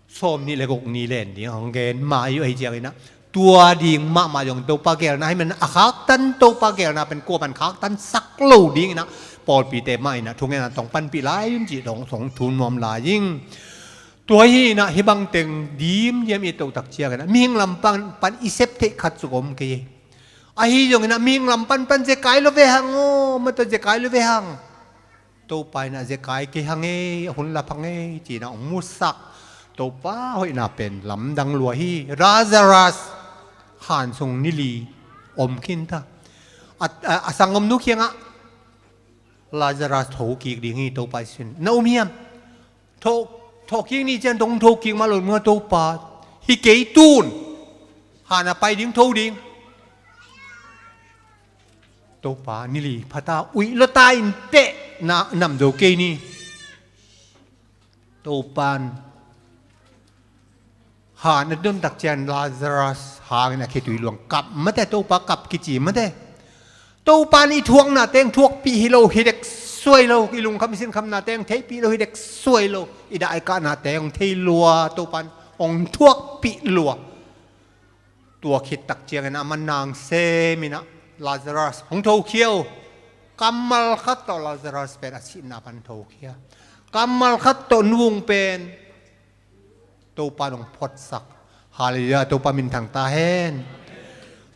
sawmnih leh guk ni len ding hong gen mah uh ahih ciangin ah, tua ding mahmah zong Topa geelna ahih manin ah, a khaktan Topa geelna pen kuaman khaktansak lo dingin ah, pawlpite mah in ah thungetna tawh hong panpih lai un cih tawh hong thu nuam lai ing. Tua hi in ah, hih bang teng dimdiam i toh tak ciangin ah, mihing lam pan, pan i sep theih khat suk om kei hi. Ahi zongin ah, mihing lam pan pan zekai lo ve hang aw, mah tawh zekai lo ve hang. Topa in ah zekai kei hang ei, a hun lap hang ei, ci-in ah hong musak. Topa hoihna pen lamdang lua hi. Lazarus han sung ni li om khin ta. A, a, a sanggamnu kiangah Lazarus thokik ding hi, Topa i sin. Na um hiam? Tho, thokik ni ciang dong thokik mah lo, mah Topa. Hi kei tun. Han a pai ding, tho ding. Topa, ni li pha ta, uih lua ta in teh, na, nam zo kei ni. Topan han a don tak ciang Lazarus hangin a khitui luang kap mate, Topa kap kici mate. Topan i thuakna teng thuakpih hi lo, hi dek suai lo, i lungkham i sinkhamna teng theihpih lo, hi dek suai lo, i dah i kahna teng hong thei lua, Topan hong thuakpih lua. Tua khit tak ciangin a man nang sem in ah Lazarus hong thokhia uh. Kammal khat tawh Lazarus pen a sihna pan thokhia. Kammal khat tawh nuvung pen Topan hong photsak. Halleluiah, Topa minthang ta hen.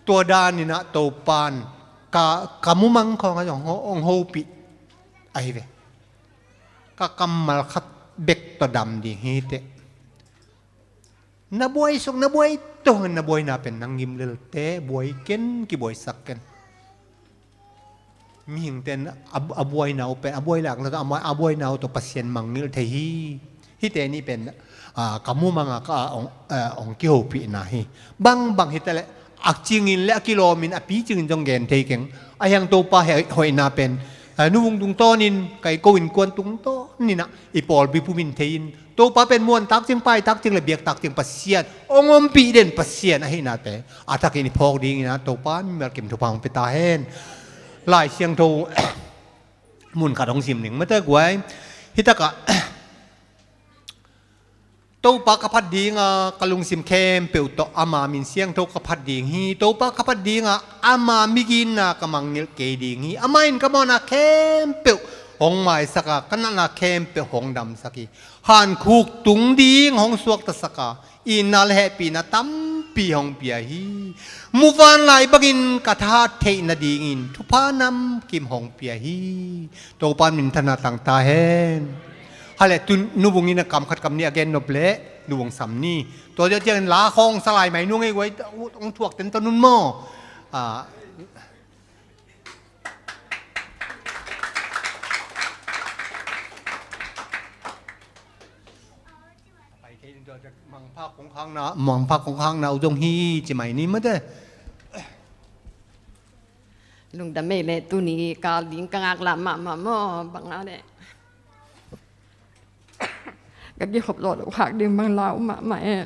Tua dan in ah Topan ka, ka mumang khawng ah hong, hong hopih ahi ve. Ka kammal khat bek tawh dam ding hi teh. Na buai suk, na buai tung, na buaina pen nang gim lel teh, buai ken, kibuaisak ken. Mihingte in a, a buaina uh pen, a buai lak na tawh, a buaina uh tawh Pasian mangngilh thei hi. Hihte nih pen, a, ka mumang a ka, a, hong, a, hong kihopihna hi. Bangbang hi ta leh, a cingin leh a kilawmin a picingin zong gen thei keng. A hiang Topa hoihna pen, a, nuvung tungtawnin, kaiko innkuan tungtawnin ah, i pawlpi pumin thei in, Topa pen muan takciang, pai takciang leh biak takciang Pasian, hong ompih den Pasian ahihna te a thakin i phawk dingin ah Topa mimal kim thupha hong pia ta hen. Lai Siangtho mun khat hong sim ning mate guai. Hi takah Topa ka phat dinga ka lungsim khempeuh tawh ama min siangtho ka phat ding hi. Topa ka phat dinga ama miginna ka mangngilh kei ding hi. Amah in ka mawhna khempeuh hong maisak a, ka natna khempeuh hong damsak hi. Hankhuk tung ding hong suaktasak a, itna le hehpihna tampi hong pia hi. Muvanlai bangin ka thahat theih nadingin thupha namkim hong pia hi. Topa minthanna tang ta hen. Hale, tu nuvung in a kam khat kam nih a gen nop leh nuvung sam ni. Tua ciangin la khawng salai mai nung ei guai, hong thuak ten tawh nun maw. A, mangpha kong khakna, mangpha kong khakna uh zong hi ci mai ni mate. Lungdam ei leh tuni kal ding ka ngaklah mahmah maw, bang a leh. Ka kikhop lawh loh khak ding bang lau mahmah e.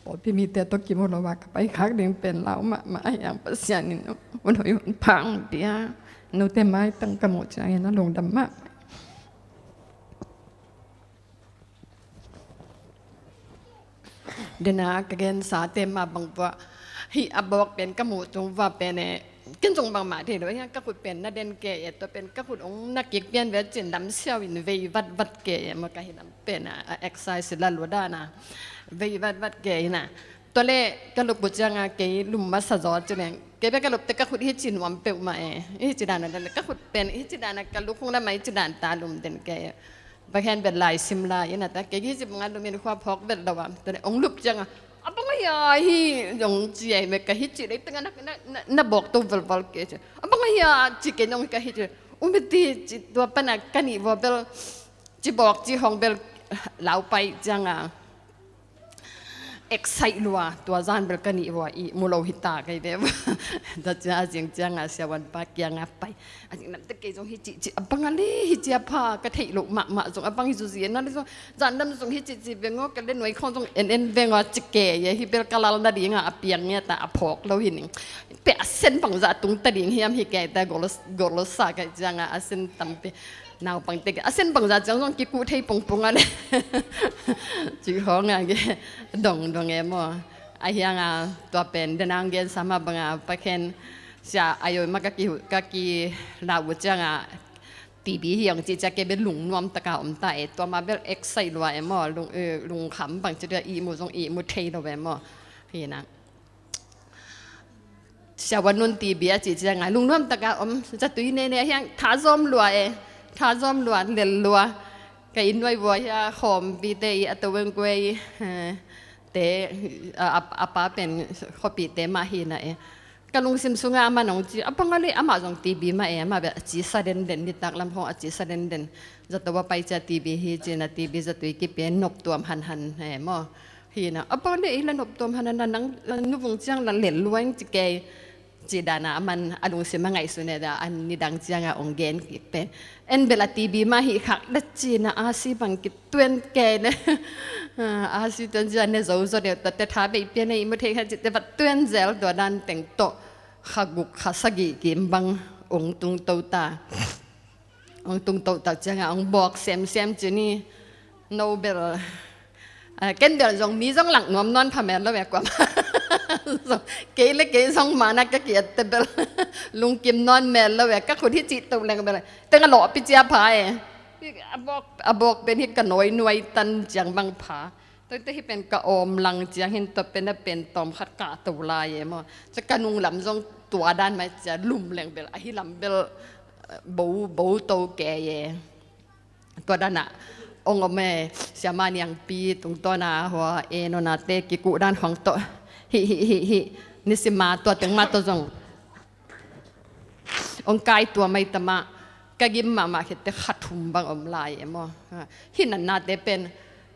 Pawlpi mite tawh kimu lo a ka pai khak ding pen lau mahmah a, hiang Pasian in hun hoih hun pha hong pia. Note maitang ka muh ciangin a lungdam mahmah. Dena ka gensate mah bang pua, hih a bawk pen ka muh tung va pen e, ken zong bangmah thei lo, hiang ka khut pen na den kei e, tua pen ka khut hong na kik pian ve cin lam siau in vei vatvat kei e, ma ka hi lam pen a, a exercise la lua dan a, vei vatvat kei in a. Tua le ka lup uh cianga kei lum masa zaw ci leng, kei bek ka lup te ka khut hi ci nuam peuhmah e, hi ci dan a, ka khut pen hi ci dan a ka lup hong la mai ci dan ta lum den kei e. Bang hen bel lai sim lai in a ta, kei hi ci banga lum in khua phawk bel lo a. Tua le ong lup cianga, a bang a hia hi, ong ci ai me ka hi ci lei tanga na, na, na, na bawk to valval kei ci. A bang a hia ci kei nong ka hi ci. Um ti ci tua pana ka nih vua bel ci bawk ci hong bel lau pai cianga. Excite lua, tua zan bel ka nih vua i mu lo hi ta kei ve. Tua cia a zing cianga siavuan pa kianga pai. A zing lam te kei zong hi ci ci a bang a le hi ci a pha ka theih loh mahmah zong a bang hi zu zi na le zong zan lam zong hi ci ci veng aw ka le nuai khawng zong en en veng aw ci kei e hi bel ka lal na dinga a piang nge ta a phawk lo hi ning. Pe a sen bang zah tung ta ding hiam hi kei ta gol lo sa kei cianga a sen tampi. Naupang te a sen bangza ciang zong kikuh thei pongpong a le. Cih khawng a ge dongdong e maw. A hiang a tua pen denang gen sama banga pakhen sia a yoi ma ka ki, ka ki lau ciang a T B hi ong ci cia ke be lungnuam taka om ta e, tua ma bel excite lua e maw, lung, eh, lungkham bang ci dia i mu zong i mu thei lo e maw. Hi na. Siavuan Nun T B a ci cia ngai lungnuam taka om, zatui ne ne hiang tha zom lua e, tha zom lua, lel lua. Ka inn nuai vua hia khawmpi te i a to weng kuai, eh, te, a, a, a pa pen khuapi te mah hi na e. Ka lungsim sunga amah nong ci, a panga le amah zong T B mah e, amah bia a ci sa den den, nitak lam khong a ci sa den den. Zato a pai cia T B hi ci na T B zatui kipian nop tuam han han e maw. Hi na, a panga le i la nop tuam han han nang, nang nuvung ciang la lel luang ci kei. Ci dana aman a lungsim a ngaihsun e da, an nidang cianga ong gen kik pen. En bel a T B mah hi khak da ci na a si bang ki tuen ke ne. A si tuen cia ne zo zo ne, tate tha bei pia ne i mu thei kha ci te vat tuen zel tua dan teng toh. Kha guk kha sagih kim bang ong tung to ta. Ong tung to ta cianga ong bawk sem sem ci ni. No bel. Ah, ken bel zong mi zong lang nuam nawn pha mel lo e kuam. Zong, kei le kei zong mana ka ki at te bel. Lungkim nawn mel lo e ka khut hi ci to leng bel. Tenga lo pi cia pha e. A bawk, a bawk pen hi ka noi nuai tan ciang bang pha. Tua te hi pen ka om lang ciang hin tua pen a pen tawm khat ka to lai e maw. Cia ka nung lam zong tua dan mai cia lum leng bel. A hi lam bel, eh, bo, bo to ke e. Tua dana ong om e, siama niangpi tungtawna hua e nona te kikuh dan khong to. Hi, hi, hi, hi. Nisima tua teng ma to zong. Ong kai tua mai tama. Ka gim mama khit te khat hum bang om lai e maw. Hi nan na te pen.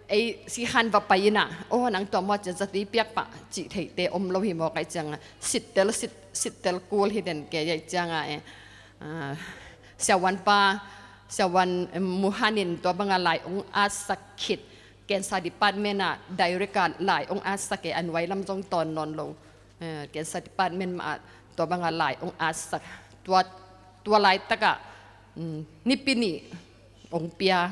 Ei si han va pai ina. O nang tua maw cia zatui piak pa. Ci thei te om lo hi maw kai cianga. Sit tel, sit, sit tel kul hi den ke yai cianga e. Ah, siavuan pa, siavuan, em, Muhan in tua banga lai ong atsak khit, Cancer Department ah direct a lai ong atsak e, a nuai lam zong tawn nawn lo. Eh, Cancer Department mah ah tua banga lai ong atsak. Tua, tua laitaka, mm, nipi nih ong pia.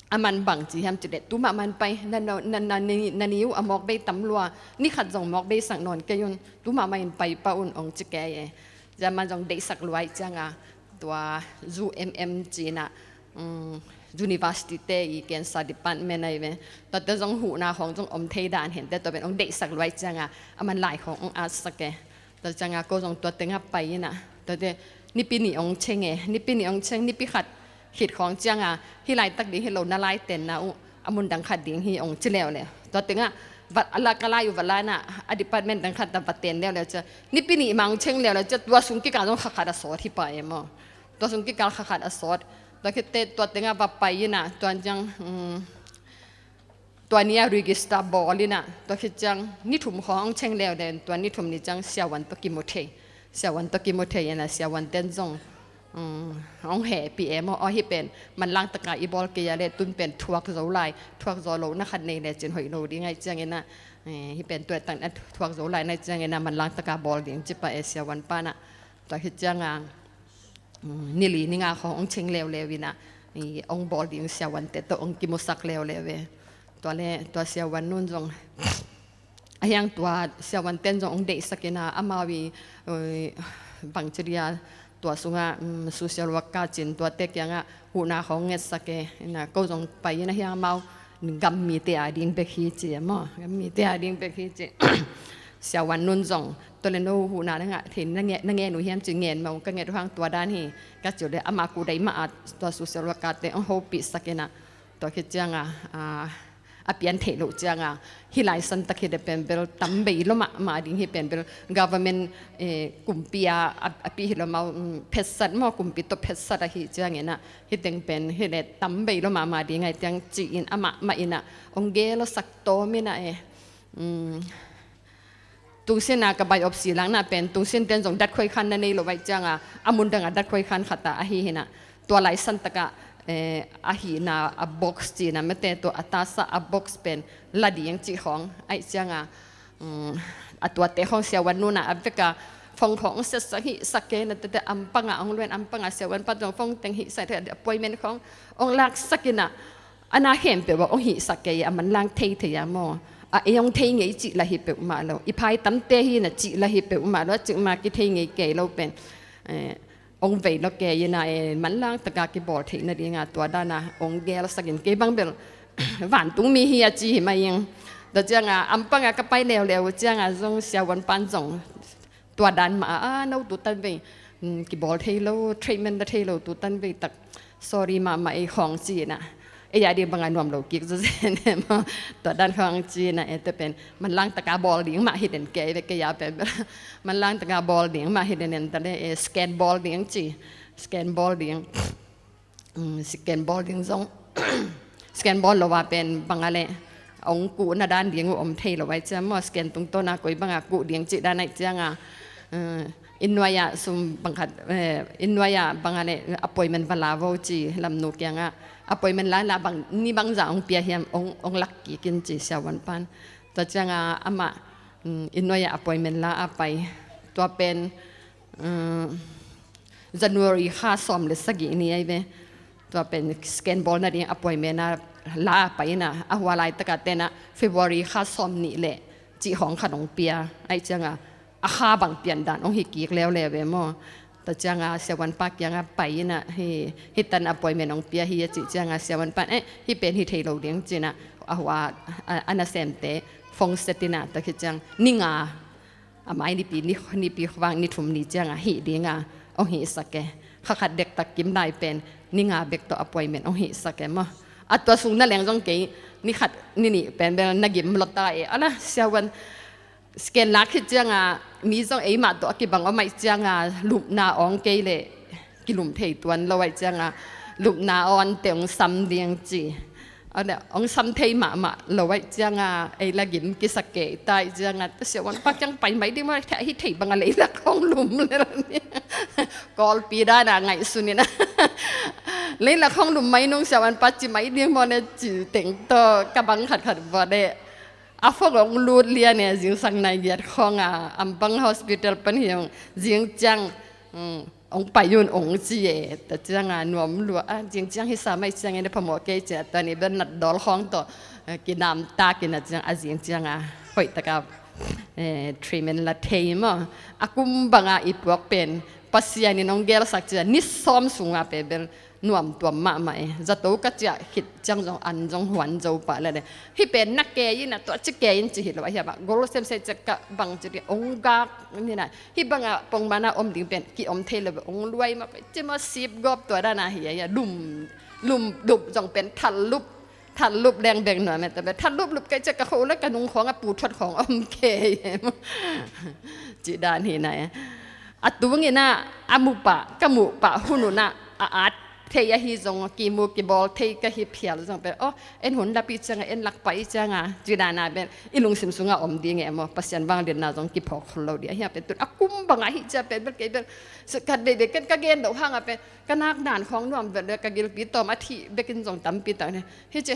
A man bang ci hiam ci le, tu mahmah in pai, na, na, na, na, ni, na ni uh a mawk bei tam lua, ni khat zong mawk bei sak nawn kei un, tu mahmah in pai pah un ong ci kei e. Cia man zong deihsak lua i cianga, tua U M M ci na, um, university te i cancer department ai ve. Tua te zong huhna khong zong om thei dan hen te tua pen ong deihsak lua i cianga, a man lai khong ong atsak e. Tua cianga ko zong tua tenga pai ina. Tua te nipi nih ong cheng e. Nipi nih ong cheng, nipi khat khit khawng cianga. Hi laitak ding hi lo na lai tenna uh. A mun dang khat ding hi ong ci leuleu. Tua tenga vat a la ka lai uh vat lai na. A department dang khat ta vat ten leuleu cia. Nipi nih ma ong cheng leuleu cia. Tua sung kikal zong kha khat a sawt hi pa e maw. Tua sung kikal kha khat a sawt. Tua khit te tua tenga va pai ina. Tua ciang, um, Tua ni a register bawl ina, tua khit ciang ni thum khawng ong cheng leuleu in, tua ni thum ni ciang siavuan tawh kimu thei. Siavuan tawh kimu thei ina, siavuan ten zong, um, ong hehpih e maw, aw hi pen, manlang taka i bawl kei a le, tun pen thuak zo lai, thuak zo lo na khat nei le cin hoih lo ding ai ciang ina, eh, hi pen tua tang na thuak zo lai na ciang ina, manlang taka bawl ding ci pa e siavuan pa na. Tua khit cianga, um, ni li ni nga khawng ong cheng leuleu ina, i ong bawl ding siavuan te tawh ong kimusak leuleu e. Tua le, tua siavuan nun zong. A hiang tua siavuan ten zong ong deihsak ina, amau i, oi, bang ci dia, tua sunga, um, social worker cin tua te kianga huhna khawng ngetsak e, ina ko zong pai ina hiang amau, gam mite a ding bek hi ci e maw, gam mite a ding bek hi ci. Siavuan nun zong, tua le no huhna na ngah thei na nge, na ngen uh hiam ci ngen maw, ka nget uh hang tua dan hi, ka ci uh le ama ku dai ma a, tua social worker te ong hopih sak ina, tua khit cianga, a, a pian theih loh cianga, hi lai san tak hi de pen bel tam bei lo mah, mah ding hi pen bel government, eh, kumpi a, a, a pi hi lo mau, um, phetsat maw kumpi tawh phetsat ahi ciang ina, hi teng pen hi le tam bei lo mah, mah ding ai tiang ci in amah, mah ina, ong gel lo sak tawm ina e. Um, tungsinna ka biopsy lakna pen tungsin ten zong dat khuai khan na nei lo vai cianga, a mun danga dat khuai khan khata ahi hina. Tua lai san taka, eh, ahina a box cina mete tua a tasa a box pen la ding ci khong ai cianga, um, a tua te khong siavuan nuna a veka Phone khawng hong setsak, hihsak kei na tete, ampanga hong luen, ampanga siavuanpa tungah phone teng hihsak thei, appointment khawng hong laksak in ah, a na khempeuh ah hong hihsak kei, a manlang thei thei a maw. A ei hong thei ngei cih lah hi peuhmah lo, i phaitamte hi na cih lah hi peuhmah lo, a cih mah kithei ngei kei lo pen, eh, hong vei lo kei in ah, eh, manlang taka kibawl theih nadinga tua dana hong gelsak in, kei bang bel vantungmi hi a ci hi mah ing. Tua cianga ampanga ka pai leuleu uh cianga zong siavuanpan zong tua dan mah a, "Ah, no, tu tan vei, mm, kibawl thei lo, treatment la thei lo, tu tan vei tak, sorry mahmah ei," khawng ci in ah. Ei a ding banga nuam lo kik zawzen e maw. Tua dan khawng ci in ah, e te pen manlang taka bawl ding mah hi den kei ve, kei a pen manlang taka bawl ding mah hi den en ta le, e, scan bawl ding ci, scan bawl ding. Mm, scan bawl ding zong scan bawl lo a pen banga le hong kuhna dan ding uh om thei lo ai ciang maw, scan tungtawna koi banga kuh ding cih dan ai cianga, eh, inn nuai-ah sum bangkhat, eh, inn nuai-ah banga le appointment va la vo ci, lamnu kiangah appointment la la bang ni bangza hong pia hiam, hong, hong lak kik in ci siavuanpan. Tua cianga amah, mm, inn nuai-ah appointment la a pai. Tua pen, mm, January kha sawm le sagih ni ai ve. Tua pen scan bawl nading appointment a la a pai in ah, a hua laitaka tenah February kha sawm nih le cih khawng khat hong pia ai cianga, a kha bang pian dan hong hi kik leuleu ve maw. Tua cianga siavuanpa kiangah pai in ah, hi, hi tan appointment hong pia hi a cih cianga siavuanpan, eh, hi pen hi thei lo ding ci in ah, a hua, a, a nasemte phone set in ah, tua khit ciang ni nga, a mai nipi, ni, nipi khuavak ni thum ni cianga hih dinga hong hihsak e. Kha khat dektak kim lai pen ni nga bek tawh appointment hong hihsak e maw. A tua sung na leng zong kei ni khat ni nih pen bel na gim lota e. Ala siavuan, scan lak khit cianga mi zong eimah tawh a kibang om ai cianga lupna awng kei le kilum thei tuan lo ai cianga lupna awngte hong sam ding ci. A le hong sam thei mahmah lo ai cianga ei la gim kisak kei ta ai cianga, ta siavuanpa kiang pai mai ding maw, thei, hi thei banga leilak hong lum le ni. Kawlpi dana ngaihsun in ah, leilak hong lum mai nung siavuanpa ci mai ding maw ne ci teng tawh ka bang khatkhat vua de. A phone hong lut lian e, zingsang nai giat khawng a, ampang hospital pan hi hong, zing ciang, mm, hong pai un hong ci e. Tua cianga nuam lua a, zing ciang hi sa mai ciangin a phamawh kei ci a, tua ni bel natdawl khawng tawh, eh, kinam takin a ciang, a zing cianga hoihtaka, eh, treatment la thei maw. A kum banga i puak pen Pasian in hong gelsak ci a, ni sawm sunga pe bel nuam tuam mahmah e. Zato ka ciah khit ciang zong an zong huan zo pah lel e. Hih pen na kei in a, tua ci kei in ci hi lo a, hiam ah gol semsem ciah ka bang ci dih hong gak ni na. Hih banga pongmana om ding pen ki om thei lo ve, hong luai mah ci maw, sip gawp tua dana hi a, hi a, lum, lum, lup zong pen thal lup, thal lup leng beng nuam e, tua pen thal lup lup kei ciah ka kho le ka nung khawng a pu thuat khawng om kei e. Ci dan hi na e. A tungin ah, a muh pah, ka muh pah hun un ah, a at thei ahi zong, kimu kibawl thei ka hi phial zong pen, aw, en hun lapi cianga, en lak pai cianga, ci dana pen i lungsim sunga om ding e maw, Pasian vangliatna zong kiphawk khol lo ding ahi a pen, tun a kum banga hi cia pen bel kei bel, khat veivei ken ka gen loh hanga pen ka nak dan khawng nuam vet le ka gilpi tawm a thih bekin zong tampi tak ne. Hi ci,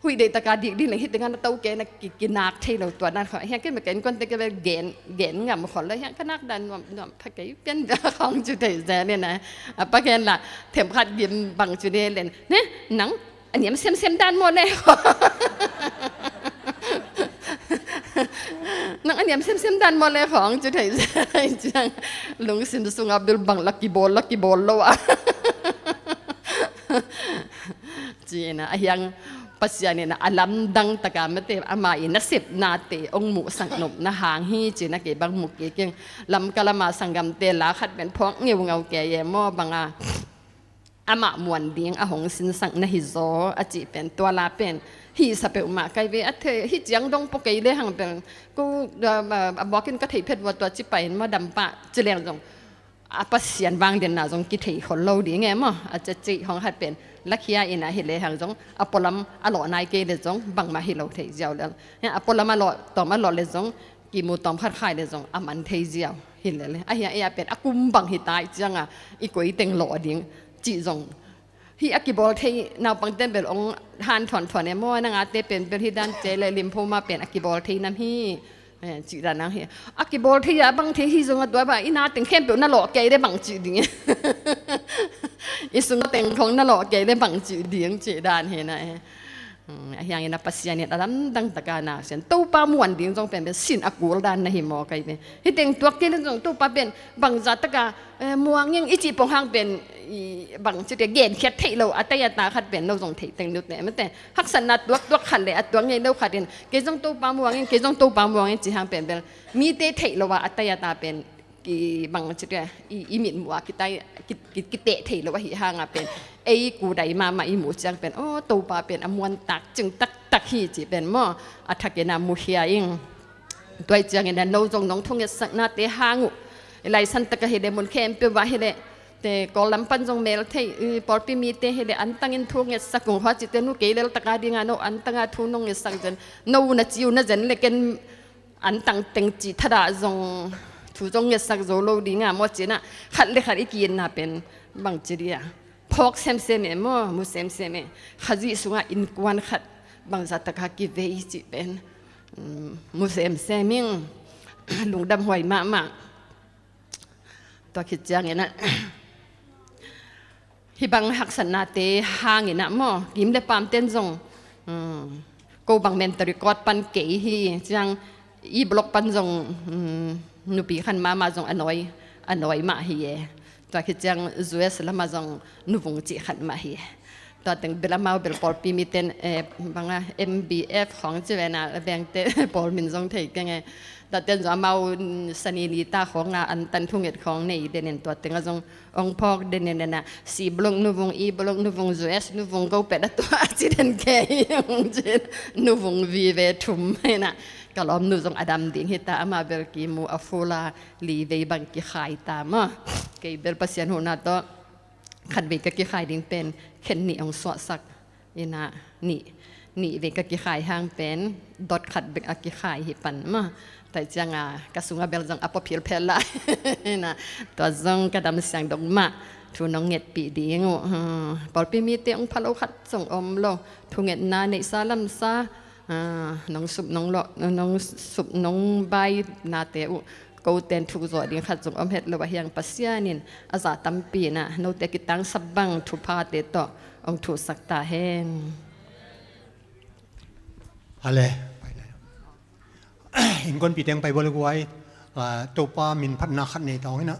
huih deihtaka dik ding leng hih tengah na to kei na ki, kinak thei lo tua dan khawng. Hiang kei ma ka innkuante kei bel gen, gen ngam khol lo. Hiang ka nak dan nuam, nuam pha kei pian bel khawng ci thei zen in a. A pa khen la, themkhat gim bang ci ne len. Ne, nang a niam semsem dan maw le. Nang a niam semsem dan maw le khawng ci thei zen ciang. Lungsim sunga bil bang la kibawl, la kibawl lo a. Ci-in a, a hiang Pasian in a, a lamdang taka mate, ama i nasepnate hong muhsak nopna hang hi, ci-in a kei bang mu kei keng. Lamka lama sanggamte la khat pen phawk ngeungau kei e maw banga, amah muan ding a hong sinsak na hi zaw a cih pen tua la pen. Hih sa peuhmah kai ve a thei, hih ciang dong pua kei le hang pen. Ko, a, a, a buakin ka theih phet vua tua ci pai in maw dam pah, ci leng zong. A Pasian vangliatna zong kithei khol lo ding e maw? A cecei hong hat pen lakhia in a hi le hang zong, a pualam a lawh nai kei le zong bangmah hi lo thei ziau le. A pualam a lawh, tawm a lawh le zong, kimu tawm khat khai le zong a man thei ziau hi le le. A hi a, e a pen a kum bang hi tai cianga i koi teng lawh ding cih zong. Hih a kibawl thei naupang ten bel hong han thuanthuan e maw, nang a te pen bel hih dan ce le lim pho ma pen a kibawl thei nam hi. Eh, cih dan ang hi. A kibawl thei a bang thei hi zong a tua bang i na teng khempeuh na lawh kei le bang cih ding. I sung teng khong na lawh kei le bang cih ding cih dan hi na eh. Hmm, a hiangin a Pasian in a lamdang taka na sian Topa muan ding zong pen pen sin a kul dan na hi maw kai pen. Hi teng tuak kei le zong Topa pen bangza taka eh, muang ing i cih pong hang pen i bang ci te gen khiat theih lo a tai a ta khat pen no zong theih teng nut ne mate. Haksatna tuak tuak khat le a tuak ngei lo khat in kei zong Topa muang ing, kei zong Topa muang ing ci hang pen bel mite theih lo a a tai a ta pen ki bang ci te i, i mit muh a kitai ki, ki, kiteh theih lo ahi hang a pen ei kudai mahmah i muh ciang pen aw Topa pen a muan tak cing taktak hi ci pen maw a thakin a mukhia ing. Tua hi ciangin a no zong nong thungetsaknate hang uh i laisan taka hi le mun khempeuh ah hi le te Kawl lam pan zong mel thei i pawlpi mite hi le antangin thu ngetsak ung hua cite nu kei lel taka dinga no antanga thu nong ngetsak zen no na ci uh na zen le ken antang teng cih thadah zong thu zong ngetsak zo lo dinga maw cinah khat le khat i ki-itna pen bang ci dia phawk semsem e maw mu semsem e Khazih sungah innkuan khat bangza taka kivei cih pen mu semsem ing lungdam huai mahmah. Tua khit cianginah hih bang haksatnate hanginah maw kim le pamten zong ko bang mentor record pan kei hi ciang i blog pan zong nupi khan mahmah zong a nawi a nawi mah hi e. Tua khit ciang U S lamah zong nuvung cih khat mah hi. Tua teng bel amau bel pawlpi miten eh, banga M B F khawng ci vena bengte pawl min zong thei keng e. Tua ten zong amau sani ni ta khawng a antan thunget khawng nei denin tua tengah zong ong phawk denin dena C block nuvung, E block nuvung, U S nuvung go pet a tua a ci den kei ong cin nuvung vive thum hena ka lawmnu zong a dam ding hita ama bel kimu a fula li vei bang kikhai ta maw. Kei bel Pasian huhna tawh khat vei ka kikhai ding pen khen nih hong suahsak inah nih nih vei ka kikhai hang pen dot khat bek a kikhai hi pan maw. Taih cianga ka sunga bel zong a pua philphel lai inah tua zong ka dam siang dong mah thu nong ngetpih ding uh. Pawlpi mite hong phalo khat zong om lo thungetna neihsa lamsa nong sup nong lawh nong sup nong bai nate uh. Koten thuk zawh ding khat zong om het lo a hiang Pasian in a zah tampi inah note kitangsap bang thuphate tawh hong thuhsak ta hen. Ale. Innkuanpih teng pai bawl guai. Topa min phatna khat nei tawng inah.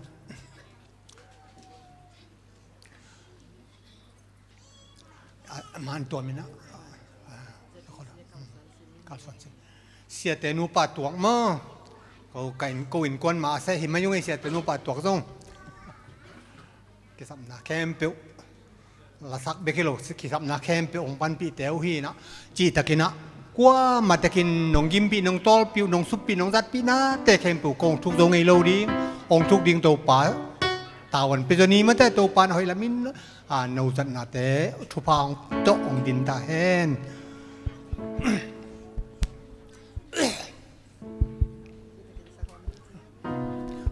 Man tua mina kalsuan si siate nupa tuak maw. Ko innkuan ma a se hi mai ung ei siate nupa tuak zong kisapna khempeuh lasak bek hi lo kisapna khempeuh hong panpihte uh hi inah cihtakinah kuamah takin nong gimpih nong tawlpih uh nong suppih nong zatpih nate khempeuh kong thuk zo ngei lo ding hong thuk ding Topa tavuan pia zaw ni mate Topa na hoih lamin a no zatnate thupha hong tawh hong din ta hen.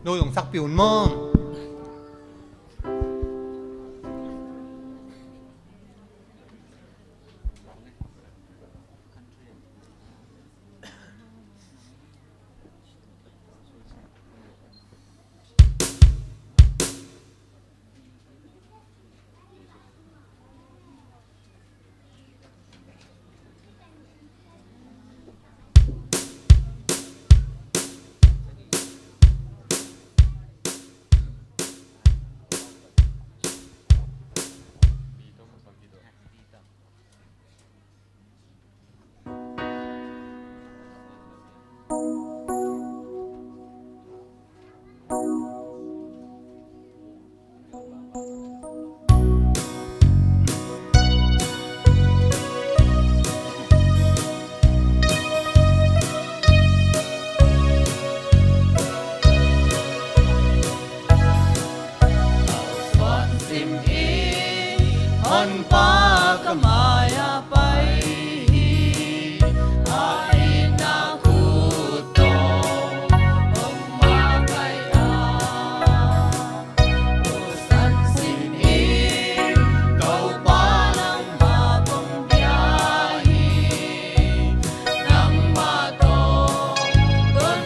No zong sakpih un maw. Honpa ka mai-ah pai hi, a itna khut tawh hong makaih a, husan sin in Topa nangmah kong bia hi, nangmah tawh kong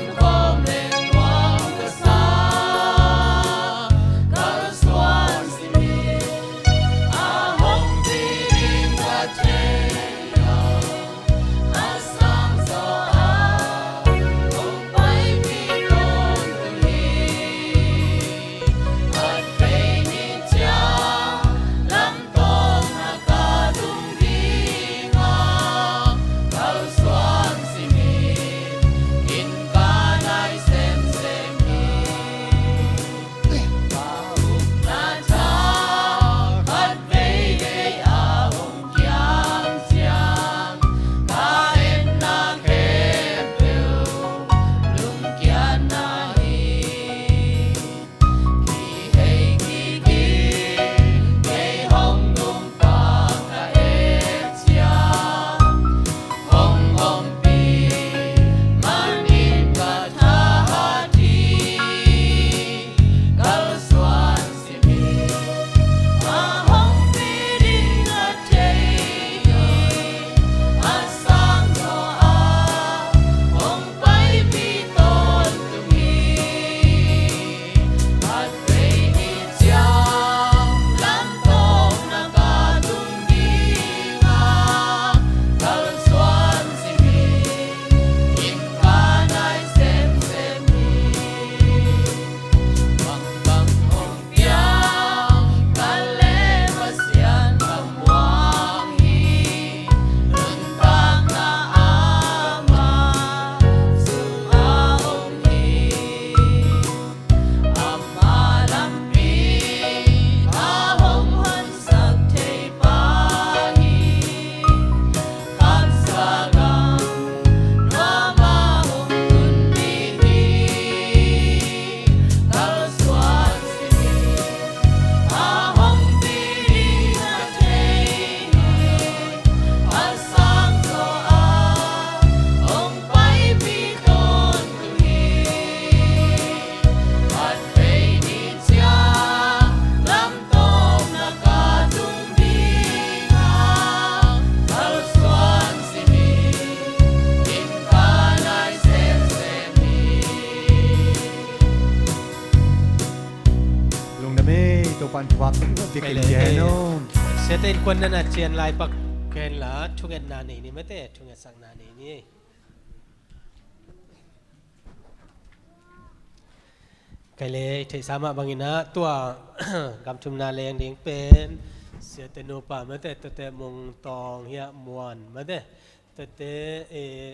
An thuak bikin gen om. Siate innkuan na na cian lai pak hen la, thungetna nei ni mate, thungetsakna nei ni. Kei le theihsa mah bangin ah tua gam thumna leng ding pen siate nupa mate, tuate Mung Tawng hi a, Muan mate, tuate, eh,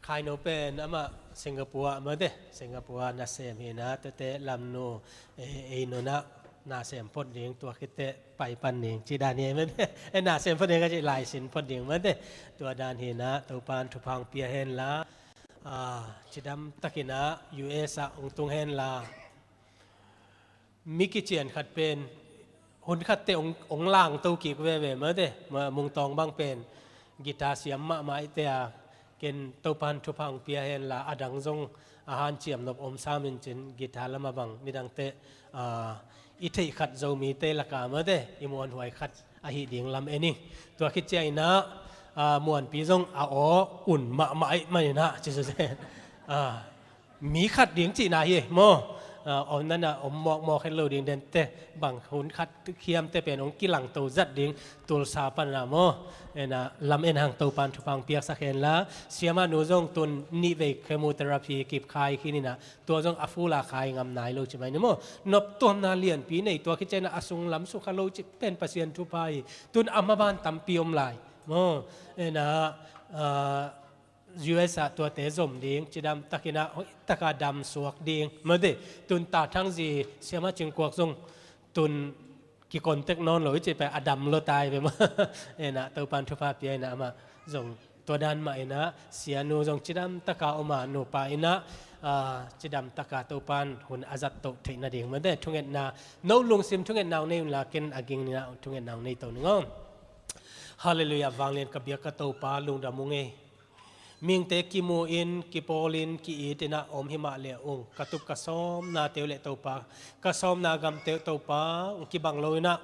Khaino pen amah Singapore ah mate, Singapore ah nasem hi na, tuate Lamnu, eh, ei nunah nasem phot ding, tua khit teh pai pan ding ci dan hi mate. Eh, nasem phot ding ka cih, laisin phot ding mate. Tua dan hi na, Topan thupha hong pia hen la, ah, cidam takin ah U S ah hong tung hen la, mi kician khat pen hun khat teh hong, hong langto kik veve mate. Ma, Mung Tawng bang pen guitar siam mahmah i te a, ken Topan thupha hong pia hen la, a dang zong a hanciam nop om sam in cin, guitar lam a bang nidang teh, ah, i theih khat Zomite laka mate, i muanhuai khat ahi ding lam en ing. Tua khit ciangin ah, ah, Muanpi zong a aw un mahmah ahih manin ah, ci su se. Ah, mi khat ding cihna hi maw. Ah, om nana om mawkmawk het lo ding, den teh bang hun khat khiam teh pen hong kilangto zat ding, Tulsa pan a maw. En a, lam en hang, Topan thupha hong piaksak hen la, siamah nu zong tun nih vei chemotherapy kip khai khin in ah, tua zong a full a khai ngam nai lo ci mai ni maw. Noptuamna lianpi nei, tua khit ciangin ah a sung lam sukha lo cih pen Pasian thupha hi. Tun a maban tampi om lai maw. En a, ah, U S ah tuate zom ding, cidam takin ah hoih taka dam suak ding mate. Tun Ta Thang zi, siamah Cing Kuak zong tun kicontact nawn lo i cih pen a dam lo tai ve maw. En a, Topan thupha pia in ah amah zong tua dan mah in ah, sianu zong cidam taka om a, nupa in ah, ah, cidam taka Topan hun a zat toh theih nading mate, thungetna, no lungsim thungetna hong nei un la, ken a ging in ah thungetna hong nei to ning aw. Halleluiah, vanglian ka biak ka Topa, lungdam ung ei. Mihingte kimu in, kipawl in, ki-it in ah om hi mah le ung, ka tup ka sawmnate uh le Topa, ka sawmna gamte uh Topa, hong kibang lo in ah,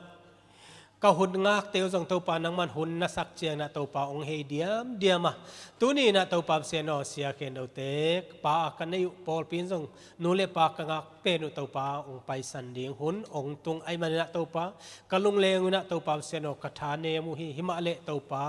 ka hun ngakte uh zong Topa, nangman hun na sak ciangin ah Topa, hong hei diamdiam a, tuni in ah Topa Pasian aw, sia khendote pa a ka nei uh pawlpi in zong nu le pa ka ngak pen uh Topa, hong paisan ding hun hong tung ahih manin ah Topa, ka lungleng un ah Topa Pasian aw, ka thanem uh hi. Hi mah le Topa,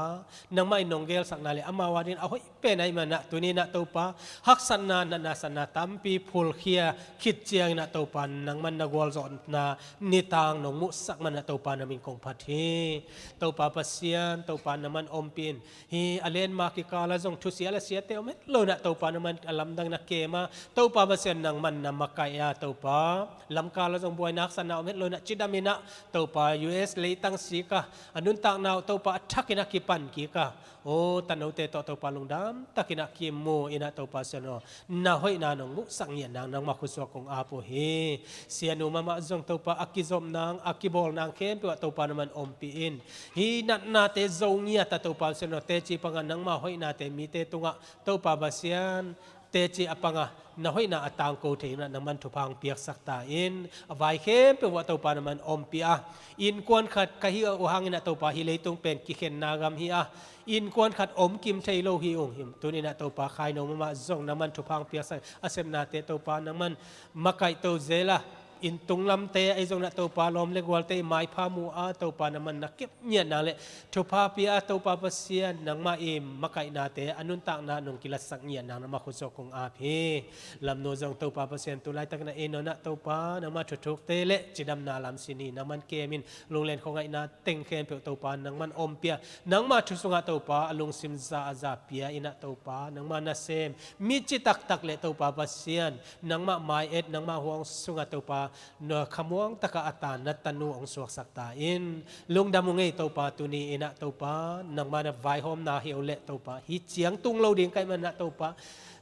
nangmah in nong gelsakna le amau a dingin a hoih pen ahih manin ah tuni in ah Topa, haksatna, natna, satna tampi phulkhia khit ciangin ah Topa, nangman na gualzawhna nitang nong muhsak manin ah Topa, na min kong phat hi. Topa Pasian, Topa nangman ompih in. Hih a lenma kikal ah zong thusia le siate om het lo in ah Topa, nangman a lamdang na kem a, Topa Pasian nangman na makaih a, Topa lamkal ah zong buaina haksatna om het lo in ah cidam in ah Topa, U S leitang sik a, a nuntakna uh Topa a thak in ah kipan kik a, aw tanote tawh Topa lungdam takin ah kimu in ah Topa Pasian aw, na hoihna nong muhsak ngiat nang nangmah khutsuak kong ap uh hi. Sianu mahmah zong Topa a kizop nang, a kibawl nang khempeuh ah Topa nangman ompih in. Hih natnate zo ngiat a Topa Pasian aw, teci panga nangmah hoihnate mite tungah Topa Pasian, teci a panga na hoihna a tangko thei in ah nangman thupha hong piaksak ta in. A vai khempeuh uh ah Topa nangman ompih a, innkuan khat ka hih uh hangin ah Topa, hih leitung pen kikhenna gam hi a, innkuan khat om kim thei lo hi ung. Hih tuni in ah Topa, Khaino mahmah zong nangman thupha hong piaksak, a sepnate Topa nangman makaihto zel a, inn tung lamte ahi zongin ah Topa, lawm le gualte i maipha mu a, Topa nangman na kep ngiat nang le thupha pia a, Topa Pasian, nangmah i makaihnate a nuntakna nong kilatsak ngiat nang nangmah khutsuak kong ap hi. Lamnu zong Topa Pasian, tu laitakin ah ei nunah Topa, nangmah thuthukte le cidamna lam sin hi. Nangman kem in, lunglen khuangaihna teng khempeuh Topa nangman ompih a, nangmah thu sungah Topa a lungsim za a za pia in ah Topa, nangmah nasem mi citaktak le Topa Pasian, nangmah mai-et, nangmah huang sungah Topa, na khamuang takah a ta na tanu hong suaksak ta in. Lungdam ung ei Topa, tuni in ah Topa, nangmah na vaihawmna hi uh leh Topa, hih ciang tung lo ding ka hih manin ah Topa,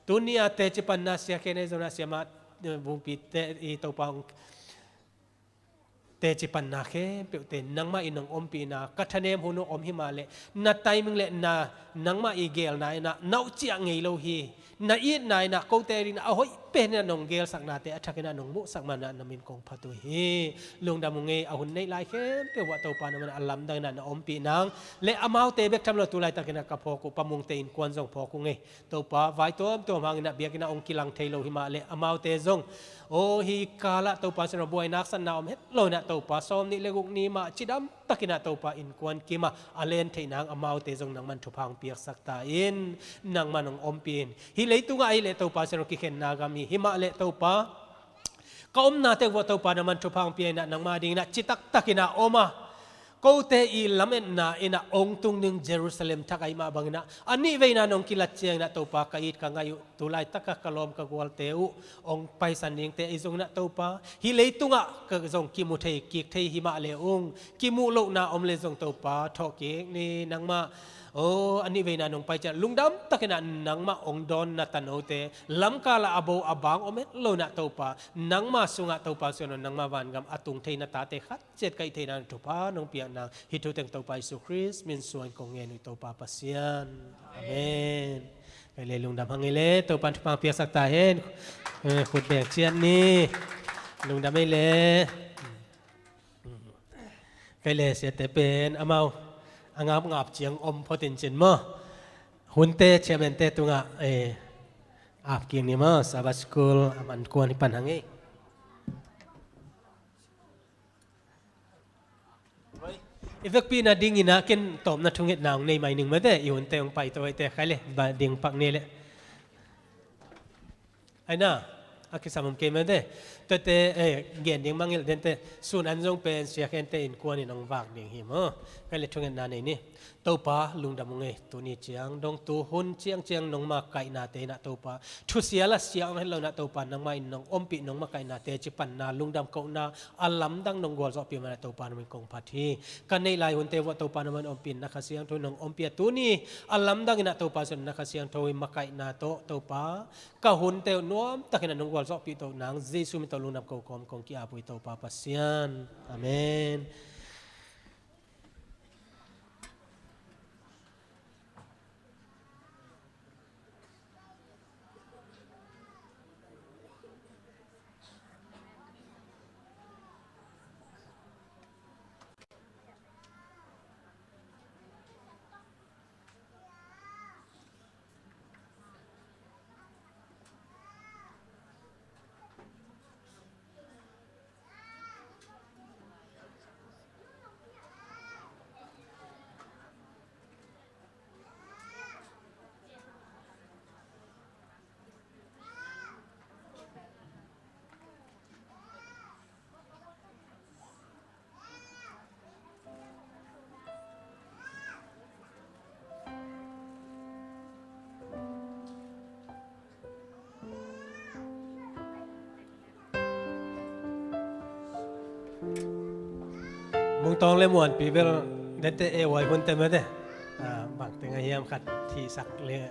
tuni a teci panna sia khen ahi zongin ah siamah, eh, Vungpite i Topa hong teci panna khempeuhte nangmah in nong ompihna, ka thanem hun uh om hi mah leh, na timing le na, nangmah i geelna in ah na uh ciah ngei lo hi. Na itna in ah kote dingin ah a hoih pen inah nong gelsaknate a thakinah nong muhsak manah na min kong phat uh hi. Lungdam ung ei, a hun neih lai khempeuh uah Topa na manah a lamdang inah na ompih nang le amaute bek tham lo tu laitakinah ka phawk uh, Pa Mungte innkuan zong phawk ung ei. Topa vai tuamtuam hanginah biakinnah hong kilang thei lo himah le amaute zong aw hih kalah Topa sianah buainak sanna om het lo inah Topa sawm nih le guk ni mah cidam takinah Topa innkuan kimah a len theih nang amaute zong nangman thupha hong piaksak ta in, nangman hong ompih in. Hih leitungah ahih leh Topa sianah kikhenna gam hi himah le Topa ka omna teuh vua Topa nangman thupha hong pia inah nangma dinginah citak takinah om a, kote i lametna inah hong tung ding Jerusalem thak ahih mah banginah a nih veina nong kilat cianginah Topa ka it ka ngaih uh tu laitakah ka lawm ka gualte uh hong paisan dingte i zong inah Topa hih leitungah ka zong kimu thei kik thei himah le ung, kimuh lohna om le zong Topa thawh kik ni. Nangmah aw a nih veina nong pai ciah lungdam takinah nangmah hong dawn na tanote lamkalah a bo a bang om het lo inah Topa nangma sungah Topa suan nangma vangam a tung thei na tate khat ciat ka hih theihna thupha nong piak nang hih thu teng Topa Jesu Khrist min suan kong ngen uh Topa Pasian. Amen. Kei le lungdam hang ei le Topa thupha piaksak ta hen. Eh, khut beng ciat ni. Lungdam ei le. Kei le siate pen amau a ngapngap ciang om photin cin maw? Hunte chairman te tungah eh, ap kik ni maw? Sabbath School a man kuan hi pan hang ei. I vekpi na dingin a ken tawpna thungetna hong nei mai ning mate, i hunte hong paito aite khai le ba ding pak ni le. Aina a kisam om kei mate. Tuate eh, gen ding mangilh dente sun an zong pen siakhente innkuan in hong vak ding hi maw? Khai le thungetna nei ni. Topa lungdam ung ei, tuni ciang dong tu hun ciangciang nongma kaihnate inah Topa thusia la sia hong het lo inah Topa nangmah in nong ompih nongma kaihnate ci panna lungdam kohna a lamdang nong gualzawhpih manah Topa nangmah in kong phat hi. Ka neih lai hunte vuah Topa nangmah in ompih in na Kha Siangtho in nong ompih a tuni a lamdang inah Topa Sian na Kha Siangtho in makaihna tawh Topa ka hunte uh nuamtakin a nong gualzawhpih tawh nang Jesu min tawh lungdam ko kawm kong ki-ap uh hi Topa Pasian. Amen. Mungtawng le Muanpi bel dente e uai hunte mete. Ah, bangte ngah hiam khat thihsak le.